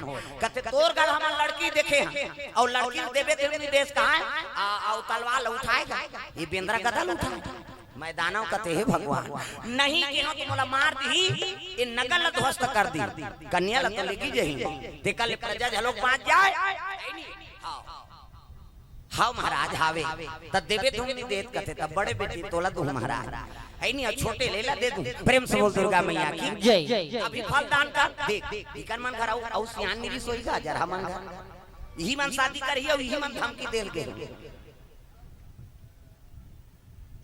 कथे, "तोर गढ़ हमन लड़की देखे हैं, और लड़की देबे ते नहीं देस कहाँ है? आ, आओ तलवार ल उठाएगा, ये बेंदरा गदा ल उठाएगा।" मैदानव कथे, "हे भगवान, नहीं केहो तो मोला मार दिही, ये नगर ल ध्वस्त कर दी, कन्या ल तो लेगी जही, तेकर ले प्रजा झलोक बाँच जाए।" हाँ महाराज, हावे। त देबे धुन नहीं देत कथे, तब बड़े बेटी तोला दूँ महाराज। है नहीं, अब छोटे ले ला दे दूँ। प्रेम से बोल दुर्गा मैया की। जय। अभी फल दान कर, देख, इकन मन घर आऊ, आऊ सियान नहीं सोई गा, जरा मन घर। यही मन शादी करही, अउ यही मन धमकी देल गए।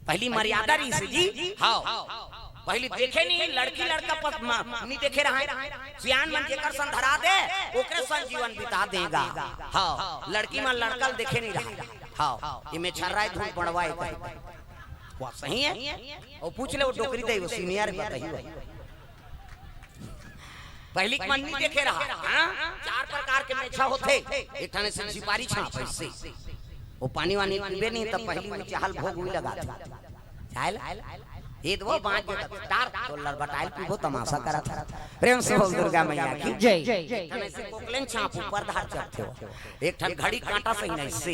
पहली मर्यादा रहिस जी। हाँ। पहली देखे नहीं, लड़की लड़का पस-, म-, नहीं देखे रहा। सियान मन जेकर संग धरा दे, ओकरे संग जीवन बिता देगा। हाँ, लड़की मन लड़का ल देखे नहीं रहा। हाँ, इमे छर्राए धूल बड़वाए कहे। वो सही है? और पूछ ले, वो डोकरी दे, वो senior बताही वो। पहली के मन नहीं देखे रहा, हाँ? चार प्रकार के मेछा होथे, एक ठन से झिपारी छाप ऐसे। वो पानी वानी पीबे नहीं, तब पहली वो चाहल भोग हुई लगा था। चाहल? ये दो बाँच के डार, तो लड़बटाइल पीबो, तमाशा करा था। प्रेम से बोल दुर्गा मैया की। जय। एक ठन ऐसे कोकलेन छाप ऊपर धार चढ़ते हो। एक ठन घड़ी कांटा सही नहीं से।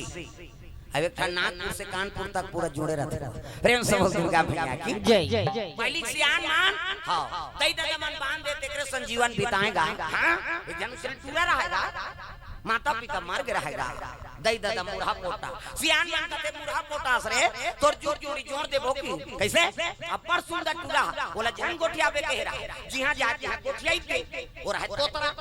अब एक ठन नागपुर से कानपुर तक पूरा जुड़े रहते रहो। प्रेम से बोल दुर्गा मैया की। जय। पहली सियान मन, हाँ, दई ददा मन बांध दे, तेकरे संजीवन बिताएगा। हाँ, ये जन से टूरा रहेगा, माता पिता मर गए रहेगा, दई ददा मुरहा पोटा। सियान मन कथे मुरहा पोटा रे, तोर जोर जोड़ी जोड़ देबो की। कैसे? अब्बड़ सुंदर टूरा, बोला झन गोठियाबे कहे रहा, जिहाँ जाके गोठियाई दे, वो रहे तोतरा।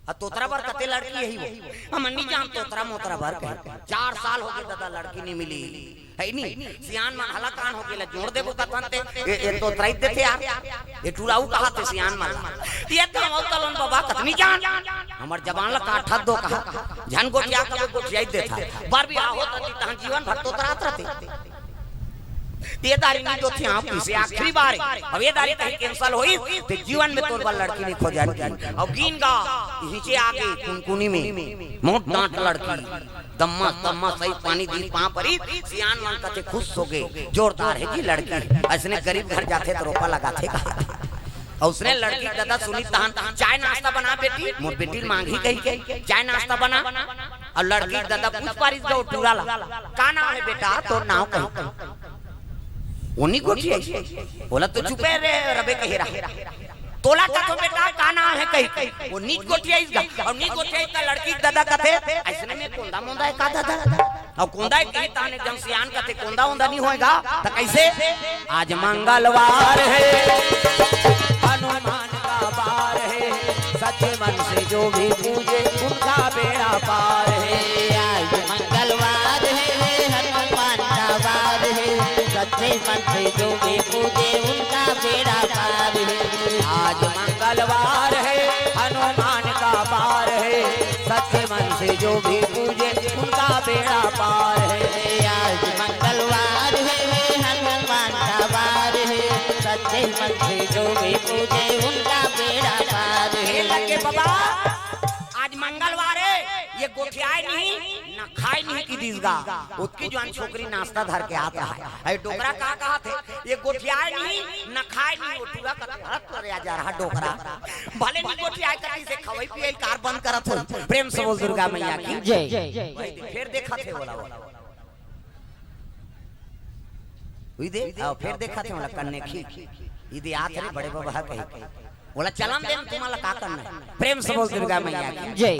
आ तोतरा बर कते लड़की यही वो। हमन नहीं जान तोतरा मोतरा बर कहे। चार साल हो गए दादा, लड़की नहीं मिली। है नहीं? सियान मन हलाकान हो गेला, जोड़ देबो कथन ते। ए, ए तोतरा ही देथे यार। ये टूराऊ कहा थे सियान मन। ये तो हम तलन बाबा कतनी जान। हमर जबान ला काट दो कहा। झन गोठिया कबे गोठिया ही देथा। बार भी आहो तो तहां जीवन भर तोतरात रहते। ये दारी नहीं तो थे आप इसे आखिरी बार है। अब ये दारी कहीं cancel होई, तो जीवन में तोर बर लड़की नहीं खोजन की। और गीन गा, नीचे आके कुनकुनी में, मोट डांट लड़की, दम्मा, दम्मा सही पानी दी पाँव परी, सियान मन कथे खुश हो गए, जोरदार है जी लड़की। ऐसने गरीब घर जाथे तो रोपा लगाथे कहा। और उसने लड़की दादा सुनी तहन, "चाय नाश्ता बना बेटी, मोर बेटी मांगी कही के, चाय नाश्ता बना।" और लड़की दादा पूछ पारिस गो टूरा ला, "का नाम है बेटा?" "तोर नाम कही।" "ओनी गोठिया।" बोला, "तो चुपे रे, रबे कहे रहा।" "तोला का तो बेटा का नाम है?" कही। "वो नीच गोठिया इसका।" और नीच गोठिया इसका लड़की दादा कथे, "ऐसने में कोंदा मोंदा है का दादा?" और कोंदा है कही ताने जब सियान कथे कोंदा ओंदा नहीं होएगा, तो कैसे? आज मंगलवार है, हनुमान का बार है, सच्चे मन से जो भी पूजे उनका बेड़ा पार है। आज मंगलवार है, हनुमान का वार है, सच्चे मन से जो भी पूजे उनका बेड़ा पार है। आज मंगलवार है, हनुमान का वार है, सच्चे मन से जो भी पूजे उनका बेड़ा पार है। आज मंगलवार है, हनुमान का वार है, सच्चे मन से जो भी पूजे उनका बेड़ा पार है। लगे बाबा, आज मंगलवार है, ये गोठियाय नहीं, न खाय नहीं कि दिस गा। ओतकी जुवान छोकरी नाश्ता धर के आत रहय। अरे डोकरा का कहत हे, ये गोठियाय नहीं, न खाय नहीं, वो टूरा कथे, "हट तोरे आ जा रहा डोकरा।" भले नहीं गोठियाय कति से खवई पियई कार बंद करत हो। प्रेम से बोल दुर्गा मैया की जय। फेर देखत हे बोला वो। उई दे, आओ, फेर देखत हे बोला कन्ने खी। ई दे आत रे बड़े बबा कही। बोला, "चलन दे, तुम्हाला का करना है?" प्रेम से बोल दुर्गा मैया की जय।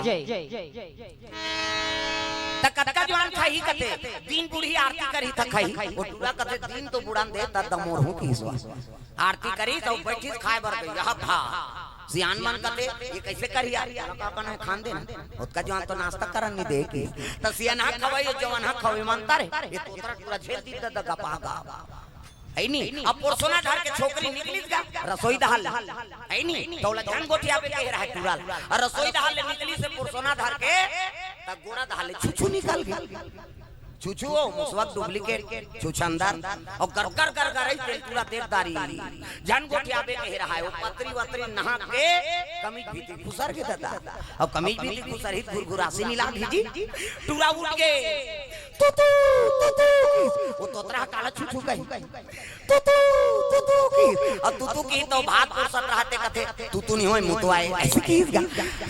त कतका जुवान खाही कथे, दिन बुढ़ी आरती करही त खाही। वो टूरा कथे, "दिन तो बुढ़न दे, त दमोर हूँ की हिसवा।" आरती करी त बैठी खाए बर गई, यह भा। सियान मन कथे, "ये कैसे करिया?" का करना है, खान देना। ओतका जुवान तो नाश्ता करन नहीं दे की। त सियान हा खवाई, जवान हा खवाई मनता रे। ये तोतरा टूरा झेल दी त गपा गा। है नी? अब पुरसोना धर के छोकरी निकलिस गा, रसोई डहर ले। है नी? त ओला झन गोठियाबे कहे रहय टूरा ल। अउ रसोई डहर ले निकलिस हे पुरसोना धर के, त गोड़ा डहर ले छुछू निकल गे। छुछू ओ, मुसवा के duplicate, छुछंदर। अउ गर, गर, गर, गर, अइसे टूरा देख डारिस। झन गोठियाबे कहे रहय, ओ पतरी वतरी नहा के, कमीज भीतरी खुसर गे ददा। अउ कमीज भीतरी खुसरही त घुरघुरासी मिला भीजी। टूरा उठ गे। तू, तू, तू, तू। ओ तोतरा काला छुछू कही। तुतु, तुतु की। अउ तुतु की त भात परोसत रहय ते कथे, "तुतु नहीं होय, मुतवा ए।" अइसे किहिस गा।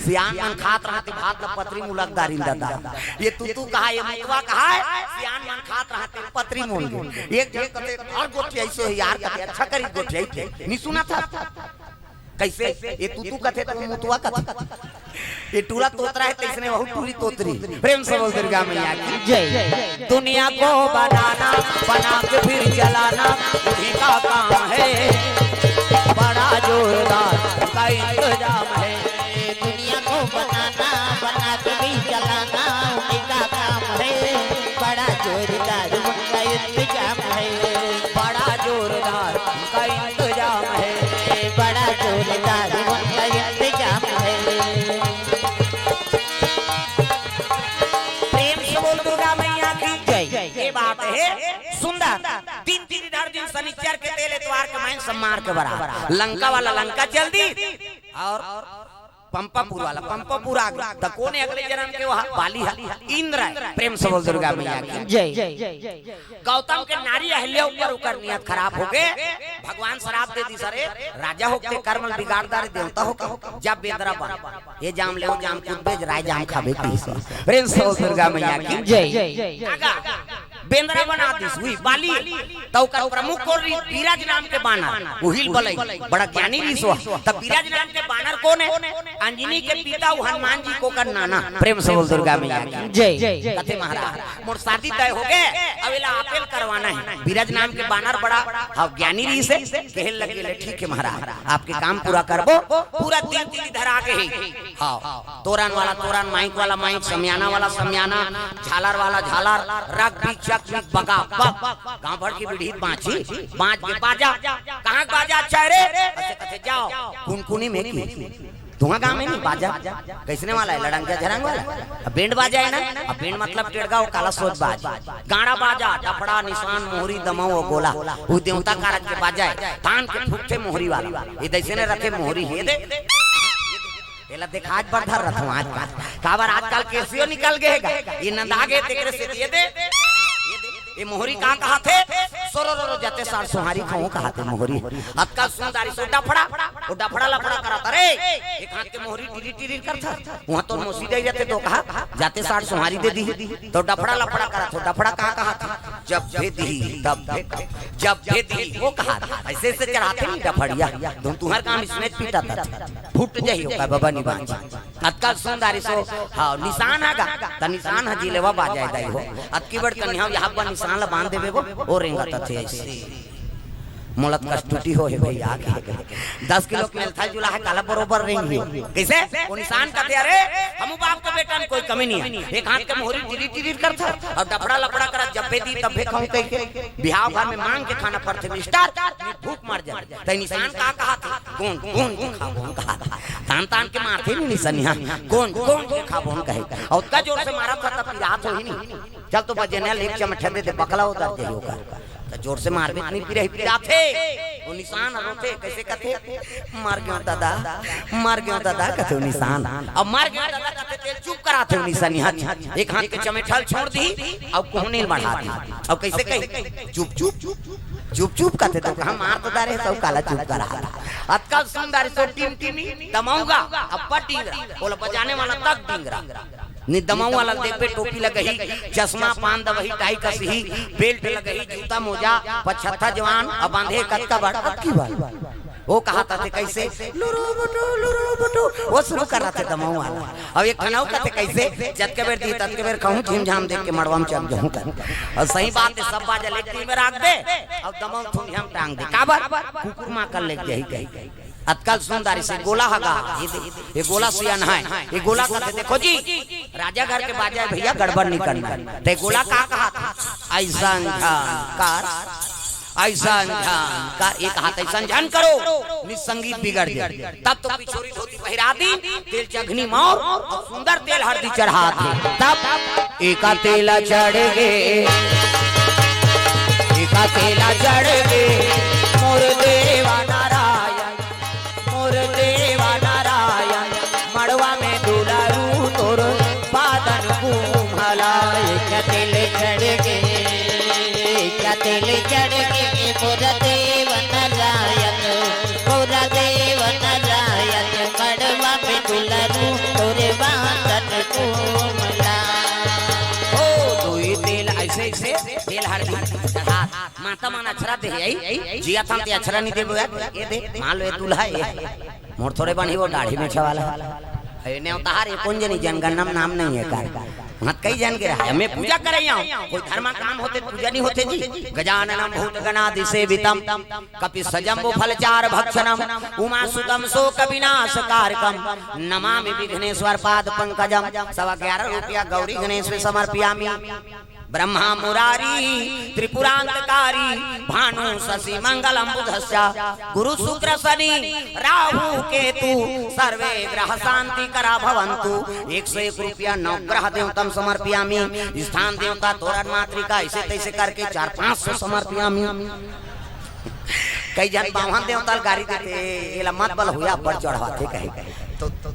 सियान मन खात रहय ते भात ल पतरी मुलक डारिन ददा। ये तुतु कहय, ये मुतवा कहय, सियान मन खात रहय ते पतरी मुल गे। एक झन कथे, "अउ गोठियाइस हे यार," कथे, "अच्छा करिस गोठियाइस हे।" नहीं सुनत हस? कइसे? ये तुतु कथे त मुतवा कथे। ये टूरा तोतरा हे, तइसने वहू टूरी तोतरी। प्रेम से बोल दुर्गा मैया की जय। दुनिया को बनाना, बना के फिर जलाना, उन्हीं का काम है। बड़ा जोरदार उनका इंतजाम है। दुनिया को बनाना, बना के भी जलाना, उन्हीं का काम है। बड़ा जोरदार उनका इंतजाम है। बड़ा जोरदार उनका इंतजाम है। बड़ा जोरदार उनका इंतजाम है। प्रेम से बोल दुर्गा मैया की जय। ये बात हे सुंदर। दिन तिथि धर दिन, सनिचर के तेल, एतवार के माइन सब मार के बराबर। लंका वाला लंका चल दिस अउ पंपापुर वाला पंपापुर आ गे। त कोन हे अगले जनम के? वह बाली हे, इंद्र हे। प्रेम से बोल दुर्गा मैया की जय। गौतम के नारी अहिल्या ऊपर ओकर नियत खराब हो गे। भगवान श्राप दे दिस, "अरे राजा होके कर्म ल बिगाड़ डारे, देवता होके जा बेंदरा बन, ये जाम ले, वो जाम कूदबे, राय जाम खाबे" किहिस। प्रेम से बोल दुर्गा मैया की जय। आगा बेंदरा बना दिस, उही बाली। त ओकर प्रमुख कोन रिहिस? बिरज नाम के बानर, उही ल बलई, बड़ा ज्ञानी रिहिस ओ। त बिरज नाम के बानर कोन हे? अंजनी के पिता, अउ हनुमान जी के ओकर नाना। प्रेम से बोल दुर्गा मैया की जय। कथे, "महाराज, मोर शादी तय हो गे, अब एला आपे ल करवाना हे।" बिरज नाम के बानर बड़ा, हाँ, ज्ञानी रिहिस हे, कहे लगे, "ले ठीक हे महाराज, आपके काम पूरा करबो।" पूरा दिन तिथि धरा गे हे। हाँ, तोरन वाला तोरन, माइक वाला माइक, समियाना वाला समियाना, झालर वाला झालर, रग बिग चक बिग बगा बग। गांव भर के बीड़ी बांची, बांच के बाजा। कहाँ के बाजा अच्छा हे रे? अइसे कथे, "जाव कुनकुनी में की, तुंहर गांव में नहीं बाजा, कइसने वाला हे, लड़ंगा झरंग वाला, अब बेंड बाजा हे ना, अब बेंड मतलब टेड़गा, ओ काला सोज बाज, गाड़ा बाजा, डफड़ा, निसान, मोहरी, दमऊ अउ गोला, ओ देवता कारज के बाजा हे, तान के फूंकथे मोहरी वाला, ये दइसने रथे मोहरी, ये दे।" एला देखाच बर धर रथों आजकल। काबर आजकल केसियो निकल गे हे गा। ये नंदा गे तेकरे से ये दे। ये मोहरी का कहाथे? सोरो रो रो जाते सार सोहारी खाऊं कहाथे मोहरी। अतका सुंदरी सो डफड़ा, ओ डफड़ा लफड़ा करत, "अरे, एक हाथ के मोहरी टिरी टिरी करथा।" उहाँ तो मोसी दे जाते तो कहा, "जाते सार सोहारी दे दी।" तो डफड़ा लफड़ा करत हो, डफड़ा का कहाथे? जब दे दी, तब दे, जब दे दी, ओ कहाथे। अइसे अइसे चढ़ाथे नहीं डफड़िया। तुम तुंहर काम इसने पीटा था। फूट जाही ओकर बबा निबांच। अतका सुंदर सो, हाँ, निसान हे गा, त निसान ह जिलेवा बाजा हे दाई हो। अतकी बड़ कन्या, यहाँ पर निसान ला बांध देबे वो, ओ रेंगत थे अइसे। मोला त कस टूटी हो हे भइया, के दस किलो के मेलथा जुला हे, काला बरोबर रेंगही। कइसे? ओ निसान कथे, "अरे, हमू बाप के बेटा में कोई कमी नहीं हे।" एक हाथ के मोहरी टिरी टिरी करथा, अउ डफड़ा लफड़ा करा, "जब्बे दी, तब्बे खाऊं" कहिके। बिहाव घर में मांग के खाना पड़थे, मिस्टर, भूख मर जाए। त निसान का कहाथे? गोंद, गोंद के खाबोन कहाथे। तान तान के मारथे नी निसनिया। गोंद, गोंद के खाबोन कहे। अउ ओतका जोर से मारत हे त पिरात होही नी। चल तो बजेने ले एक चमचा दे दे, बकला उतर जाही ओकर। त जोर से मारबे त नइ पिरही, पिराथे। वो निशान ह रोथे, कइसे कथे? "मर गेंव ददा, मर गेंव ददा," कथे वो निशान। अब "मर गेंव ददा" कथे तेला चुप कराथे वो निशानी ह। एक हाथ के चमेठा ल छोड़ दिही, अउ कोहनी ल बढ़ा दिही। अउ कइसे कही? "चुप, चुप, चुप, चुप कथे तो कहा मार तो डारे, तब काला चुप करा।" अतका सुंदर सो टिमटिमी दमउवा, अब्बड़ डिंगरा, ओला बजाने वाला तक डिंगरा। नि दमउवा ल देखबे, टोपी लगही, चश्मा, पान दवही, टाई कसही, बेल्ट लगही, जूता मोजा, पछत्था जवान, अब बांधे कतका बड़, अतकी बड़। वो कहाथे कइसे? "लुरु बुटु, लुरु बुटु।" वो शुरू कराथे दमउवा ल। अब एक ठन अउ कथे कइसे? "जतके बेर दिही, ततके बेर खाहूं, झिमझाम देख के मड़वा म चल जाहूं।" अउ सही बात हे, सब बाजा ल एक दिन में राख दे, अउ दमउवा ल थुनिया म टांग दे। काबर? कुकुर मां कर ले जाही कही। अतका सुंदर से गोला ह गा, ये दे, ये गोला सियान हे, ये गोला कथे, "देखो जी, राजा घर के बाजा हे भइया, गड़बड़ नइ करना।" त ये गोला का कहाथे? "अइसन झंकार, अइसन झंकार," ये कहाथे, "अइसन झन करो, नि त संगीत बिगड़ जाय।" तब तो पिछोरी धोती पहिरा दिही, तेल चघनी मौर अउ सुंदर तेल हरदी चढ़ाथे। तब एका तेला चढ़ गे, एका तेला चढ़ गे, मोर देवा नारायण, मोर देवा नारायण, मड़वा में दुलारू तोर पादन कुम्हला। एका तेल चढ़ गे, एका तेल चढ़ गे, मोर देवा नारायण, मोर देवा नारायण, मड़वा में दुलारू तोर पादन कुम्हला। ओ, दुई तेल अइसे, अइसे तेल हरदी चढ़ा, माता मन अछरा दे हे, अई? जियत हन ते अछरा नइ देबो यार, ये दे, मान लो ये दूल्हा हे, मोर थोरे बनही वो दाढ़ी मेछा वाला। ए, नेवतार ए कोन जनी, जनगणना म नाम नइ हे का? वहां कई झन के रहा, मैं पूजा करे आंव, कोई धर्मा काम होथे, पूजा नइ होथे जी। गजाननं भूतगणादिसेवितम्, कपित्थजम्बूफलचारुभक्षणम्, उमासुतं शोकविनाशकारकम्, नमामि विघ्नेश्वर पाद पंकजम्। सवा ग्यारह रुपया गौरी गणेश में समर्पयामि। ब्रह्मा मुरारी त्रिपुरांतकारी, भानु शशि मंगलम बुधश्च, गुरु शुक्र शनि राहु केतु, सर्वे ग्रह शांति करा भवंतु। एक सौ एक रुपया नवग्रह देवतम समर्पयामि, स्थान देवता तोरण मातृका, अइसे तइसे करके चार पांच सौ समर्पयामि। कई झन बाम्हन देवता ल गारी देथे, "एला मत बलहुया, अब्बड़ चढ़वाथे," कहे। तो, तो,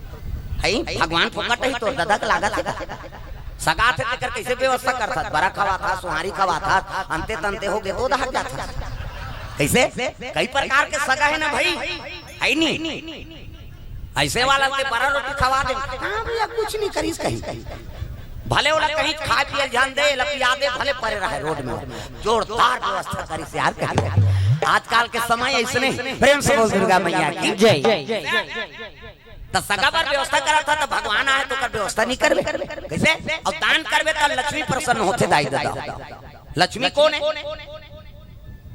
हई, भगवान फोकट ही तोर ददा के लागत हे का? सगा थे तेकर कइसे व्यवस्था करथस? बरा खवाथस, सुहारी खवाथस, अंते तंते हो गे तो डहर जाथस। कइसे? कई प्रकार के सगा हे ना भई, हे नी? अइसे वाला के बरा रोटी खवा दे, "हां भइया, कुछ नइ करिस," कही। भले ओला कहीं खाय पिये झन दे, एला पिया दे, भले परे रहे रोड में, जोरदार व्यवस्था करिस यार, कही। आजकल के समय अइसने। प्रेम से बोल दुर्गा मैया की जय। त सगा बर व्यवस्था करत हस, त भगवान आय त ओकर व्यवस्था नइ करबे? कइसे? अउ दान करबे त लक्ष्मी प्रसन्न होथे दाई ददा। लक्ष्मी कोन हे?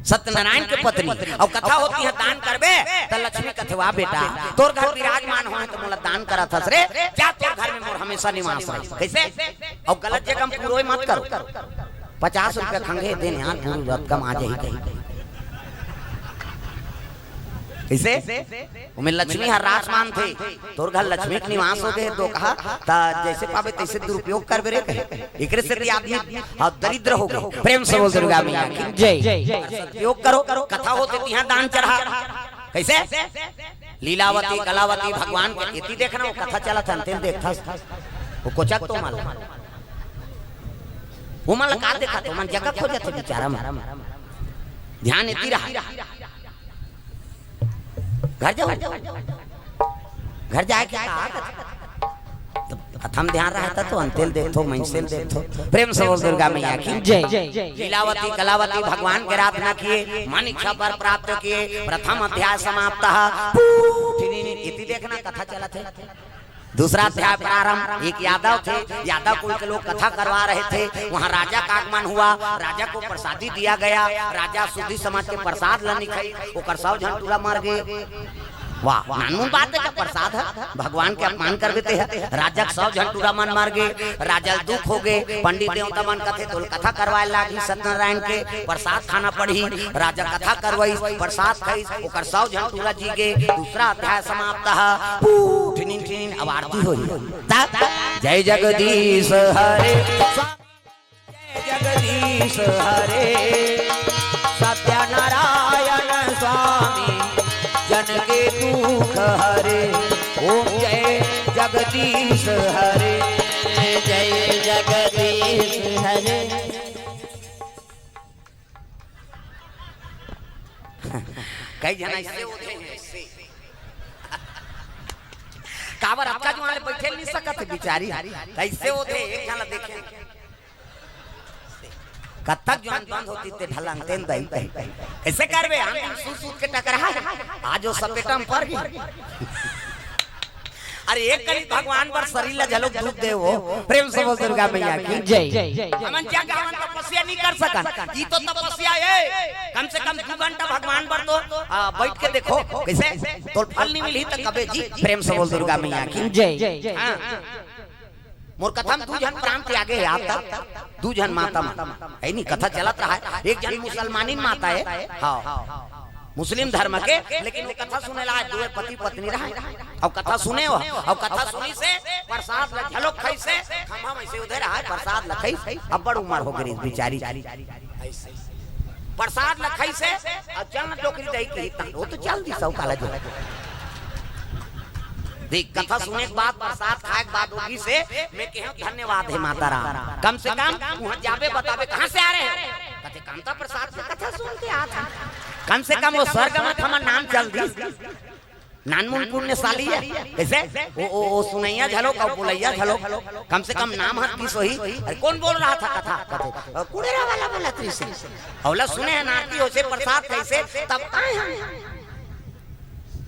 सत्यनारायण के पत्नी। अउ कथा होथे दान करबे त लक्ष्मी कथे, "वाह बेटा, तोर घर विराजमान होय त मोला दान करत हस रे, जा तोर घर में मोर हमेशा निवास रहे।" कइसे? अउ गलत जगह म पुरोय मत करो। पचास रुपया खंगे देन यार, गुरु रत कम आ जाही कही। कइसे? ओमे लक्ष्मी हर रास मानथे। तोर घर लक्ष्मी के निवास हो गे, तो कहा, त जइसे पाबे तइसे दुरुपयोग करबे रे कहे। एकरे सेती आदमी ह दरिद्र हो गे। प्रेम से बोल दुर्गा मैया की जय। सदुपयोग करो, कथा होथे तिहां दान चढ़ा। कइसे? लीलावती, कलावती, भगवान के एती देखना, वो कथा चलत हे, अंते ल देखथस। वो कोचक तो मन ला। वो मन ला का देखत, वो मन जगह खोजत हे बिचारा मन। ध्यान एती रहा। घर जाओ, घर जाय के का? त कथा म ध्यान रहय त तो अंते ल देखथो, मइनसे ल देखथो। प्रेम से बोल दुर्गा मैया की जय। लीलावती कलावती भगवान के आराधना किए, मन इच्छा वर प्राप्त किए, प्रथम अध्याय समाप्त। एती देखना कथा चलत हे। दूसरा अध्याय प्रारंभ। एक यादव थे, यादव कुल के लोग कथा करवा रहे थे, वहां राजा का आगमन हुआ, राजा को प्रसादी दिया गया, राजा सुधी समाज के प्रसाद ल नइ खाइस, ओकर सौ झन टूरा मर गे। वाह, नानमुन बात हे का? प्रसाद हे, भगवान के अपमान करबे ते हे। राजा के सौ झन टूरा मन मर गे, राजा ल दुख हो गे। पंडित देवता मन कथे, "तोल कथा करवाय लागही सत्यनारायण के, प्रसाद खाना पड़ही।" राजा कथा करवाइस, प्रसाद खाइस, ओकर सौ झन टूरा जी गे। दूसरा अध्याय समाप्त हे। फू, ठिनिन, ठिनिन, अब आरती होही। तब, जय जगदीश हरे। जय जगदीश हरे, दुख हरे। ओम जय जगदीश हरे। जय जगदीश हरे। कई झन ऐसे होथे, ऐसे। काबर अतका जुआर ले बइठे नइ सकत हे बिचारी, कइसे होथे एक झन ला देखे। कतक जुआर बंद होतिस ते ढलंग तेन दई कही। कइसे करबे, आन दिन सूत सूत के टकरा हे, आज ओ सपेटा म पर गे। अरे एक कनी भगवान बर शरीर ला झलोक दुख दे हो। प्रेम से बोल दुर्गा मैया की जय। हमन जग हवन तपस्या नइ कर सकन, ई तो तपस्या हे। कम से कम दू घंटा भगवान बर तो, आ, बइठ के देखो, कइसे तोला फल नइ मिलही त कबे जी। प्रेम से बोल दुर्गा मैया की जय। हाँ। मोर कथा म दू झन प्राण त्यागे हे, आप तक दू झन माता मन हे नी, कथा चलत रहा हे। एक झन मुसलमानी माता हे, हाँ, मुस्लिम धर्म के, लेकिन वो कथा सुने ला आए, दो पति पत्नी रहा हे। अउ कथा सुने हो, अउ कथा सुनिस हे, प्रसाद ला झलोक खाइस हे, खम्हा म अइसे ओधे रहा हे, प्रसाद ला खाइस हे, अब्बड़ उमर हो गे रिहिस बिचारी। प्रसाद ला खाइस हे, अउ चल न डोकरी दई कही, त वो तो चल दिस हे काला जो। देख, कथा सुने के बाद, प्रसाद खाए के बाद वो गिस हे, मैं कहेंव धन्यवाद हे माता राम। कम से कम उहाँ जाबे बताबे, "कहाँ से आ रहे हो?" कथे, "कामता प्रसाद से कथा सुन के आत हन।" कम से कम वो स्वर्ग म त हमर नाम चल दिस। नानमुन पुण्यशाली हे। कइसे? वो, वो, वो सुनइया झलोक अउ बोलइया झलोक। कम से कम नाम हर किस होही। अरे, कौन बोल रहा था कथा? कथे, "अ, कुड़ेरा वाला बोलत रिहिस हे।" अउ ला सुने हन आरती होथे, प्रसाद खाइस हे, तब आए हन।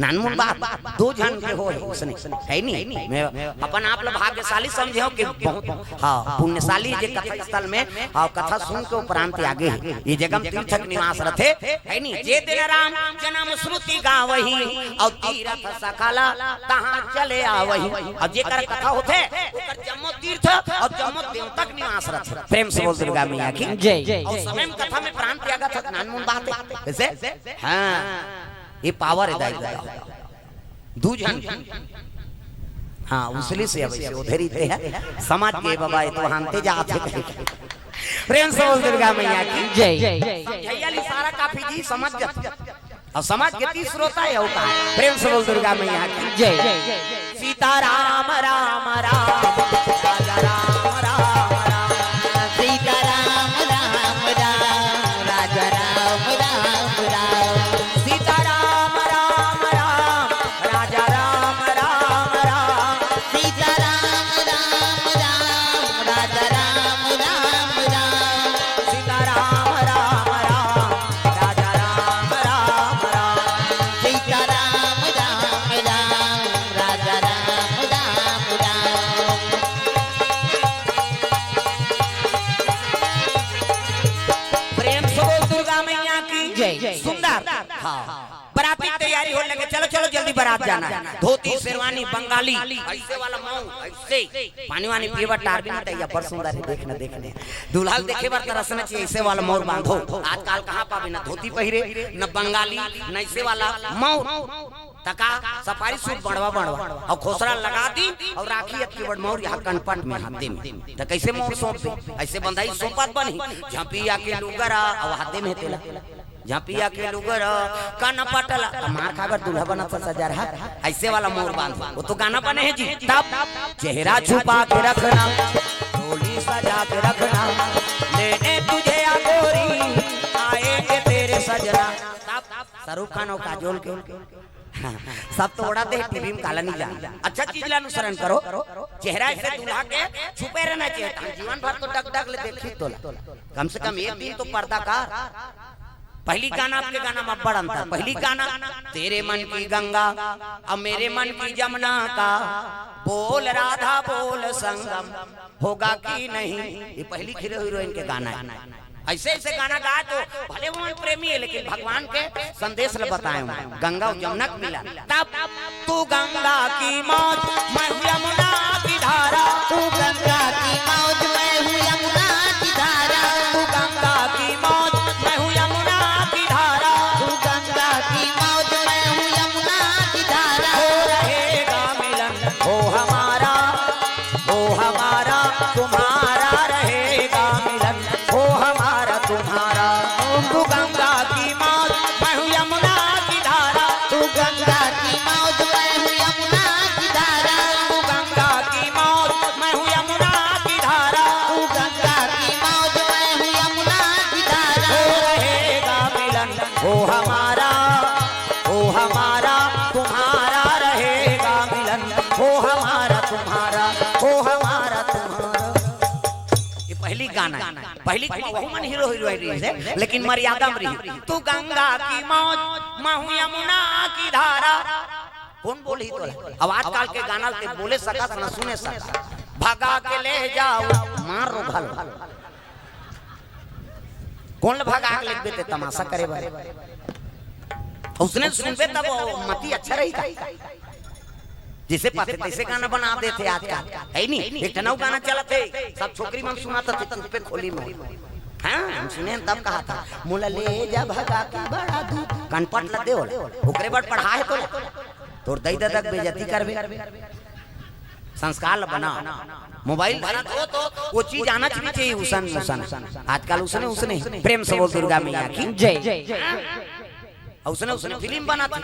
नानमुन बात, दू झन के होय हे, उसने, हे नी? मैं अपन आप ला भाग्यशाली समझेंव कि बहुत, हाँ, पुण्यशाली जे कथा स्थल में, हाँ, कथा सुन के उपरांत आगे हे। ये जगह म तीर्थ के निवास रथे, हे नी? "जे दिन राम जन्म श्रुति गावही, अउ तीर्थ सकल तहाँ चले आवही।" अउ जेकर कथा होथे, ओकर जम्मो तीर्थ अउ जम्मो देवता के निवास रथे। प्रेम से बोल दुर्गा मैया की जय। अउ समय म कथा में प्राण त्यागत हे, नानमुन बात हे। कइसे? हाँ। ये power हे दाई ददा। दू झन। हाँ, उसली से अब अइसे ओधे रहिथे हे। समझ गे बाबा, ये तो हांते जात हे कहीं। प्रेम से बोल दुर्गा मैया की जय। समझइया ल इशारा काफी जी, समझ जाथे। अउ समझ गे त श्रोता हे, अउ का? प्रेम से बोल दुर्गा मैया की जय। सीता राम राम राम, राजा राम राम राम। सीता राम राम राम, राजा राम राम राम। सीता राम राम राम, राजा राम राम राम। सीता राम राम राम, राजा राम राम राम। सीता राम राम राम, राजा राम राम राम। सीता राम राम राम, राजा राम राम राम। प्रेम से बोल दुर्गा मैया की जय। सुंदर। हाँ। बराती के तैयारी होने लगे, "चलो, चलो, जल्दी बारात जाना हे।" धोती, शेरवानी, बंगाली, अइसे वाला मऊ, अइसे पानी वानी पिए बर टार भी नहीं तैयार, बड़ सुंदर हे, देख न, देख न। दूल्हा ल देखे बर तरसना चाहिए, अइसे वाला मऊर बांधो। आजकल कहाँ पाबे, न धोती पहिरे, न बंगाली, न अइसे वाला मऊर। त का सफारी सूट बड़वा बड़वा, अउ खोसरा लगा दिस, अउ राखी अतकी बड़ मऊर यहाँ कनपट में हाथे में। त कइसे मऊर सौंप दे? अइसे बंधाही सौंपत बनही, झपिया के लुगरा, अउ हाथे में तेला। झपिया के लुगरा, कनपट ला, त मार खाए बर दूल्हा बनत हे सजा रहा, अइसे वाला मऊर बांध। वो तो गाना बने हे जी। तब चेहरा छुपा के रखना, डोली सजा के रखना, लेने तुझे आ गोरी, आएंगे तेरे सजना। तब शाहरुख खान अउ काजोल के, सब तो ओढ़ा दे, टीवी में काला नहीं जान। अच्छा चीज ला अनुसरण करो, चेहरा अइसे दूल्हा के छुपे रहना चाहिए, जीवन भर तो डग डग ले देखी तोला, कम से कम एक दिन तो पर्दा कर। पहली गाना, अब के गाना में बड़ अंतर। पहली गाना, "तेरे मन की गंगा, अब मेरे मन की जमुना का, बोल राधा बोल संगम, होगा कि नहीं।" ये पहली हीरो हीरोइन के गाना हे। अइसे अइसे गाना गाए तो भले वो प्रेमी हे, लेकिन भगवान के संदेश ल बताए हूँ। गंगा अउ जमुना के मिलन। तब तू गंगा की मौज, मैं हूँ यमुना की धारा। तू गंगा की मौज, मैं हूँ यमुना की धारा। तू गंगा की मौज, मैं हूँ यमुना की धारा। तू गंगा की मौज, मैं हूँ यमुना की धारा। हो रहेगा मिलन, हो हमारा, हो हमारा, तुम्हारा रहेगा मिलन, हो हमारा, तुम्हारा। तू गंगा की मौज, मैं हूँ यमुना की धारा। तू गंगा की गाना हे। पहिली के वहू मन हीरो हीरोइन रहिस हे, लेकिन मर्यादा म रही। "तू गंगा की मौज, महू यमुना की धारा।" कोन बोलही तोला? अब आजकल के गाना ल ते बोले सकस न सुने सकस। भगा के ले जाओ, मार रो घलो। कोन ल भगा के लेगबे ते, तमाशा करे बर? उसने सुनबे तब वो मति अच्छा रही का? जइसे पाथे तइसे गाना बना देथे आजकल, हे नी? एक ठन अउ गाना चलत हे, सब छोकरी मन सुनत हे, चुप्पे खोली में। हाँ, हम सुने हन तब कहाथे, "मोला ले जा भगा के बड़ा दूर।" कनपट ल दे ओला, ओकरे बर पढ़ाए हे तोला। तोर दई ददा के बेइज्जती करबे। संस्कार ल बना। मोबाइल धरत हो तो वो चीज आना भी चाहिए, उसन उसन। आजकल उसने, उसने। प्रेम से बोल दुर्गा मैया की जय। अउ उसने, उसने फिल्म बनाथे।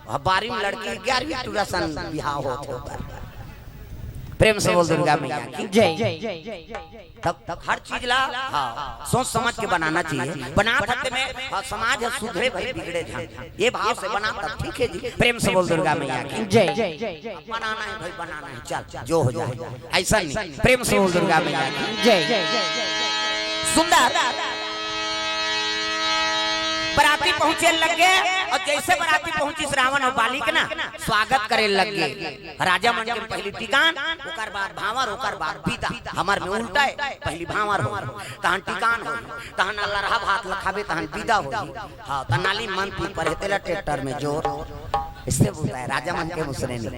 अब बारहवीं लड़की, ग्यारहवीं टूरा सन बिहाव होत हे ओकर। प्रेम से बोल दुर्गा मैया की जय। तब, तब हर चीज ला, हाँ, सोच समझ के बनाना चाहिए। बनात हते में, हाँ, समाज ह सुधरे भाई, बिगड़े झन। ये भाव से बना तब ठीक हे जी। प्रेम से बोल दुर्गा मैया की जय। बनाना हे भाई, बनाना हे, चल, जो हो जाए, अइसन नहीं। प्रेम से बोल दुर्गा मैया की जय। सुंदर। बराती पहुंचे लग गे, अउ जइसे बराती पहुंचिस, रावण अउ बाली के ना स्वागत करे लग गे। राजा मन के पहिली टिकान, ओकर बाद भांवर, ओकर बाद बिदा। हमर में उल्टा हे, पहिली भांवर हो, तहन टिकान हो, तहन अल्लरहा भात ल खाबे, तहन बिदा हो। हाँ, त नाली मन पी पर हे, तेला ट्रैक्टर में जोर। अइसे बोलथे राजा मन के मुसरे ने।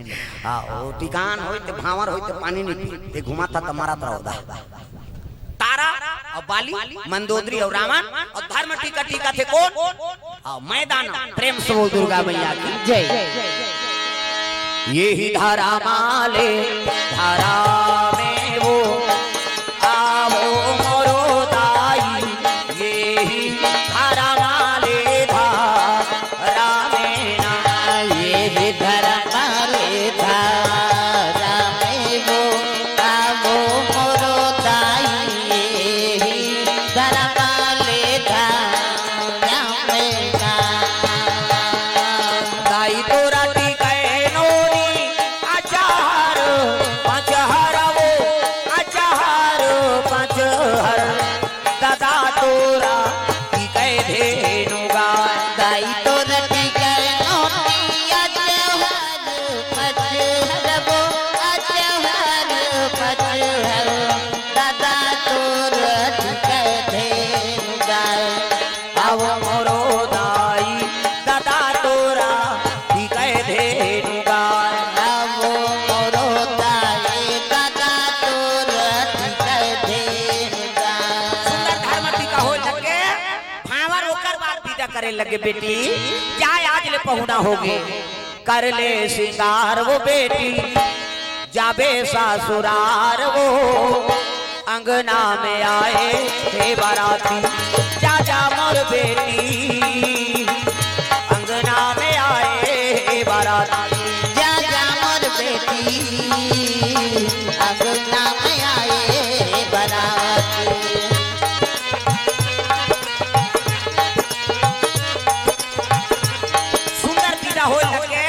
हाँ, वो टिकान होय ते भांवर होय ते पानी नहीं पी, ते घुमाथे त मरत रहो दा। तारा अउ बाली, मंदोदरी अउ रावण अउ धर्म टीका, टीका थे कोन? हाँ, मैदान। प्रेम से बोल दुर्गा मैया की जय। यही धरा माले धरा में वो, आवो मोरो दाई, यही धरा माले धरा में ना। यही धरा माले धरा में वो, आवो मोरो दाई, यही धरा माले धरा में ना। दाई तोरा टिकै नोनी अचार पचहर वो, अचार पचहर। ददा तोरा टिकै धेनु गाय। दाई तोरा टिकै नोनी अचार पचहर वो, अचार पचहर। ददा तोरा टिकै धेनु गाय। आवो मोरो दाई, ददा तोरा टिकै धेनु गाय। आवो मोरो दाई, ददा तोरा टिकै धेनु गाय। सुंदर धर्म टीका होय लगे, भांवर ओकर बाद बिदा करे लगे, बेटी, जा आज ले पहुना होगे। कर ले सिंगार वो बेटी, जाबे ससुरार वो, अंगना में आए हे बाराती, जा जा मोर बेटी, अंगना में आए हे बाराती। जा जा मोर बेटी, अंगना में आए हे बाराती। सुंदर बिदा होय लगे।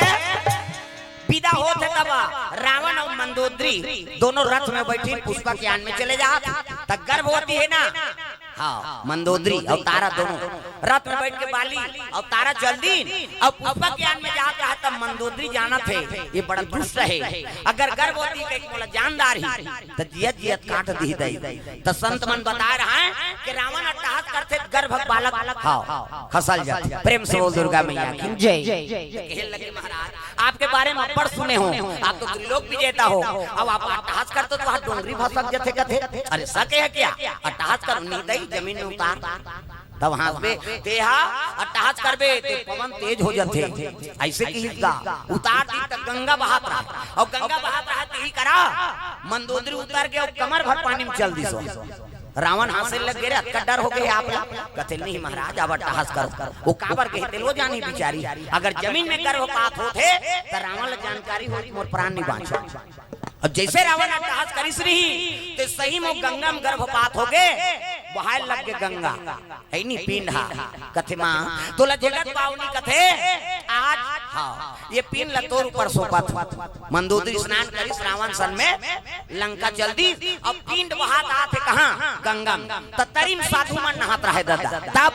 बिदा होत हे तब रावण अउ मंदोदरी दोनों रथ में बैठी पुष्पक यान में चले जात। त गर्भवती हे ना, हाँ, मंदोदरी अउ तारा दोनों रथ में बैठ के बाली अउ तारा चल दीन अउ पुष्पक यान में जात रहा। तब मंदोदरी जानत हे, ये बड़ा दुष्ट हे, अगर गर्भवती के मोला जान डारही, त जियत जियत काट दिही दई। त संत मन बताए रहा हे कि रावण अट्टहास करथे, गर्भ बालक, हाँ, खसल जाथे। प्रेम से बोल दुर्गा मैया की जय। कहे लगे महाराज, आपके बारे में अब्बड़ सुने हों, आप तो त्रिलोक विजेता हो, अब आप अट्टहास करते तो वहाँ डोंगरी भसक जथे कथे। अरे सके हे क्या? अट्टहास कर, नी दई जमीन में उतार। तब हाँसबे, तेहा अट्टहास करबे, ते पवन तेज हो जथे। अइसे किहिस गा, उतार दी त गंगा बहत रहा, अउ गंगा बहत रहा, तेही करा मंदोदरी उतर के अउ कमर भर पानी में चल दिस। रावण हाँसे लग गे, रे अतका डर हो गे हे आप ला। कथे, नहीं महाराज, अब अट्टहास करो। वो काबर गे हे तेला वो जानही बिचारी। अगर जमीन में गर्भपात होत हे, त रावण ला जानकारी होही, मोर प्राण नहीं बाँचे। अउ जइसे रावण अट्टहास करिस रही, त सही में गंगा में गर्भपात हो गे। बहाय लग गे गंगा, हे नी पिंड हा। कथे माँ, तोला जगत पावनी कथे, आज, हाँ, ये पिंड ला तोर ऊपर सौंपत हूँ। मंदोदरी स्नान करिस रावण सन में, लंका चल दिस, अब पिंड बहात आत हे कहाँ? गंगा में। त तरी म साधु मन नहात रहे ददा। तब,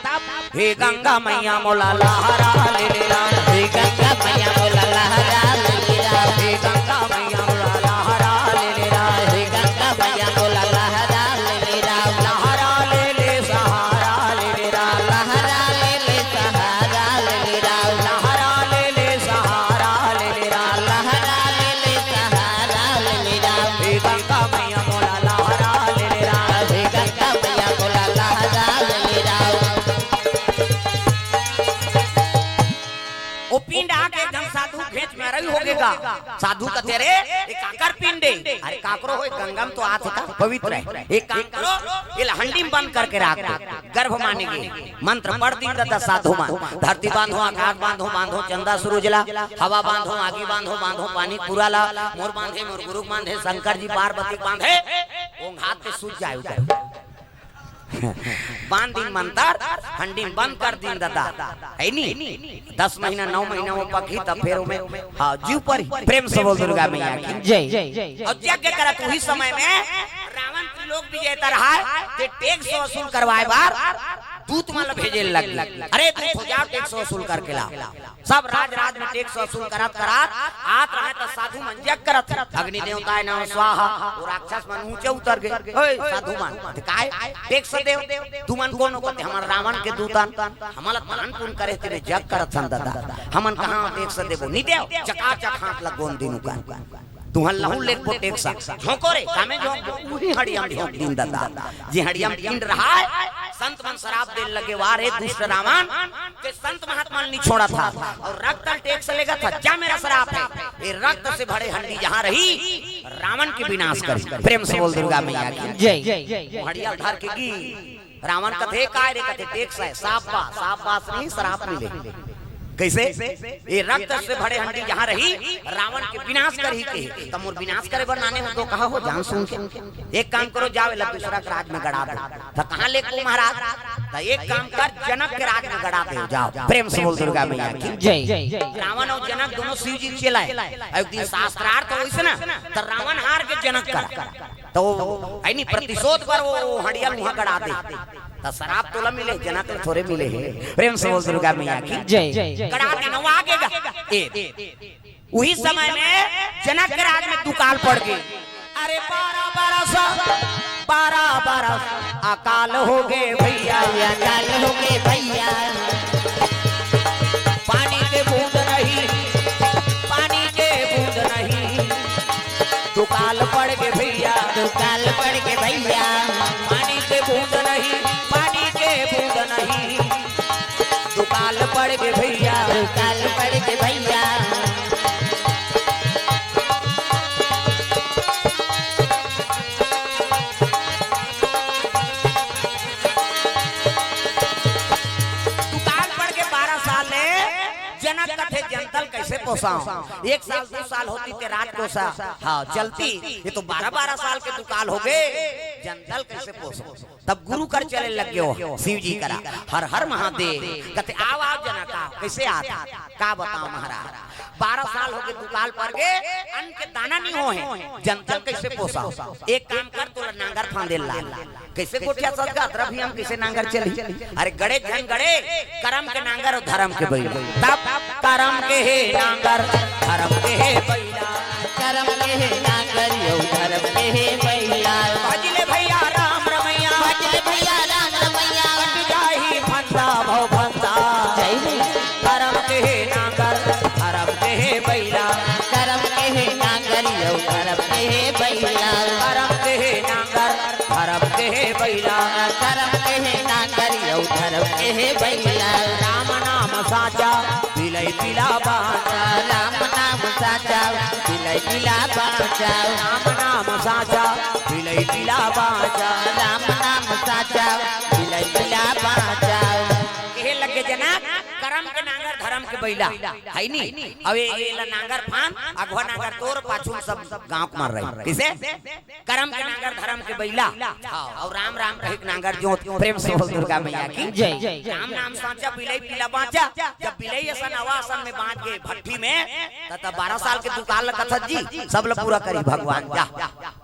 हे गंगा मैया मोला लहरा ले ले रा। हे गंगा मैया मोला लहरा ले ले रा। हे गंगा मैया मोला लहरा ले ले रा। हे गंगा मैया मोला लहरा ले ले रा। लहरा ले ले सहारा ले ले रा। लहरा ले ले सहारा ले ले रा। लहरा ले ले सहारा ले ले रा। लहरा ले ले सहारा ले ले रा। हे गंगा मैया मोला लहरा ले ले रा। हे गंगा मैया मोला लहरा ले ले रा। ओ पिंड आके एकदम साधु घेंच में रही हो गेगा। साधु कथे, "रे, ये काकर पिंड हे?" "अरे काकरो होय, गंगा में तो आत हे का, पवित्र हे। एक काम करो, ये ला हंडी में बंद करके राख दो, गर्भ माने गे।" मंत्र पढ़ दिन ददा साधु मन, "धरती बांधो, आकाश बांधो, बांधो चंदा सूरज ला, हवा बांधो, आगी बांधो, बांधो पानी पूरा ला, मोर बांधे, मोर गुरु बांधे, शंकर जी पार्वती बांधे, ओंघात ते सूझ जाय उधर।" बांध दिन मंतर, हंडी में बंद कर दिन ददा, हे नी? दस महीना, नौ महीना वो पकही, तब फेर ओमे, हाँ, जीव परही। प्रेम से बोल दुर्गा मैया की। जय। अउ यज्ञ करत उही समय में रावण त्रिलोक विजेता रहा, ते टैक्स वसूल करवाय बर दूत मन ल भेजे लग गे। "अरे दूत हो जाव, टैक्स वसूल करके लाव।" सब राज राज में टैक्स वसूल करत करत आत रहे, त साधु मन यज्ञ करत हे। अग्नि देवताय नमः स्वाहा, वो राक्षस मन ऊंचे उतर गे। "ओए साधु मन, ते काय टैक्स देव? तुमन कोन हो?" कथे, "हमन रावण के दूतन, हमला दान पुण्य करे, तेने यज्ञ करत हन ददा। हमन कहाँ टैक्स देबो? नी देव।" चकाचक हाथ ल गोंद दिन उकर। "तुहन लहू लेगबो टैक्स, झोंको रे।" कामे झोंक, उही हड़िया में झोंक दिन ददा। जे हड़िया में पिंड रहा हे, संत मन सराप दे लगे, "वाह रे दुष्ट रावण, के संत महात्मा ल नी छोड़त हस, अउ रक्त ल टैक्स लेगत हस, जा मेरा सराप हे, ये रक्त से भरे हंडी जहाँ रही, रावण के विनाश करही।" प्रेम से बोल दुर्गा मैया की। जय। हड़िया ल धर के गी, रावण कथे, "काय रे?" कथे, "टैक्स हे।" "साफ बास, साफ बास नहीं, सराप मिले।" "कैसे?" "ये रक्त से भरे हंडी जहाँ रही, रावण के विनाश करही कहे, त मोर विनाश करे बर नाने हो तो कहा हो जान सुन के। एक काम करो, जाव एला दूसरा के राज में गड़ा दो।" "त कहाँ लेगबो महाराज?" "त एक काम कर, जनक के राज में गड़ा दे, जाव।" प्रेम से बोल दुर्गा मैया की। जय। रावण अउ जनक दोनों शिव जी के चेला हे। एक दिन शास्त्रार्थ होइस ना, त रावण हार गे जनक करा। त हे नी, प्रतिशोध बर वो हड़िया ल उहाँ गड़ा दे। त सराप तोला मिले, जनक ल थोरे मिले हे। प्रेम से बोल दुर्गा मैया की। जय। गड़ा दे ना, वो आगे गा। ए, उही समय में जनक के राज में दुकाल पड़ गे। अरे बारह बरस, बारह बरस अकाल हो गे भैया। अकाल हो गे भैया। पानी के बूंद नहीं, पानी के बूंद नहीं, दुकाल पड़ गे भैया। दुकाल पड़ गे भैया। पानी के बूंद नहीं, पानी के बूंद नहीं, दुकाल पड़ गे भैया। दुकाल पड़ गे भैया। दुकाल पड़ गे बारह साल ले, जनक कथे जनता ल कइसे पोसाव। एक साल दू साल होतिस ते राज कोसा, हाँ, चलतिस। ये तो बारह बारह साल के दुकाल हो गे, जनता ल कइसे पोसाव। तब गुरु कर चले लग गे हो, शिव जी करा, हर हर महादेव। कथे, "आव, आव जनक, आव।" कइसे आत? का बताव महाराज, बारह साल हो गे, दुकाल पड़ गे, अन्न के दाना नहीं होहे, जनता ल कइसे पोसाव। एक काम कर, तोला नांगर फांदे ल लान। कइसे गोठियाथस गा, अतरा भुइयां म कइसे नांगर चलही? अरे गड़े झन गड़े, करम के नांगर अउ धरम के बइला। तब करम के हे नांगर, धरम के हे बइला। करम के हे नांगर अउ धरम के हे बइला। भज ले भइया राम रमइया। भज ले भइया राम रमइया। कट जाही फंदा भव फंदा। जय हो। करम के हे नांगर, धरम के हे बइला। करम के हे नांगर अउ धरम के हे बइला। करम के हे नांगर, धरम के हे बइला। करम के हे नांगर अउ धरम के हे बइला। राम नाम साचा, बिलई बिला बाचा। राम नाम साचा, बिलई बिला बाचा। राम नाम साचा, बिलई बिला बाचा। राम नाम साचा, बिलई बिला बाचा। कहे लगे जनक, करम के नांगर, धरम के बइला, हइ नी? अब ए, एला नांगर फान, अगवा नांगर तोर, पाछू सब गांव के मार रही। कइसे? करम के नांगर, धरम के बइला। हाँ, अउ राम राम कहिक नांगर जोत। प्रेम से बोल दुर्गा मैया की जय। राम नाम सांचा, बिलई पीला बांचा। जब बिलई असन अवा असन में बांच गे भट्ठी में, त, त बारह साल के दुकाल ल कथस जी, सब ल पूरा करी भगवान। जा,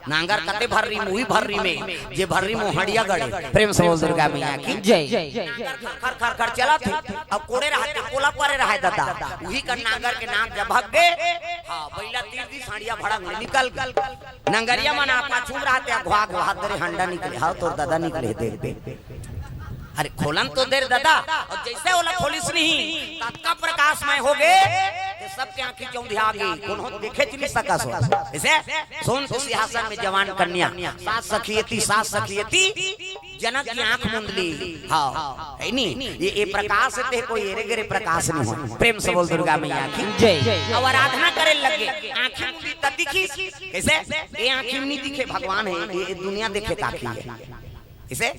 नांगर कते भर्री, मुही भर्री में, जे भर्री मोहड़िया गड़े। प्रेम से बोल दुर्गा मैया की जय। नांगर खर खर खर खर चलत हे, अब कोड़े रहत हे, कोला परे रहय ददा, उही कर नांगर के नांग जब भग गे, हाँ, बइला तीर दी, सांड़िया भड़क ले निकल गे। नंगरिया मन आपा चूम रहत हे, घुआ घुआ दरे हंडा निकले, हाँ, तोर ददा निकले, देख, देख। अरे खोलन तो दे रे ददा, अउ जइसे ओला खोलिस नहीं, ततका प्रकाशमय हो गे, कि सबके आंखी चौंधिया गे, कोनो देखे च नहीं सकस हो। जइसे सोन के सिंहासन में जवान कन्या, सास सखी एती, सास सखी एती, जनक जी आंख मुंदली। हाँ, हइ नी? ए, ए प्रकाश ते कोई एरे गेरे प्रकाश नहीं हो। प्रेम से बोल दुर्गा मैया की जय। अब आराधना करे लगे, आंखी मुंदी त दिखिस। कइसे? ए आंखी में नहीं दिखे भगवान हे, ए, ए दुनिया देखे ताकि हे। कइसे?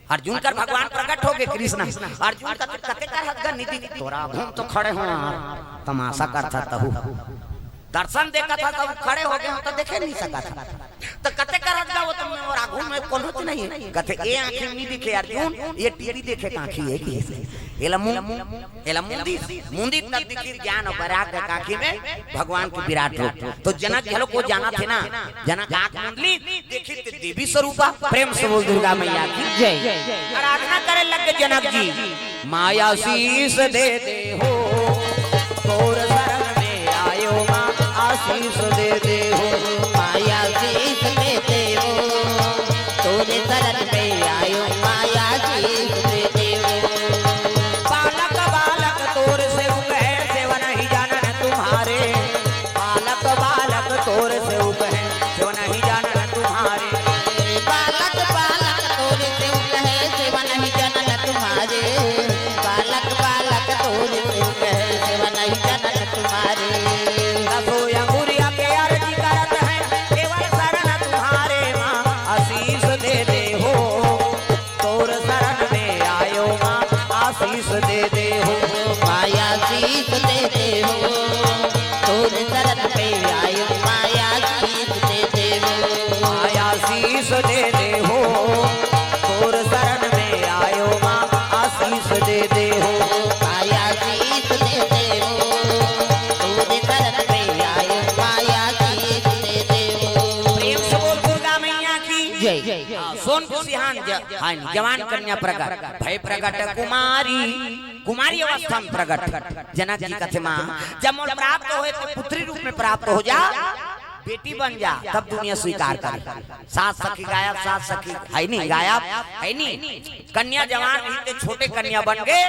अर्जुन कर भगवान प्रकट हो गे कृष्ण। अर्जुन कते, कते कर हत गा नहीं दिखे? तोर आघू म तो खड़े हो यार, तमाशा करथस तहू। दर्शन देखत हस, तब खड़े हो गे हो, त देखे नहीं सकत हस। त कते कर हत गा, ओ त मोर आघू में कोनो च नहीं हे। कथे, ए आंखी में नहीं दिखे अर्जुन, ए टीवी देखे के आंखी हे कि। एला मुं-, एला मुंदी, मुंदी तब दिखिस ज्ञान अउ वैराग्य के आंखी में भगवान के विराट रूप। त जनक घलो को जानथे ना, जनक आंख मुंदली, देखिस ते देवी स्वरूपा। प्रेम से बोल दुर्गा मैया की जय। आराधना करे लगे जनक जी। माँ आशीष दे दे हो, तोर शरण में आयो माँ, आशीष दे दे हो। माँ आशीष दे दे हो, तोर शरण में आयो माँ, आशीष दे दे हो। बालक बालक तोर सेवक है, सेवा नहीं जानन तुम्हारे। बालक बालक तोर सेवक है, सेवा नहीं जानन तुम्हारे। बालक बालक तोर सेवक है, सेवा नहीं जानन तुम्हारे। बालक बालक तोर सेवक है, सेवा नहीं जानन तुम्हारे। दसो अंगुरिया के अर्जी करत है, केवल शरण तुम्हारे माँ, आशीष दे दे हो। तोर शरण में आयो माँ, आशीष दे दे हो। माँ आशीष दे दे हो। तोर शरण में आयो माँ, आशीष दे दे हो। माँ आशीष दे दे हो। तोर शरण में आयो माँ, आशीष दे दे हो। माँ आशीष दे दे हो। तोर शरण में आयो माँ, आशीष दे दे हो। प्रेम से बोल दुर्गा मैया की जय। हाँ, सोनपुर सिहान ज-, हाँ, जवान कन्या प्रगट, भय प्रगट कुमारी, कुमारी अवस्था में प्रगट। जनक जी कथे माँ, जब मोर प्राप्त होए त पुत्री रूप में प्राप्त हो जा, बेटी बन जा, तब दुनिया स्वीकार करे। सास सखी गायब, सास सखी हइ नी गायब, हइ नी? कन्या जवान रही ते छोटे कन्या बन गे,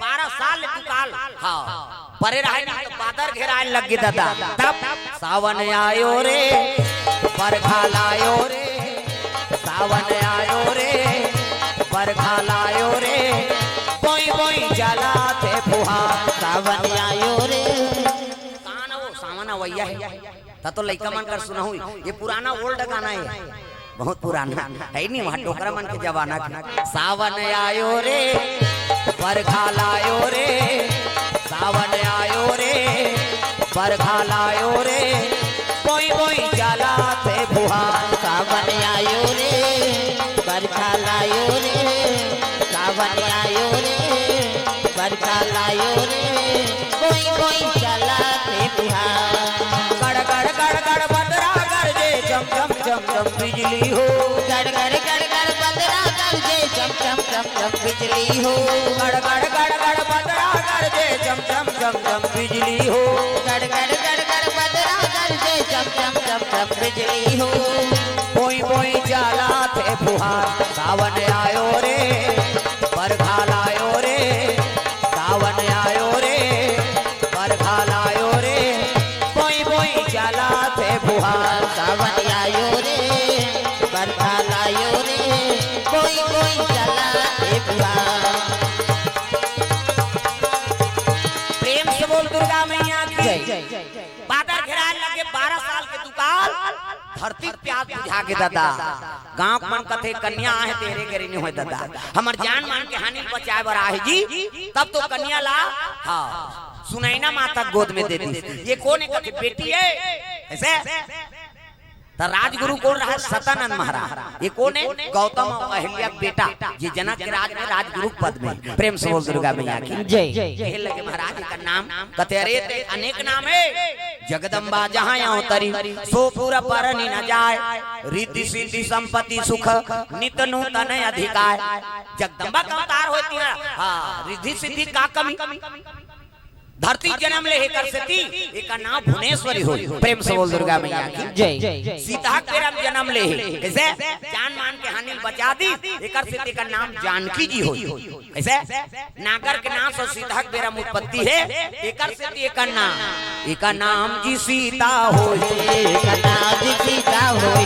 बारह साल ले दुकाल। हाँ, परे रहय नहीं त बादर घेराय लग गे ददा। तब सावन आयो रे, बरखा लायो रे, सावन आयो रे, बरखा लायो रे, बोई बोई चलत हे फुहार। सावन आयो रे। कहाँ ना वो सावन अवइया हे। त तो लइका मन कर सुनहूँ, ये पुराना old गाना हे, बहुत पुराना हे नी, वहाँ डोकरा मन के जमाना के। सावन आयो रे, बरखा लायो रे, सावन आयो रे, बरखा लायो रे, बोई बोई चलत हे फुहार। सावन आयो रे, बरखा लायो रे, सावन आयो रे, बरखा लायो रे, बोई बोई चलत हे फुहार। गड़ गड़ गड़ गड़ बदरा गरजे, चम चम चम चम बिजली हो। गड़ गड़ गड़ गड़ बदरा गरजे, चम चम चम चम बिजली हो। गड़ गड़ गड़ गड़ बदरा गरजे, चम चम चम चम बिजली हो। गड़ गड़ गड़ गड़ बदरा गरजे, चम चम चम चम बिजली हो। बोई बोई चलत हे फुहार। सावन आयो रे, बरखा लायो रे, सावन आयो रे, बरखा लायो रे, बोई बोई चलत हे फुहार। सावन आयो रे, बरखा लायो रे, बोई बोई चलत हे फुहार। प्रेम से बोल दुर्गा मैया की जय। बादर घेराय लगे, बारह साल के दुकाल। धरती के प्यास बुझा के दादा। गांव के मन कथे, "कन्या आहे तेरे गेरे नहीं होय दादा, हमर जान मान के हानि बचाए बर आहे जी।" तब तो कन्या ला, हाँ, सुनैना माता गोद में दे दी। ये कोन हे? कथे, "बेटी हे।" ऐसे त राजगुरु कोन रहा? सतानंद महाराज। ये कोन हे? गौतम अउ अहिल्या के बेटा, जे जनक के राज में राजगुरु के पद में। प्रेम से बोल दुर्गा मैया की जय। कहे लगे महाराज, एकर नाम, कथे, "अरे, ते अनेक नाम हे, जगदम्बा जहाँ अवतरी, सो पुर परनि न जाय, रिद्धि सिद्धि संपत्ति सुख, नित नूतन अधिकाय।" जगदम्बा का अवतार होती है, हाँ, रिद्धि सिद्धि का कमी? धरती जन्म ले हे एकर सेती एकर नाम भुवनेश्वरी होय। प्रेम से बोल दुर्गा मैया की जय। सीता के बेरा में जन्म ले हे, कइसे? जान मान के हानि बचा दी, एकर सेती एकर नाम जानकी जी होय। कइसे? नागर के नाम से सीता के बेरा में उत्पत्ति हे, एकर सेती एकर नाम, एकर नाम जी सीता होय। एकर नाम जी सीता होय।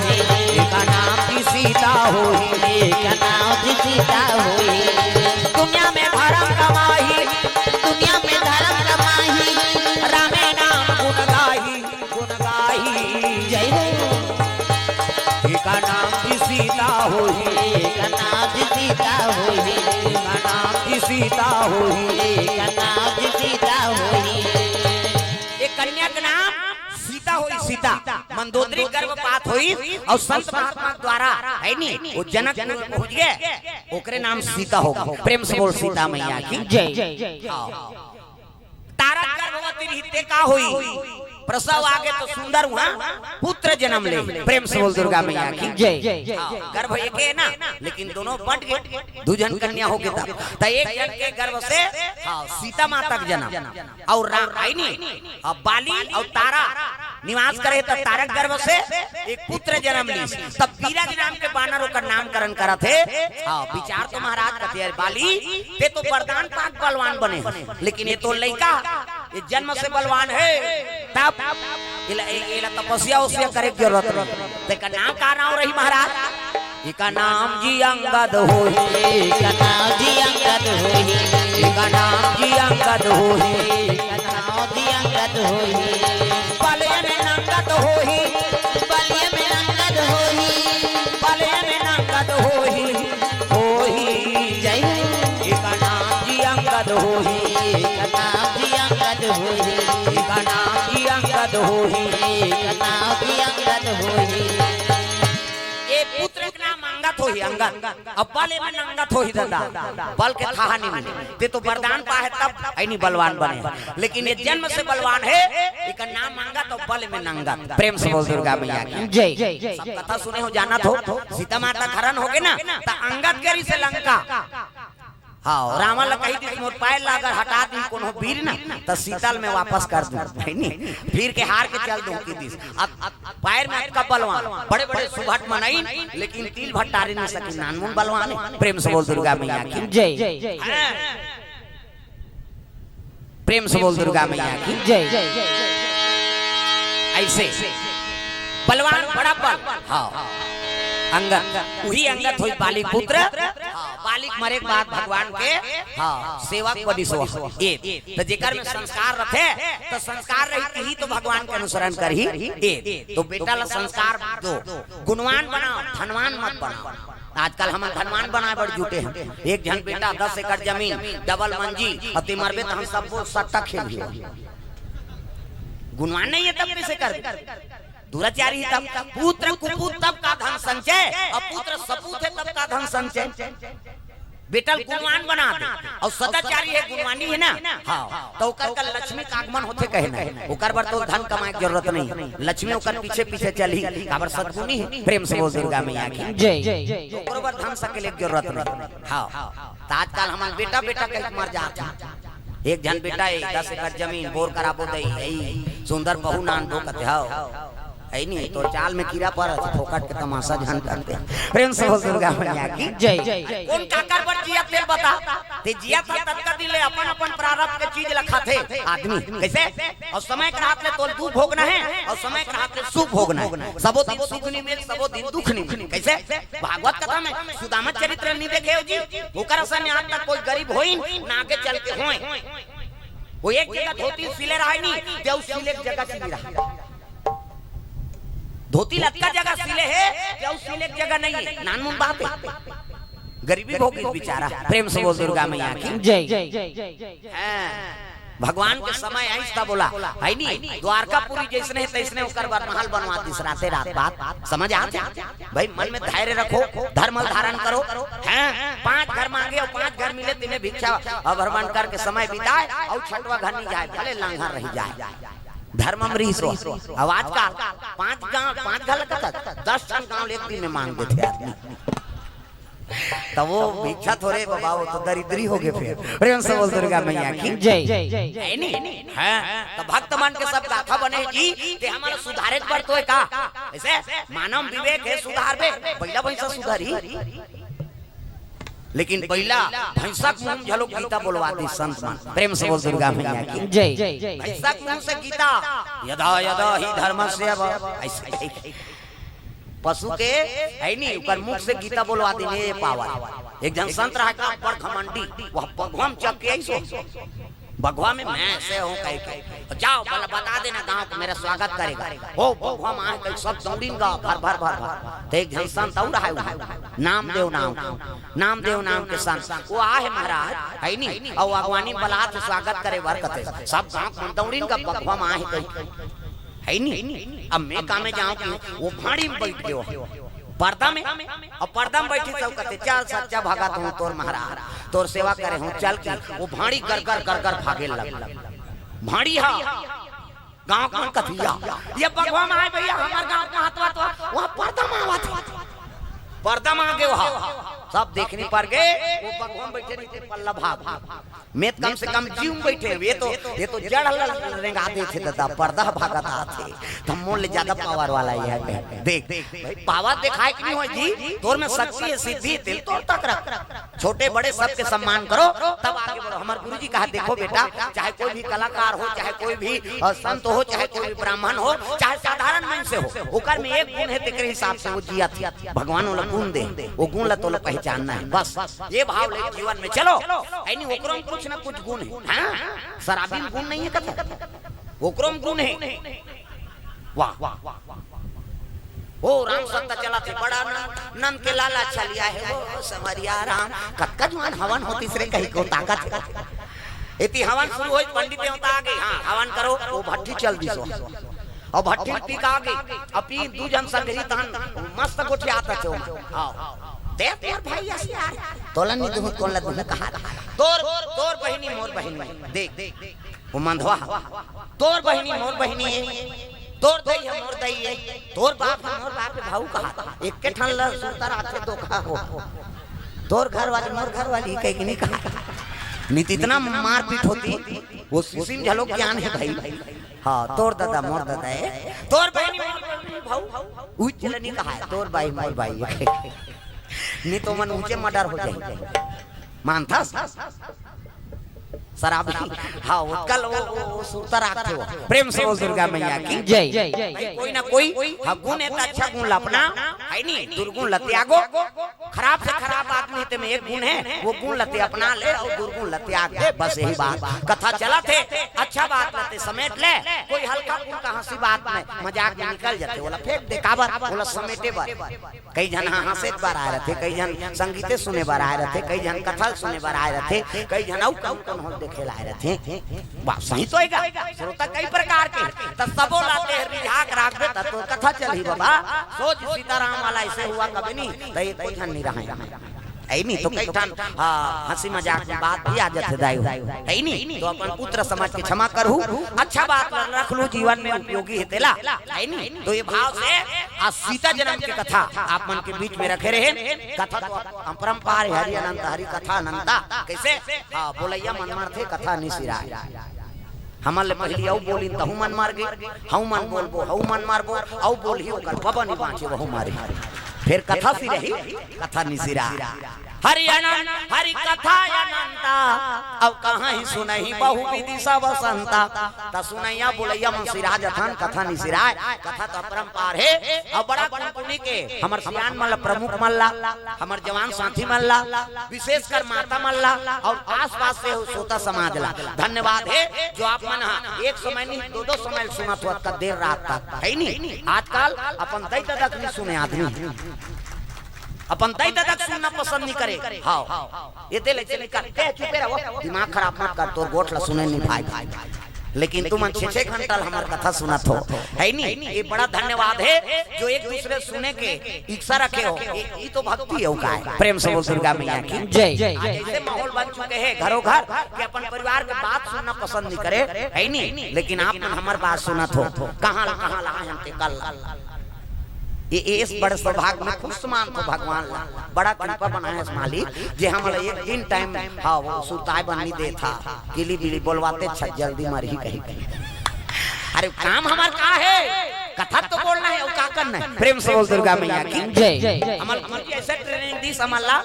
एकर नाम जी सीता होय। एकर नाम जी सीता होय। दुनिया में धर्म कमाही, दुनिया में धर्म कमाही, रामे नाम गुण गाही, गुण गाही। जय हो। एकर नाम जी सीता होय। एकर नाम जी सीता होय। एकर नाम जी सीता होय। एकर नाम जी सीता होय। एक कन्या के नाम सीता होय, सीता। मंदोदरी गर्भपात होय अउ संत महात्मा द्वारा, हे नी, वो जनकपुर में पहुंच गे, ओकरे नाम सीता होगे। प्रेम से बोल सीता मैया की जय। हाँ। तारा गर्भवती रहिथे का होय? प्रसव आगे तो सुंदर हुआ पुत्र जन्म ले। प्रेम से बोल दुर्गा मैया की जय। हाँ, गर्भ एके हे ना, लेकिन दोनों बंट गे, दू झन कन्या होगे तब। त एक झन के गर्भ से, हाँ, सीता माता के जन्म। अउ रा-, हे नी, अब बाली अउ तारा निवास करे त तारक गर्भ से एक पुत्र जन्म लीस। तब बीरज नाम के बानर ओकर नामकरण करत हे। हाँ, विचार तो महाराज कथे, "अरे बाली, ते तो वरदान पाके बलवान बने, लेकिन ये तो लइका, ये जन्म से बलवान हे।" तब एला, ए-, एला तपस्या ओसिया करे के जरूरत नहीं। तेकर नाम का नाम रही महाराज? एकर नाम जी अंगद होही। एकर नाम जी अंगद होही। एकर नाम जी अंगद होही। एकर नाम जी अंगद होही। बलिये में नंगत होही। बलिये में नंगत होही। बलिये में नंगत होही। होही। जय हो। एकर नाम जी अंगद होही। एकर नाम जी अंगद होही। एकर नाम जी अंगद होही। एकर नाम जी अंगद होही। ए पुत्र के नाम अंगद होही, अंगद। अब बल एमे नंगत होही दादा, बल के थाहा नहीं मिले। ते तो वरदान पाहे तब हे नी बलवान बने, लेकिन ये जन्म से बलवान हे, एकर नाम अंगद अउ बल एमे नंगत। प्रेम से बोल दुर्गा मैया की जय। सब कथा सुने हो, जानत हो, सीता माता के हरण होगे ना, त अंगद गे रिहिसे लंका। हाँ, रावण ला कहि दिस, "मोर पैर ला अगर हटा दी कोनो बीर ना, त सीता ल मैं वापस कर दूं, हे नी? फिर के हार के चल दूं," कहि दिस। अब, अब पैर में अतका बलवान, बड़े-बड़े सुभट मनई, लेकिन तिल भर टारे नहीं सके, नानमुन बलवान हे। प्रेम से बोल दुर्गा मैया की जय। हाँ। प्रेम से बोल दुर्गा मैया की जय। ऐसे बलवान, बड़ा बल। हाँ, अंगद, उही अंगद होई बाली पुत्र। हाँ, बाली के मरे के बाद भगवान के, हाँ, सेवक बनिस हो। ए, त जेकर में संस्कार रथे, त संस्कार रही, तिही तो भगवान के अनुसरण करही। ए, तो बेटा ला संस्कार दो, गुणवान बनाओ, धनवान मत बनाओ। आजकल हमन धनवान बनाए बर जुटे हन। एक झन बेटा, दस एकड़ जमीन, डबल मंजिल, अउ ते मरबे त हम सबो सट्टा खेलबो। गुणवान नहीं हे तब कइसे करबे? दुराचारी हे तब। पुत्र कुपूत तब का धन संचय, अउ पुत्र सपूत हे तब का धन संचय। बेटा ल गुणवान बना दे, अउ सदाचारी हे, गुणवानी हे ना, हाँ, त ओकर का लक्ष्मी का आगमन होथे कहे ना, ओकर बर तो धन कमाए के जरूरत नहीं, लक्ष्मी ओकर पीछे पीछे चलही, काबर सद्गुणी हे। प्रेम से बोल दुर्गा मैया की जय। ओकर बर धन सकेले के जरूरत नहीं। हाँ, त आजकल हमन बेटा बेटा कहि के मर जात हन। एक झन बेटा हे, दस एकड़ जमीन, बोर कराबो दई, हई, सुंदर बहू नानबो कथे, हव। हई नहीं, तो चाल में कीड़ा परत, फोकट के तमाशा झन करते। प्रेम से बोल दुर्गा मैया की जय। कोन काकर बर जियत हे बता? ते जियत हस ततका दिन ले अपन अपन प्रारब्ध के चीज ल खाथे आदमी। कइसे? अउ समय के रहत ले तोल दुख भोगना हे, अउ समय के रहत ले सुख भोगना हे। सबो दिन सुख नहीं मिल, सबो दिन दुख नहीं मिल। कइसे? भागवत कथा में सुदामा चरित्र नहीं देखे हो जी? ओकर असन आज तक कोई गरीब होइन, ना आगे चल के होय। वो एक जगह धोती सिले रहय नहीं, ते अउ सिले के जगह सिले रहय। धोती लतका जगह सिले हे, कि अउ सिले के जगह नहीं है, नानमुन बात है। गरीबी भोगिस बेचारा। प्रेम से बोल दुर्गा मैया की। जय। हाँ, भगवान के समय आइस त बोला, है नी? द्वारकापुरी जैसने है तैसने ओकर बर महल बनवा दिस राते रात। बात समझ आथे? भाई, मन में धैर्य रखो, धर्म धारण करो। हैं? पांच घर मांगे अउ पांच घर मिले, तिने भिक्षा अउ भ्रमण करके समय बिताए अउ छठवा घर नहीं जाए, भले लांघा रह जाए। धर्म में रहिस हो। अब आजकल पांच गांव, पांच घर लगत, दस ठन गांव एक दिन में मांग देथे आदमी। त वो भिक्षा थोरे बाबा, वो तो दरिद्री हो गए फिर। प्रेम से बोल दुर्गा मैया की। जय। है नी? हाँ, त भक्त मन के सब गाथा बने जी, ते हमला सुधारे के बर तो है का? ऐसे मानव विवेक है, सुधारबे, पहिला भैंसा सुधारी। लेकिन पहिला भैंसा के मुंह में घलो गीता बोलवा दिस संत मन। प्रेम से बोल दुर्गा मैया की। जय। भैंसा के मुंह से गीता, यदा यदा ही धर्मस्य, ऐसे पशु के, है नी, ओकर मुख से गीता बोलवा दिस, ये पावर। एक झन संत रहा का, बड़ घमंडी, वो बघवा में चघ के ऐसो, बघवा में मैं ऐसे हूँ कह के, जाओ, बोला, बता देना गांव को, मेरा स्वागत करेगा। ओ बघवा में आए कहीं, सब दौड़िन गा, भर भर भर भर। त एक झन संत अउ रहा है, नामदेव नाम, नामदेव नाम के संत, वो आहे महाराज, है नी, अउ अगवानी बलात स्वागत करे बर कथे, सब गांव के मन दौड़िन गा, बघवा में आहे कहीं, है नी। अब मैं का में जांव कि वो भाड़ी में बइठ गयो, पर्दा में, अउ पर्दा में बइठिस अउ कथे, चल सच्चा भगत हूँ तोर महाराज, तोर सेवा करे हूँ, चल कि वो भाड़ी गरगर गरगर भागे लग। भाड़ी हा, गांव के मन कथे, या, ये बघवा में आए भैया, हमर गांव के महत्व तो वहाँ पर्दा में आवत हे। पर्दा में आ गयो हा, सब देखनी पर गे, वो बघवा में बइठे रहिथे पल्ला भाग। मैं त कम से कम जीव में बइठे, ये तो, ये तो जड़ ल रेंगा देथे दादा, पर्दा भागत आथे। त मोर ले ज्यादा पावर वाला ये है। देख, भाई, पावर दिखाए के नहीं होय जी, तोर में शक्ति है, सिद्धि है, तेला तोर तक रख। छोटे बड़े सबके सम्मान करो, तब आगे बढ़ो। हमर गुरुजी कहा, देखो बेटा, चाहे कोई भी कलाकार हो, चाहे कोई भी, अ, संत हो, चाहे कोई भी ब्राह्मण हो, चाहे साधारण मनुष्य हो, ओकर में एक गुण है, तेकरे हिसाब से वो जियत हे। भगवान ओला गुण दे, वो गुण ला तोला पहचानना है, बस। ये भाव ले जीवन में चलो। है नी, ओकरो में कुछ ना कुछ गुण है। हाँ, शराबी में गुण नहीं है कथे, ओकरो में गुण है। वाह, वाह, वाह, वाह। ओ राम सत्ता चलत हे, बड़ा नंद, नंद के लाला चलिया है, ओ समरिया राम। कतका जुआन हवन होतिस रे कही को ताकत है। एती हवन शुरू होई, पंडित देवता आ गए, हाँ, हवन करो, वो भट्टी चल दिस। अउ भट्टी पी का आ गए, अउ पी दू झन संगरी तहन मस्त गोठियात रथे। हाँ, देख तोर भाई अस यार, तोला नहीं दूँ, तोला दूँ कहा, तोर, तोर बहिनी मोर बहिनी, देख, देख, वो मंधवा, तोर बहिनी मोर बहिनी है, तोर दई है मोर दई है, तोर बाप है मोर बाप है, भाऊ कहा, एक के ठन ला सुरता राखे दो कहा हो, तोर घर वाली मोर घर वाली कह के नहीं कहा, नहीं तो इतना मारपीट होती, वो सुशील झलोक ज्ञान है भाई। हाँ, तोर दादा मोर दादा है, तोर बहिनी मोर बहिनी भाऊ, उच्च नहीं कहा है, तोर बाई मोर बाई है। नहीं तो मन ऊंचे मर्डर हो जाए। मानथस? शराबी। हाँ, वो कल वो, वो, वो सुरता राखथे वो। प्रेम से बोल दुर्गा मैया की। जय। भाई, कोई ना कोई, हाँ, गुण है तो अच्छा गुण ला अपना, है नी? दुर्गुण ला त्यागो। खराब से खराब आदमी ते में एक गुण है, वो गुण ला ते अपना ले अउ दुर्गुण ला त्याग दे, बस यही बात। कथा चलत हे, अच्छा बात ला ते समेट ले, कोई हल्का फुल्का हंसी बात में, मजाक में निकल जाथे, ओला फेंक दे, काबर, ओला समेटे बर। कई झन ह-, हंसे बर आए रथे, कई झन संगीते सुने बर आए रथे, कई झन कथा सुने बर आए रथे, कई झन अउ कौन कौन होल देखे ला आए रथे। बात सही तो हे गा? श्रोता कई प्रकार के, त सबो ला ते हर रिझा के राखबे, त तो कथा चलही बाबा। सोच सीताराम वाला ऐसे हुआ कभी नहीं, त एको झन नहीं रहे। है नहीं तो कई ठन, हाँ, हंसी मजाक में बात भी आ जाथे दाई हो। है नहीं तो अपन पुत्र समझ के क्षमा करहू, अच्छा बात रख लू, जीवन में उपयोगी है तेला। है नहीं तो ये भाव से आज सीता जन्म की कथा आप मन के बीच में रखे रहे। कथा तो अपरंपार है, हरि अनंत हरि कथा अनंता। कैसे? हाँ, बोलैया मन मारथे, कथा नहीं सिराय। हमन ले पहिली अउ बोलिन, तहू मन मार गे, हऊ मन बोलबो, हऊ मन मारबो, अउ बोलही ओकर बबा नी बांचे, वहू मारे। फेर कथा सिरही, कथा निसिरा। हरि अनंत, हरि कथा अनंता, अउ कहाहीं सुनहीं बहुविधि सब संता। त सुनइया बोलइया मन सिरा जथन, कथा निसिराय, कथा त अपरंपार हे। अउ बड़ा कुनकुनी के हमर सियान मन ला, प्रमुख मन ला, हमर जवान साथी मन ला, विशेषकर माता मन ला अउ आसपास से हो श्रोता समाज ला धन्यवाद हे, जो आप मन हा एक समय नहीं, दो दो समय सुनत हो, अतका देर रात तक, हे नी? आजकल अपन दई ददा के नहीं सुने आदमी, अपन दई ददा के सुनना पसंद नहीं करे। हाँ, ये दे ले चली कर, ए, चुपे रहो, दिमाग खराब मत कर, तोर गोठ ला सुने नहीं भाई, भाई। लेकिन तुमन छे छे घंटा ल हमर कथा सुनत हो, हे नी? ये बड़ा धन्यवाद हे, जो एक दूसरे सुने के इच्छा रखे हो। ये, ये तो भक्ति हे, का हे? प्रेम से बोल दुर्गा मैया की जय। आज ऐसे माहौल बन चुके हे घरों घर कि अपन परिवार के बात सुनना पसंद नहीं करे, हे नी? लेकिन आप मन हमर बात सुनत हो, कहाँ ल, कहाँ ला, हम ते कल ला। ये, ये इस बड़े सौभाग्य में खुश मानत हो भगवान ला, बड़ा कृपा बनाए हे मालिक, जे हमला एक दिन टाइम, हाँ, वो सुताए बर नहीं देत हा, किली बिली बोलवाते, "छत जल्दी मरही," कही, कही। अरे काम हमर का हे, कथा तो बोलना हे, अउ का करना हे? प्रेम से बोल दुर्गा मैया की जय। हमर गुरुजी ऐसे ट्रेनिंग दीस हमला,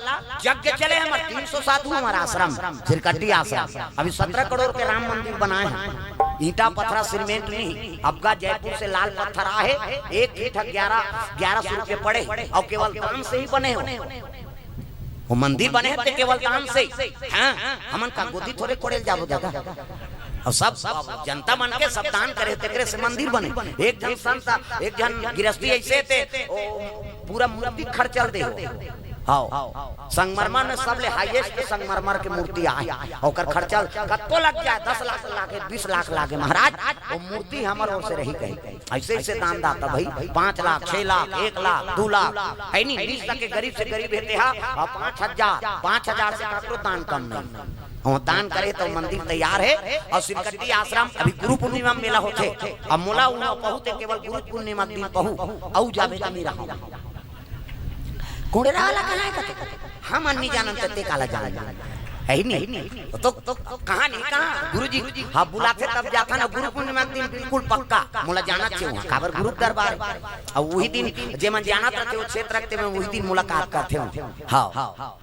यज्ञ चले हमर तीन सौ साधु हमर आश्रम, सिरकट्टी आश्रम, अभी सत्रह करोड़ के राम मंदिर बनाए हे, ईंटा पथरा सीमेंट नहीं, अबका जयपुर से लाल पत्थर आहे, एक फीट ग्यारह, ग्यारह सौ रुपये पड़े, अउ केवल दान से ही बने हो। वो मंदिर बने हे ते केवल दान से। हाँ, हमन का गोदी थोरे कोड़े ल जाबो दादा। अउ सब, सब जनता मन के सब दान करे, तेकरे से मंदिर बने। एक झन संत, एक झन गिरस्ती ऐसे ते, ओ, पूरा मूर्ति खर्चा ल दे हो। हाँ, संगमरमर में सबले highest संगमरमर के मूर्ति आहे, ओकर खर्चा कतको लग जाए, दस लाख लागे, बीस लाख लागे, महाराज, वो मूर्ति हमर ओर से रही कही। ऐसे, ऐसे दान दाता भाई, पाँच लाख, छह लाख, एक लाख, दो लाख, हे नी? बीस तक के गरीब से गरीब हे तेहा, अउ पाँच हजार, पाँच हजार से काकरो दान कम नहीं। अउ दान करे त मंदिर तैयार हे। अउ सिरकट्टी आश्रम अभी गुरु पूर्णिमा मेला होथे, अउ मोला उहाँ पहुँचे केवल गुरु पूर्णिमा के दिन पहुँ, अउ जाबे त नहीं रहा। कोड़ेरा वाला कहाँ हे कथे? हम नहीं जानन त ते काला जान। हे नी? तो, तो कहाँ नहीं, कहाँ? गुरुजी, हाँ, बुलाथे तब जाथन, गुरु पूर्णिमा के दिन बिल्कुल पक्का। मोला जाना चाहिए वहाँ, काबर गुरु के दरबार हे। अउ वही दिन, जे मन जानत रथे, वो क्षेत्र रखते में वही दिन मुलाकात करथे। हाँ।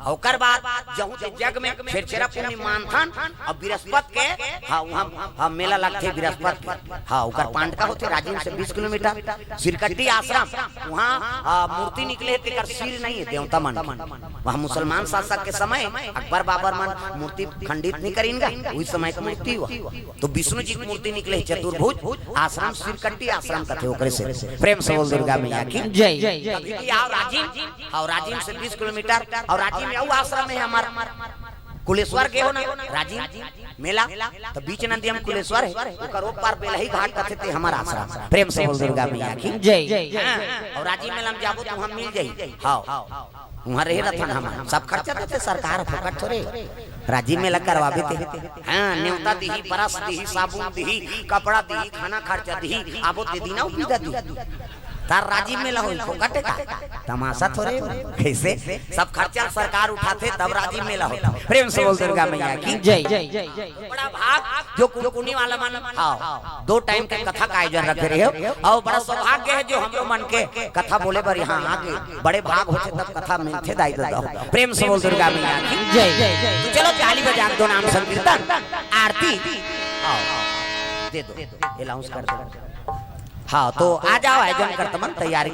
अउ ओकर बाद जहूँ से जग में छेरछेरा पुन्नी मानथन, अउ बृहस्पति के, हाँ, वहाँ, हाँ, मेला लगथे बृहस्पति के। हाँ, ओकर पांडका होथे राजिम से बीस किलोमीटर, सिरकट्टी आश्रम, वहाँ, आ, मूर्ति निकले हे, तेकर सिर नहीं हे, देवता मन के। वहाँ मुसलमान शासक के समय अकबर बाबर मन मूर्ति खंडित नहीं करिन गा, उही समय के मूर्ति हुआ। तो विष्णु जी के मूर्ति निकले हे चतुर्भुज, आश्रम सिरकट्टी आश्रम कथे ओकरे से। प्रेम से बोल दुर्गा मैया की जय। कभी भी आओ राजिम, अउ राजिम से बीस किलोमीटर, अउ राजिम में अउ आश्रम हे हमर, कुलेश्वर गे हो ना, राजिम मेला, त बीच नदिया में कुलेश्वर हे, ओकर ओ पार बेलही घाट कथे ते हमर आश्रम। प्रेम से बोल दुर्गा मैया की जय। हाँ, अउ राजिम मेला में जाबो त हम मिल जाही। हाँ, उहाँ रहे रथन हम, सब खर्चा देथे सरकार, फोकट थोरे। राजिम मेला करवाबे ते। हाँ, नेवता दिही, परस दिही, साबुन दिही, कपड़ा दिही, खाना खर्चा दिही, आबो ते दिना उपीदा दिही। तार राजिम मेला होई, फोकट का तमाशा थोरे। कैसे? सब खर्चा सरकार उठाथे, तब राजिम मेला होई। प्रेम से बोल दुर्गा मैया की जय। बड़ा भाग जो कुनकुनी वाला मन, हाँ, दो टाइम के कथा का आयोजन रखे रहे हो, अउ बड़ा सौभाग्य हे जो हमरो मन के कथा बोले बर यहाँ आके बड़े भाग होथे, तब कथा मिलथे दाई ददा हो। प्रेम से बोल दुर्गा मैया की जय। तो चलो ताली बजा के दो नाम संकीर्तन, आरती, हाँ, दे दो, अनाउंस कर दो। हाँ, तो आ जाओ, आयोजन करता मन तैयारी